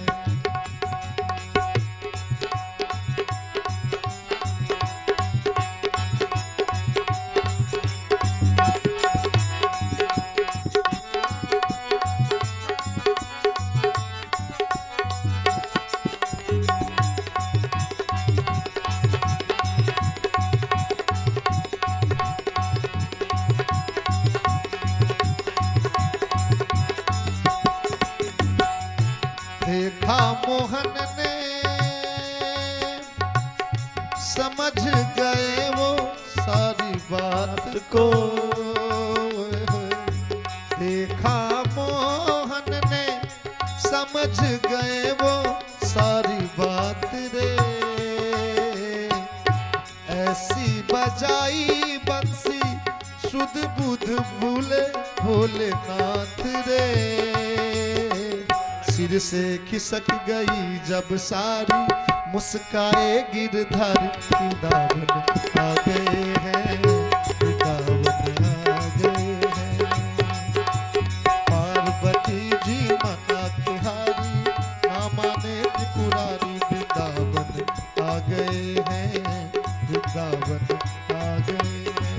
देखा मोहन ने, समझ गए वो सारी बात को। देखा मोहन ने, समझ गए वो सारी बात रे। ऐसी बजाई बंसी, सुध बुध भूले भोलेनाथ रे। सिर से खिसक गई जब सारी, मुस्काए गिरधर, वृंदावन आ गए हैं, वृंदावन आ गए हैं। पार्वती जी मना के हारी, ना माने त्रिपुरारी, वृंदावन आ गए हैं, वृंदावन आ गए हैं।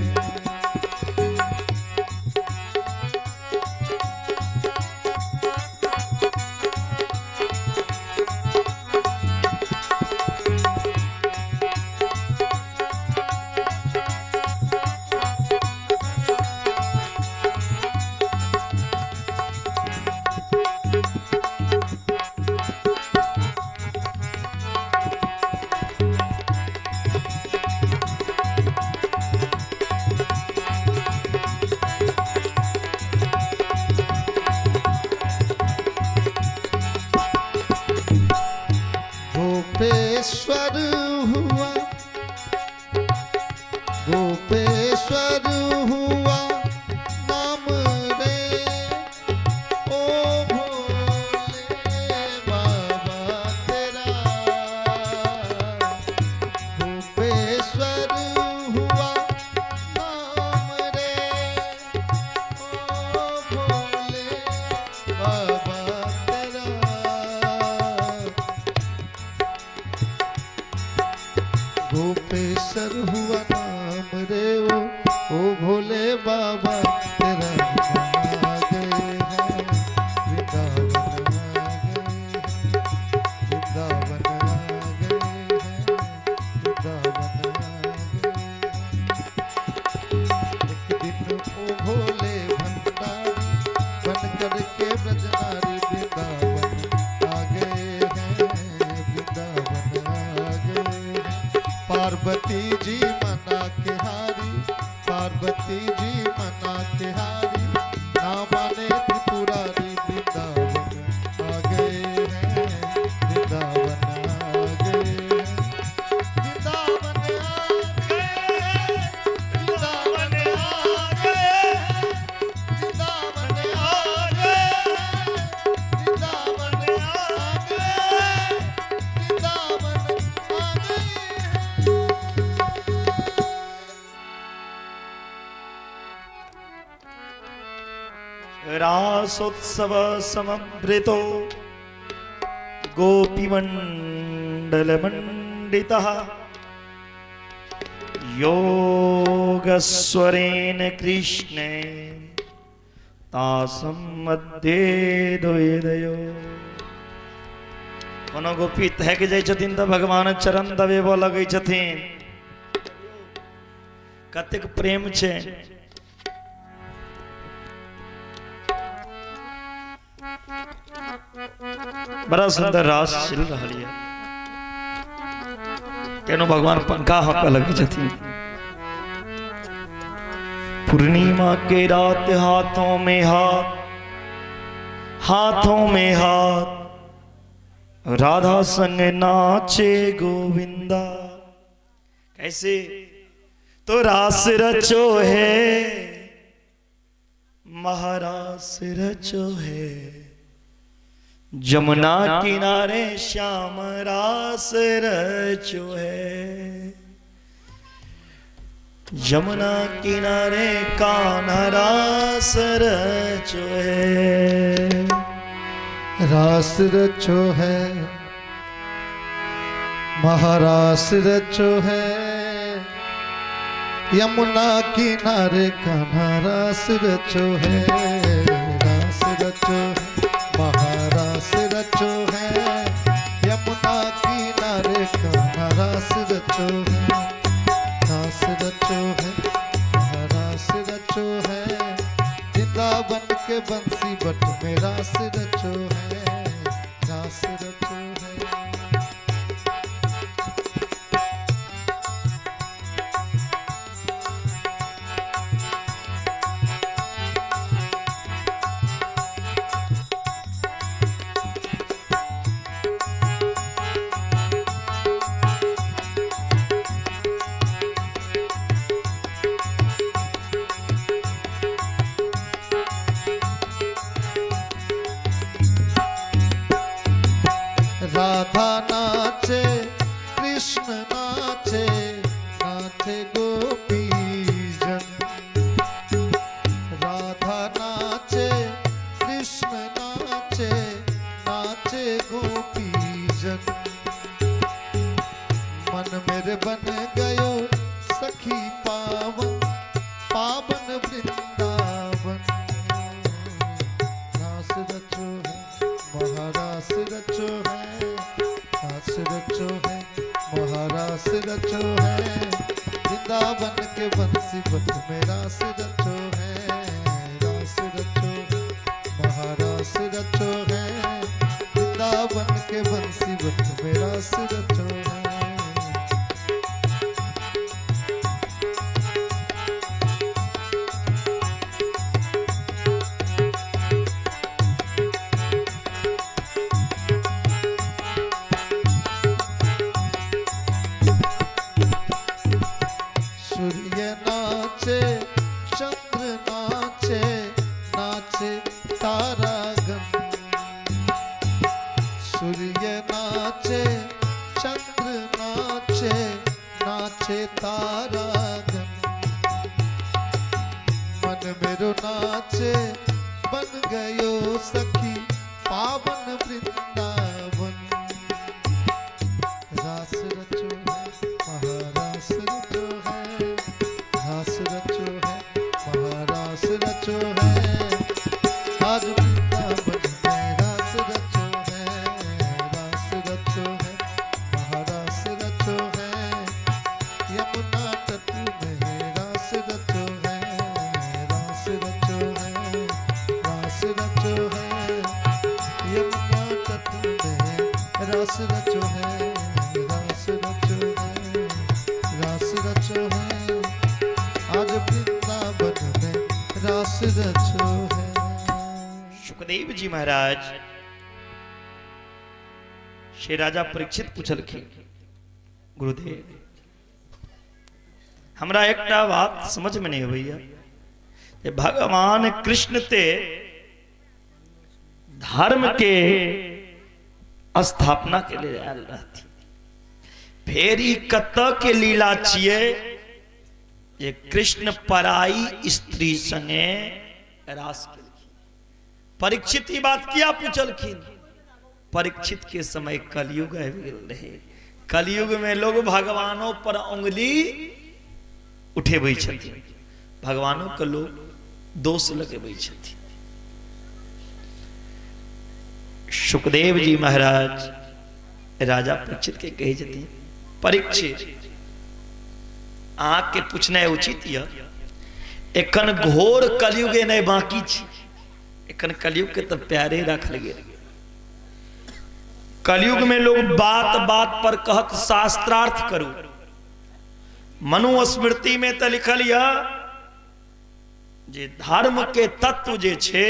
गोपेश्वर हुआ, गोपेश्वर हुआ नाम रे, ओ भोले बाबा तेरा। गोपेश्वर हुआ नाम रे, ओ भोले बाबा तेरा। करके ब्रजनारी वृंदावन आ गए हैं, वृंदावन आ गए हैं। पार्वती जी मना के हारी, पार्वती जी मना के हारी, ना माने त्रिपुरारी वृंदावन आ गए हैं, वृंदावन आ गए हैं, वृंदावन आ गए हैं, वृंदावन आ गए हैं, वृंदावन आ गए हैं, वृंदावन आ गए हैं, वृंदावन आ गए हैं। रासोत्सव समवृतो गोपीमण्डलमण्डितः योगस्वरेण कृष्णे तासं मध्ये द्वैदयो। कोनो गोपी थकि जाइ छथिन तऽ भगवान चरण दबेबऽ लगै छथिन। कतेक प्रेम छै। बड़ा सुंदर रास चलि रहल यऽ। केनो भगवान पंखा हँकऽ लगै छथिन। पूर्णिमा के रात हाथों में हाथ, हाथों में हाथ, राधा संग नाचे गोविंदा। कैसे तो रास रचो है, महारास रचो है, जमुना किनारे श्याम रास रचो है, जमुना किनारे कान्हा रास रचो है, रास रचो है, महारास रचो है, यमुना किनारे कान्हा रास रचो है, रास रचो है, महारास रचो है, यमुना किनारे कान्हा रास रचो है, रास रचो है, महारास रचो है, वृंदावन के बंसी बट में रास रचो है, रास रचो है। राधा नाचे कृष्ण नाचे नाचे गोपी जन, राधा नाचे कृष्ण नाचे नाचे गोपी जन, मन मेरे बन गयो सखी पावन पावन वृंदावन। रास रचो है महारास रचो है, रास रचो है महारास रचो है, वृंदावन के बंसी बट में रास रचो है, रास रचो है महारास रचो है, वृंदावन के बंसी बट में रास रचो है। सूर्य नाचे चंद्र नाचे नाचे तारागण, सूर्य नाचे चंद्र नाचे नाचे तारागण, मन मेरो नाचे बन गयो सखी पावन वृंदावन। रास रचो है महारास रचो है, रास रचो है महारास रचो है, आज वृंदावन में रास रचो है, रास रचो है महारास रचो है, यमुना तट में रास रचो है, रास रचो है, रास रचो रास रचो है, रास रचो है, रास रचो है, आज वृंदावन में रास रचो है। सुखदेव जी महाराज श्री राजा परीक्षित पूछलखिन, गुरुदेव हमरा एकटा बात समझ में नहीं अबैया जे भगवान कृष्ण ते धर्म के स्थापना के लिए आयल रहती, फेर ई कतऽ के लीला छियै जे कृष्ण पराई स्त्री संगे रास केलखिन। परीक्षित ई बात किया पूछलखिन? परीक्षित के समय कलयुग आबि गेल रहे। कलयुग में लोग भगवानों पर उंगली उठेबै छथिन, भगवानों के लोग दोष लगेबै छथिन। सुखदेव जी महाराज राजा परीक्षित के कहै छथिन, परीक्षित अहाँके पूछनाइ उचित यऽ, एखन घोर कलयुग नहि बाकी छै, एखन कलयुग के तऽ प्यारे राखल गेल। कलयुग में लोग बात बात पर कहत शास्त्रार्थ करू। मनुस्मृति में तऽ लिखल यऽ जे धर्म के तत्व जे छै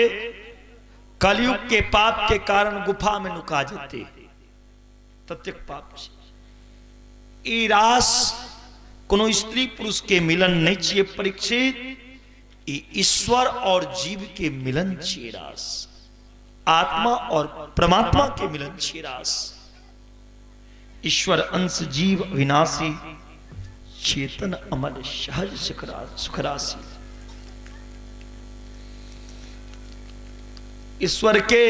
कलयुग के पाप के कारण गुफा में नुका जेते, ततेक पाप छै। ई रास कोनो स्त्री पुरुष के मिलन नहीं छियै परीक्षित, ई ईश्वर और जीव के मिलन छियै रास, आत्मा और परमात्मा के मिलन छियै रास। ईश्वर अंश जीव अविनाशी चेतन अमल सहज सुखराशि। ईश्वर के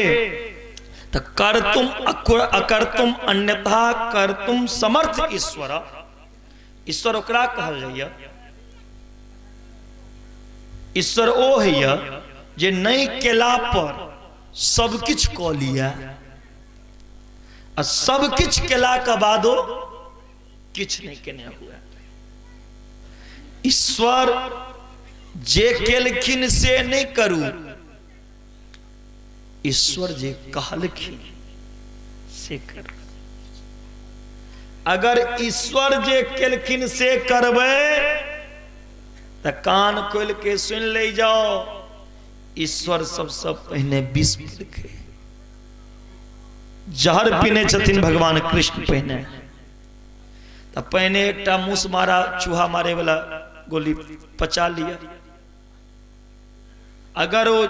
त कर तुम अकर तुम अन्यथा कर तुम समर्थ ईश्वर। ईश्वर ओकरा कहल जाइए, ईश्वर ओ होइए जे नहीं केला पर सब किछु कऽ लिया आ सब किछु केला के बादो किछु नहीं केने हुए। ईश्वर जे केलखिन से नहीं करू, ईश्वर जे कहलखिन से करू। अगर ईश्वर जे केलखिन से करबै तऽ कान खोलि के सुनि लै जाओ, ईश्वर सबसँ पहिने विष पीलकै, जहर पीने छथिन भगवान कृष्ण पहिने। तऽ पहिने एकटा मूस मारा चूहा मारे वाला गोली पचा लिया, अगर ओ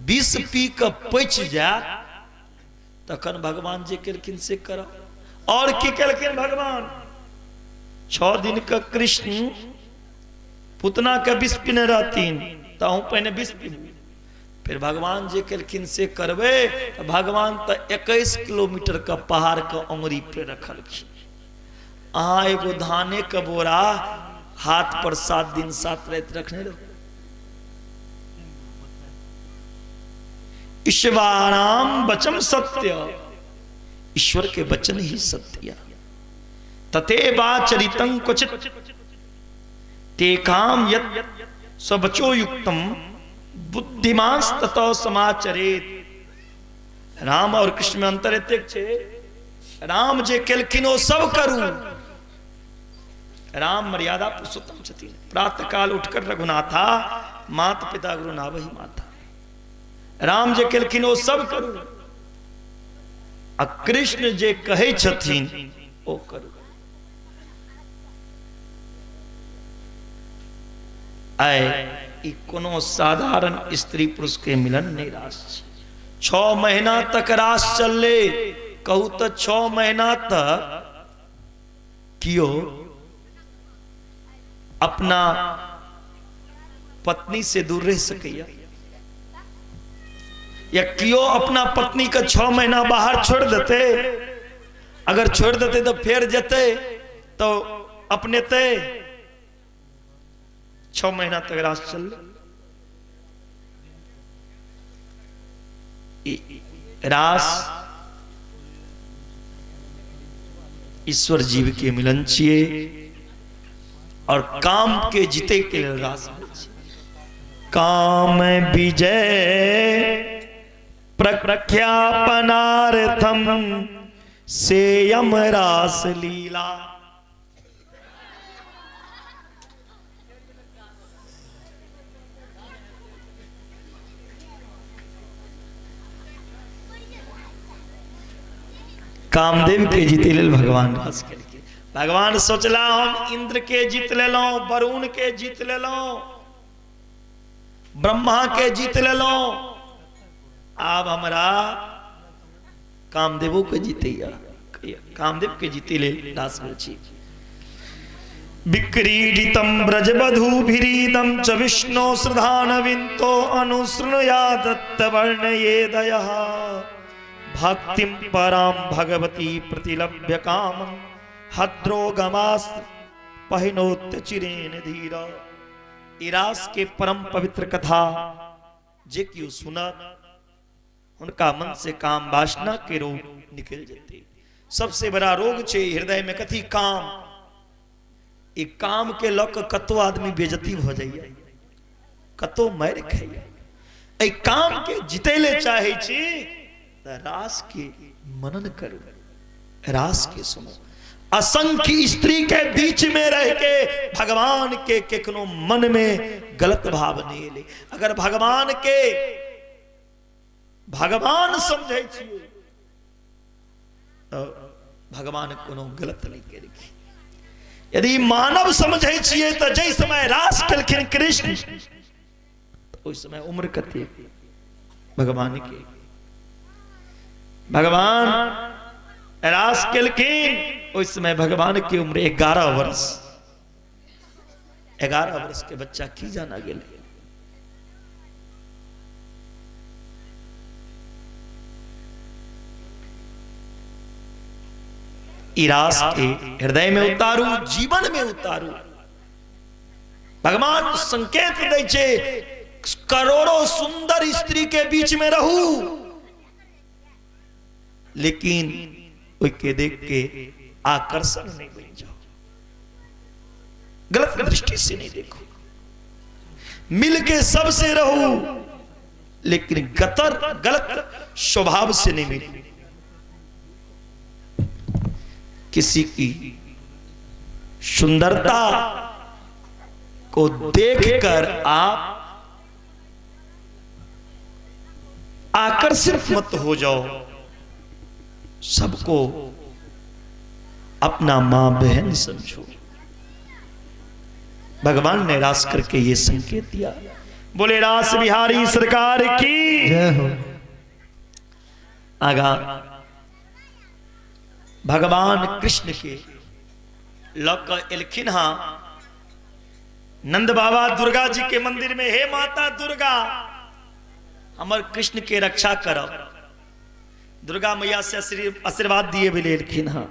विष पी कऽ पचि जायत तखन भगवान जे केलखिन से करब। और की केलखिन भगवान? 6 दिन के कृष्ण पुतना के विष पीने रहथिन तऽ अहूँ पहिने विष पीबू, फिर भगवान जे केलखिन से करबै। तऽ भगवान तऽ 21 किलोमीटर के पहाड़ के अंगुरी पे रखलखिन, अहाँ एगो धाने के बोरा हाथ पर 7 दिन 7 राति रखने रहू। ईश्वराम वचन सत्य, ईश्वर के वचन ही सत्य। तथैवाचरितं क्वचित तेकाम यत् स्ववचो युक्तम बुद्धिमांस ततः समाचरेत। राम और कृष्ण में अंतर एतेक छै, राम जे केलखिन ओ सब करू। राम मर्यादा पुरुषोत्तम छथिन। प्रातः काल उठकर रघुनाथा मात पिता गुरु नावही माता। राम जे केलखिन ओ सब करू, आ कृष्ण जे कहै छथिन ओ करू। आइ ई कोनो साधारण स्त्री पुरुष के मिलन नहीं रास छै। 6 महीना तक रास चलले, कहू तऽ 6 महीना तक कियो अपना पत्नी से दूर रह सकैया? या कियो अपना पत्नी के 6 महीना बाहर छोड़ देते? अगर छोड़ देते तो फेर जेते तो अपने ते 6 महीना तक रास चल। रास ईश्वर जीव के मिलन छिए और काम के जीते के लिए रास होइ छै। काम विजय प्रख्यापनार्थम सेयम रास लीला। कामदेव के जीते लेल भगवान रास केलखिन। भगवान सोचला हम इंद्र के जीत लेलहुं, वरुण के जीत लेलहुं, ब्रह्मा के जीत लेलहुं, आब हमरा कामदेवो के जीतैया। कामदेव के जीते लेल रास भेल छी। विक्रीडितं ब्रजवधूभिरीदं च विष्णो श्रद्धानविन्तो अनुशृणुया दत्तवर्णयेदयः भक्तिं परां भगवती प्रतिलभ्य कामं हद्रोगमास्त्र पहिनोत्य चिरेण धीर। ई रास के परम पवित्र कथा जे केओ सुनत हुनका मन से काम वासना के रोग निकल जेतै। सबसे बड़ा रोग छै हृदय में कथी? काम। ई काम के लऽ कऽ कतो आदमी बेजती भऽ जाइए, कतो मारि खाइए। एहि काम के जीतै ले चाहै छी तऽ रास के मनन करू, रास के सुनू। असंख्य स्त्री के बीच में रह के भगवान के केकनो मन में गलत भाव नहीं एलै। अगर भगवान के भगवान समझै छियै तऽ भगवान कोनो गलत नहि केलखिन। यदि मानव समझै छियै तऽ जाहि समय रास केलखिन कृष्ण, ओहि समय उम्र कते भगवान के? भगवान रास केलखिन ओहि समय भगवान के उम्र 11 वर्ष। 11 वर्ष के बच्चा की जाना गेलै? ई रास के हृदय में उतारू, जीवन में उतारू। भगवान संकेत दै छै करोड़ों सुंदर स्त्री के बीच में रहू, लेकिन ओहि के देख के आकर्षण नहीं बन जाओ, गलत दृष्टि से नहीं देखो, मिल के सबसे रहू लेकिन गतर गलत स्वभाव से नहीं मिले। किसी की सुंदरता को देखकर आप आकर्षित मत हो जाओ, सबको अपना मां बहन समझो। भगवान ने रास करके ये संकेत दिया। बोले रास बिहारी सरकार की जय हो। आगा भगवान कृष्ण के लऽ कऽ एलखिन हँ नंद बाबा दुर्गा जी के मंदिर में, हे माता दुर्गा हमर कृष्ण के रक्षा करब। दुर्गा मैया से आशीर्वाद दिए भी एलखिन हँ,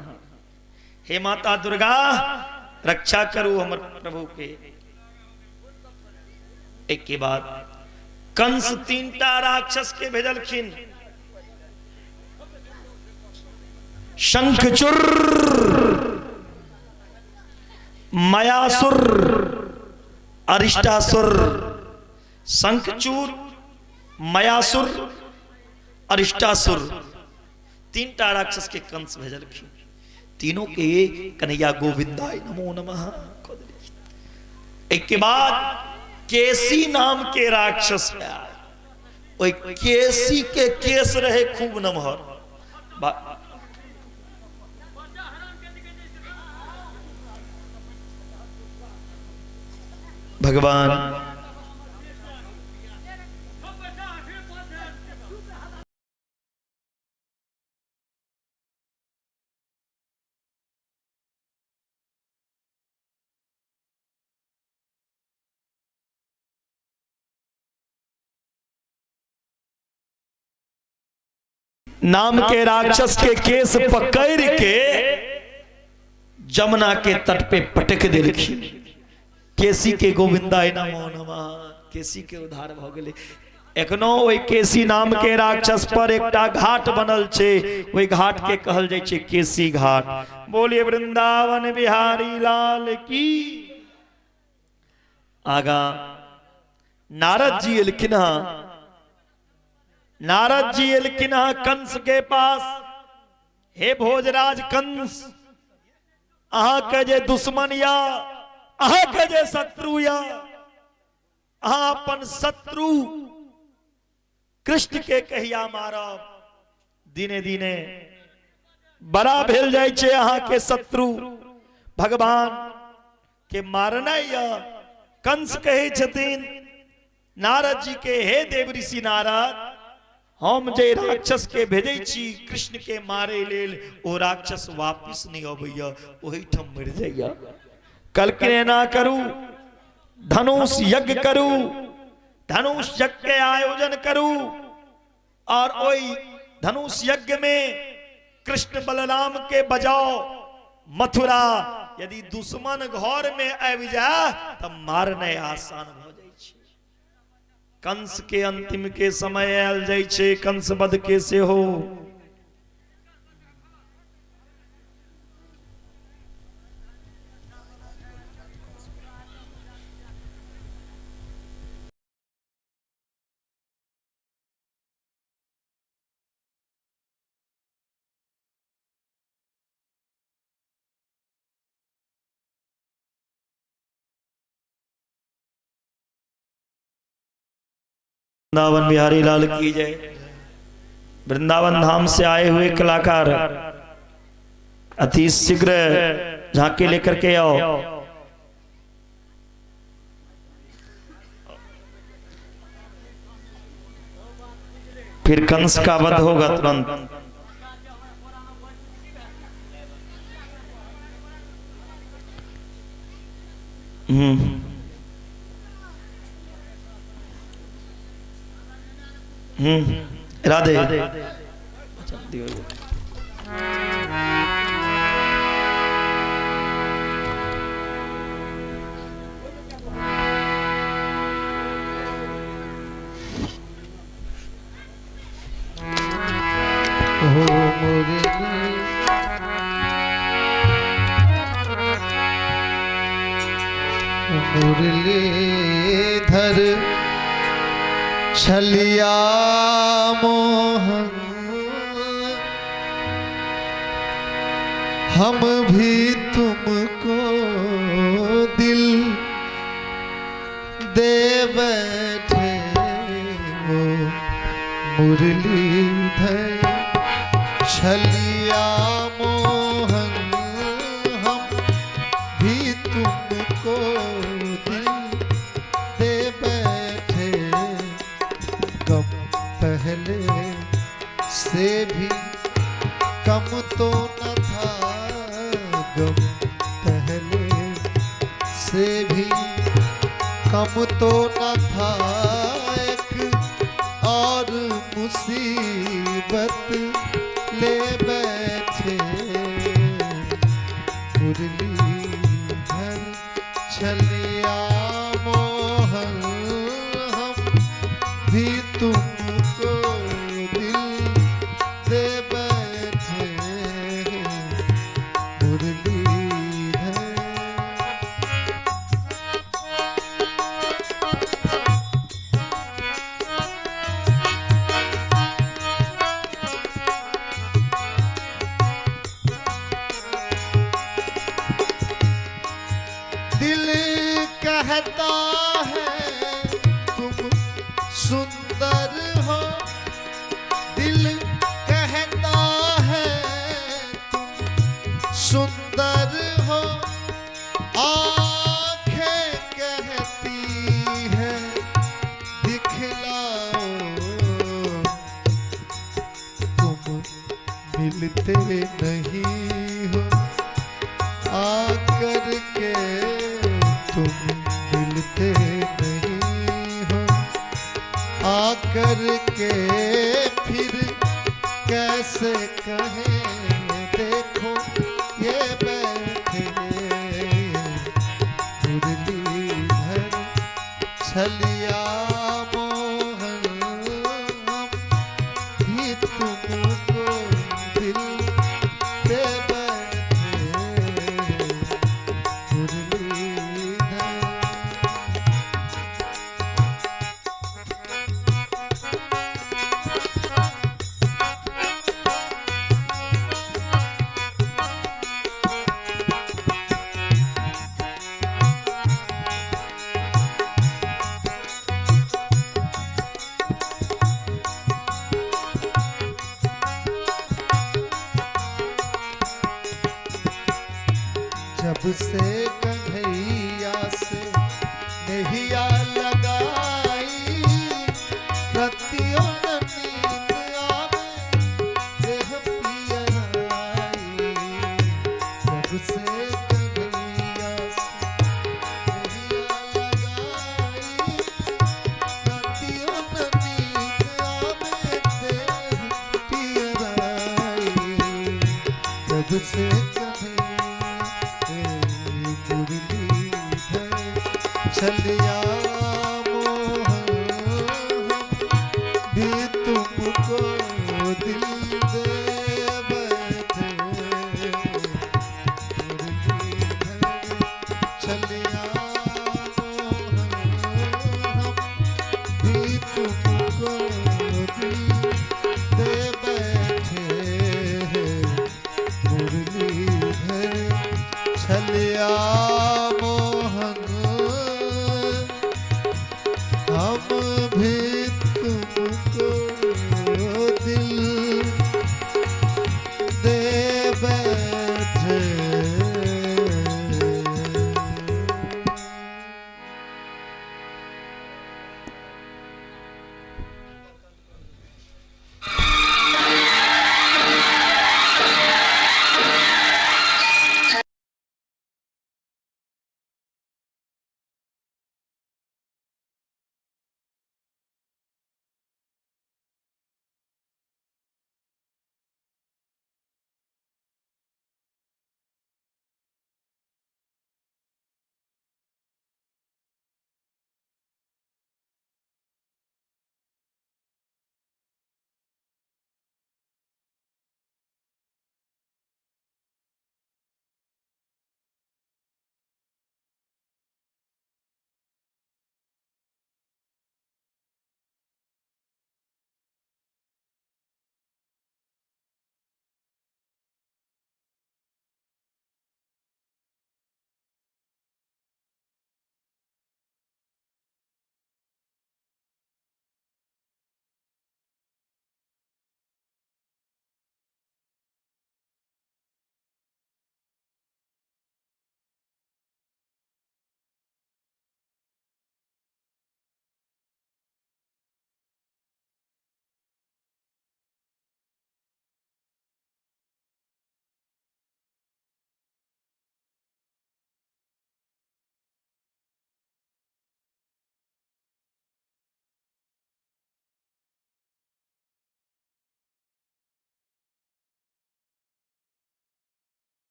हे माता दुर्गा रक्षा करू हमर प्रभु के। एक के बाद कंस 3टा राक्षस के भेजलखिन, शंखचूर, मयासुर, अरिष्टासुर। शंखचूर, मयासुर, अरिष्टासुर, 3टा राक्षस के कंस भेजलखिन। तीनों के कन्हैया गोविंदाय नमो नमः। एक के बाद केसी नाम के राक्षस आयल। ओहि केसी के केस रहे खूब नमहर। भगवान नाम के राक्षस के केस पकड़ के जमुना के तट पे पटक देलखिन। केसी के गोविंदाय नमो नमः, केसी के उद्धार भ गेलै। एखनो ओहि केसी नाम के राक्षस पर एकटा घाट बनल छै, ओहि घाट के कहल जाइ छै केसी घाट। बोलिए वृंदावन बिहारी लाल की। आगा नारद जी एलखिन हँ, नारद जी एलखिन हँ कंस के पास। हे भोजराज कंस, अहाँके जे दुश्मन या, अहाँके जे शत्रु या, अहाँ अपन शत्रु कृष्ण के कहिया मारब? दिने दिने बड़ा भेल जाइ छै अहाँके शत्रु, भगवान के मारनाइ यऽ। कंस कहै छथिन नारद जी के, हे देव ऋषि नारद, हम जे राक्षस के भेजै छी कृष्ण के मारे लेल, ओ राक्षस वापिस नहि अबैया, ओहिठाम मरि जाइया। कहलखिन एना करू, धनुष यज्ञ करू, धनुष यज्ञ के आयोजन करू और ओहि धनुष यज्ञ में कृष्ण बलराम के बजाओ मथुरा। यदि दुश्मन घर में आबि जाए तऽ मारनाइ आसान भऽ जाइ छै। कंस के अंतिम के समय आयल जाइ छै, कंस वध के सेहो। वृंदावन बिहारी लाल की जय। वृंदावन धाम से आए हुए कलाकार अति शीघ्र झांकी लेकर के आओ। फिर कंस का वध होगा तुरंत। हम्म हम्म राधे। हो मुरली मुरलीधर छलिया मोहन, हम भी तुमको दिल दे बैठे हो मुरलीधर छलिया मोहन, हम भी तुमको दिल दे बैठे। गम पहले से भी कम तो न था, गम पहले से भी कम तो न था, एक और मुसीबत ले बैठे। मुरलीधर छलिया मोहन, हम भी तुमको दिल दे बैठे। मुरलीधर दिल कहता है तुम सुंदर हो, दिल कहता है तुम सुंदर हो, आंखें कहती है दिखलाओ। तुम मिलते नहीं हो आकर के, तुम मिलते नहीं हो आकर के, फिर कैसे कहें देखो ये बैठे। मुरलीधर छलिया मोहन, हम भी तुमको दिल दे बैठे। मुरलीधर जब से कन्हैया से नैया लगाई, रतियों न नींद आवे देह पियराई। जब से कन्हैया से नैया लगाई, रतियों न नींद आवे देह पियराई। जब से मुरलीधर छलिया मोहन, हम भी तुमको दिल दे बैठे। मुरलीधर छलिया मोहन, हम भी तुमको दिल दे बैठे। मुरलीधर छलिया मोहन, हम भी तुमको दिल दे बैठे।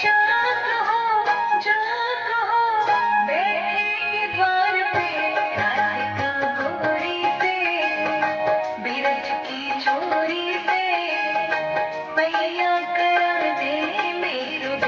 जा कहो बैठेंगे द्वार पे राधिका गोरी से, बिरज की छोरी से, मैया करा दे मेरो।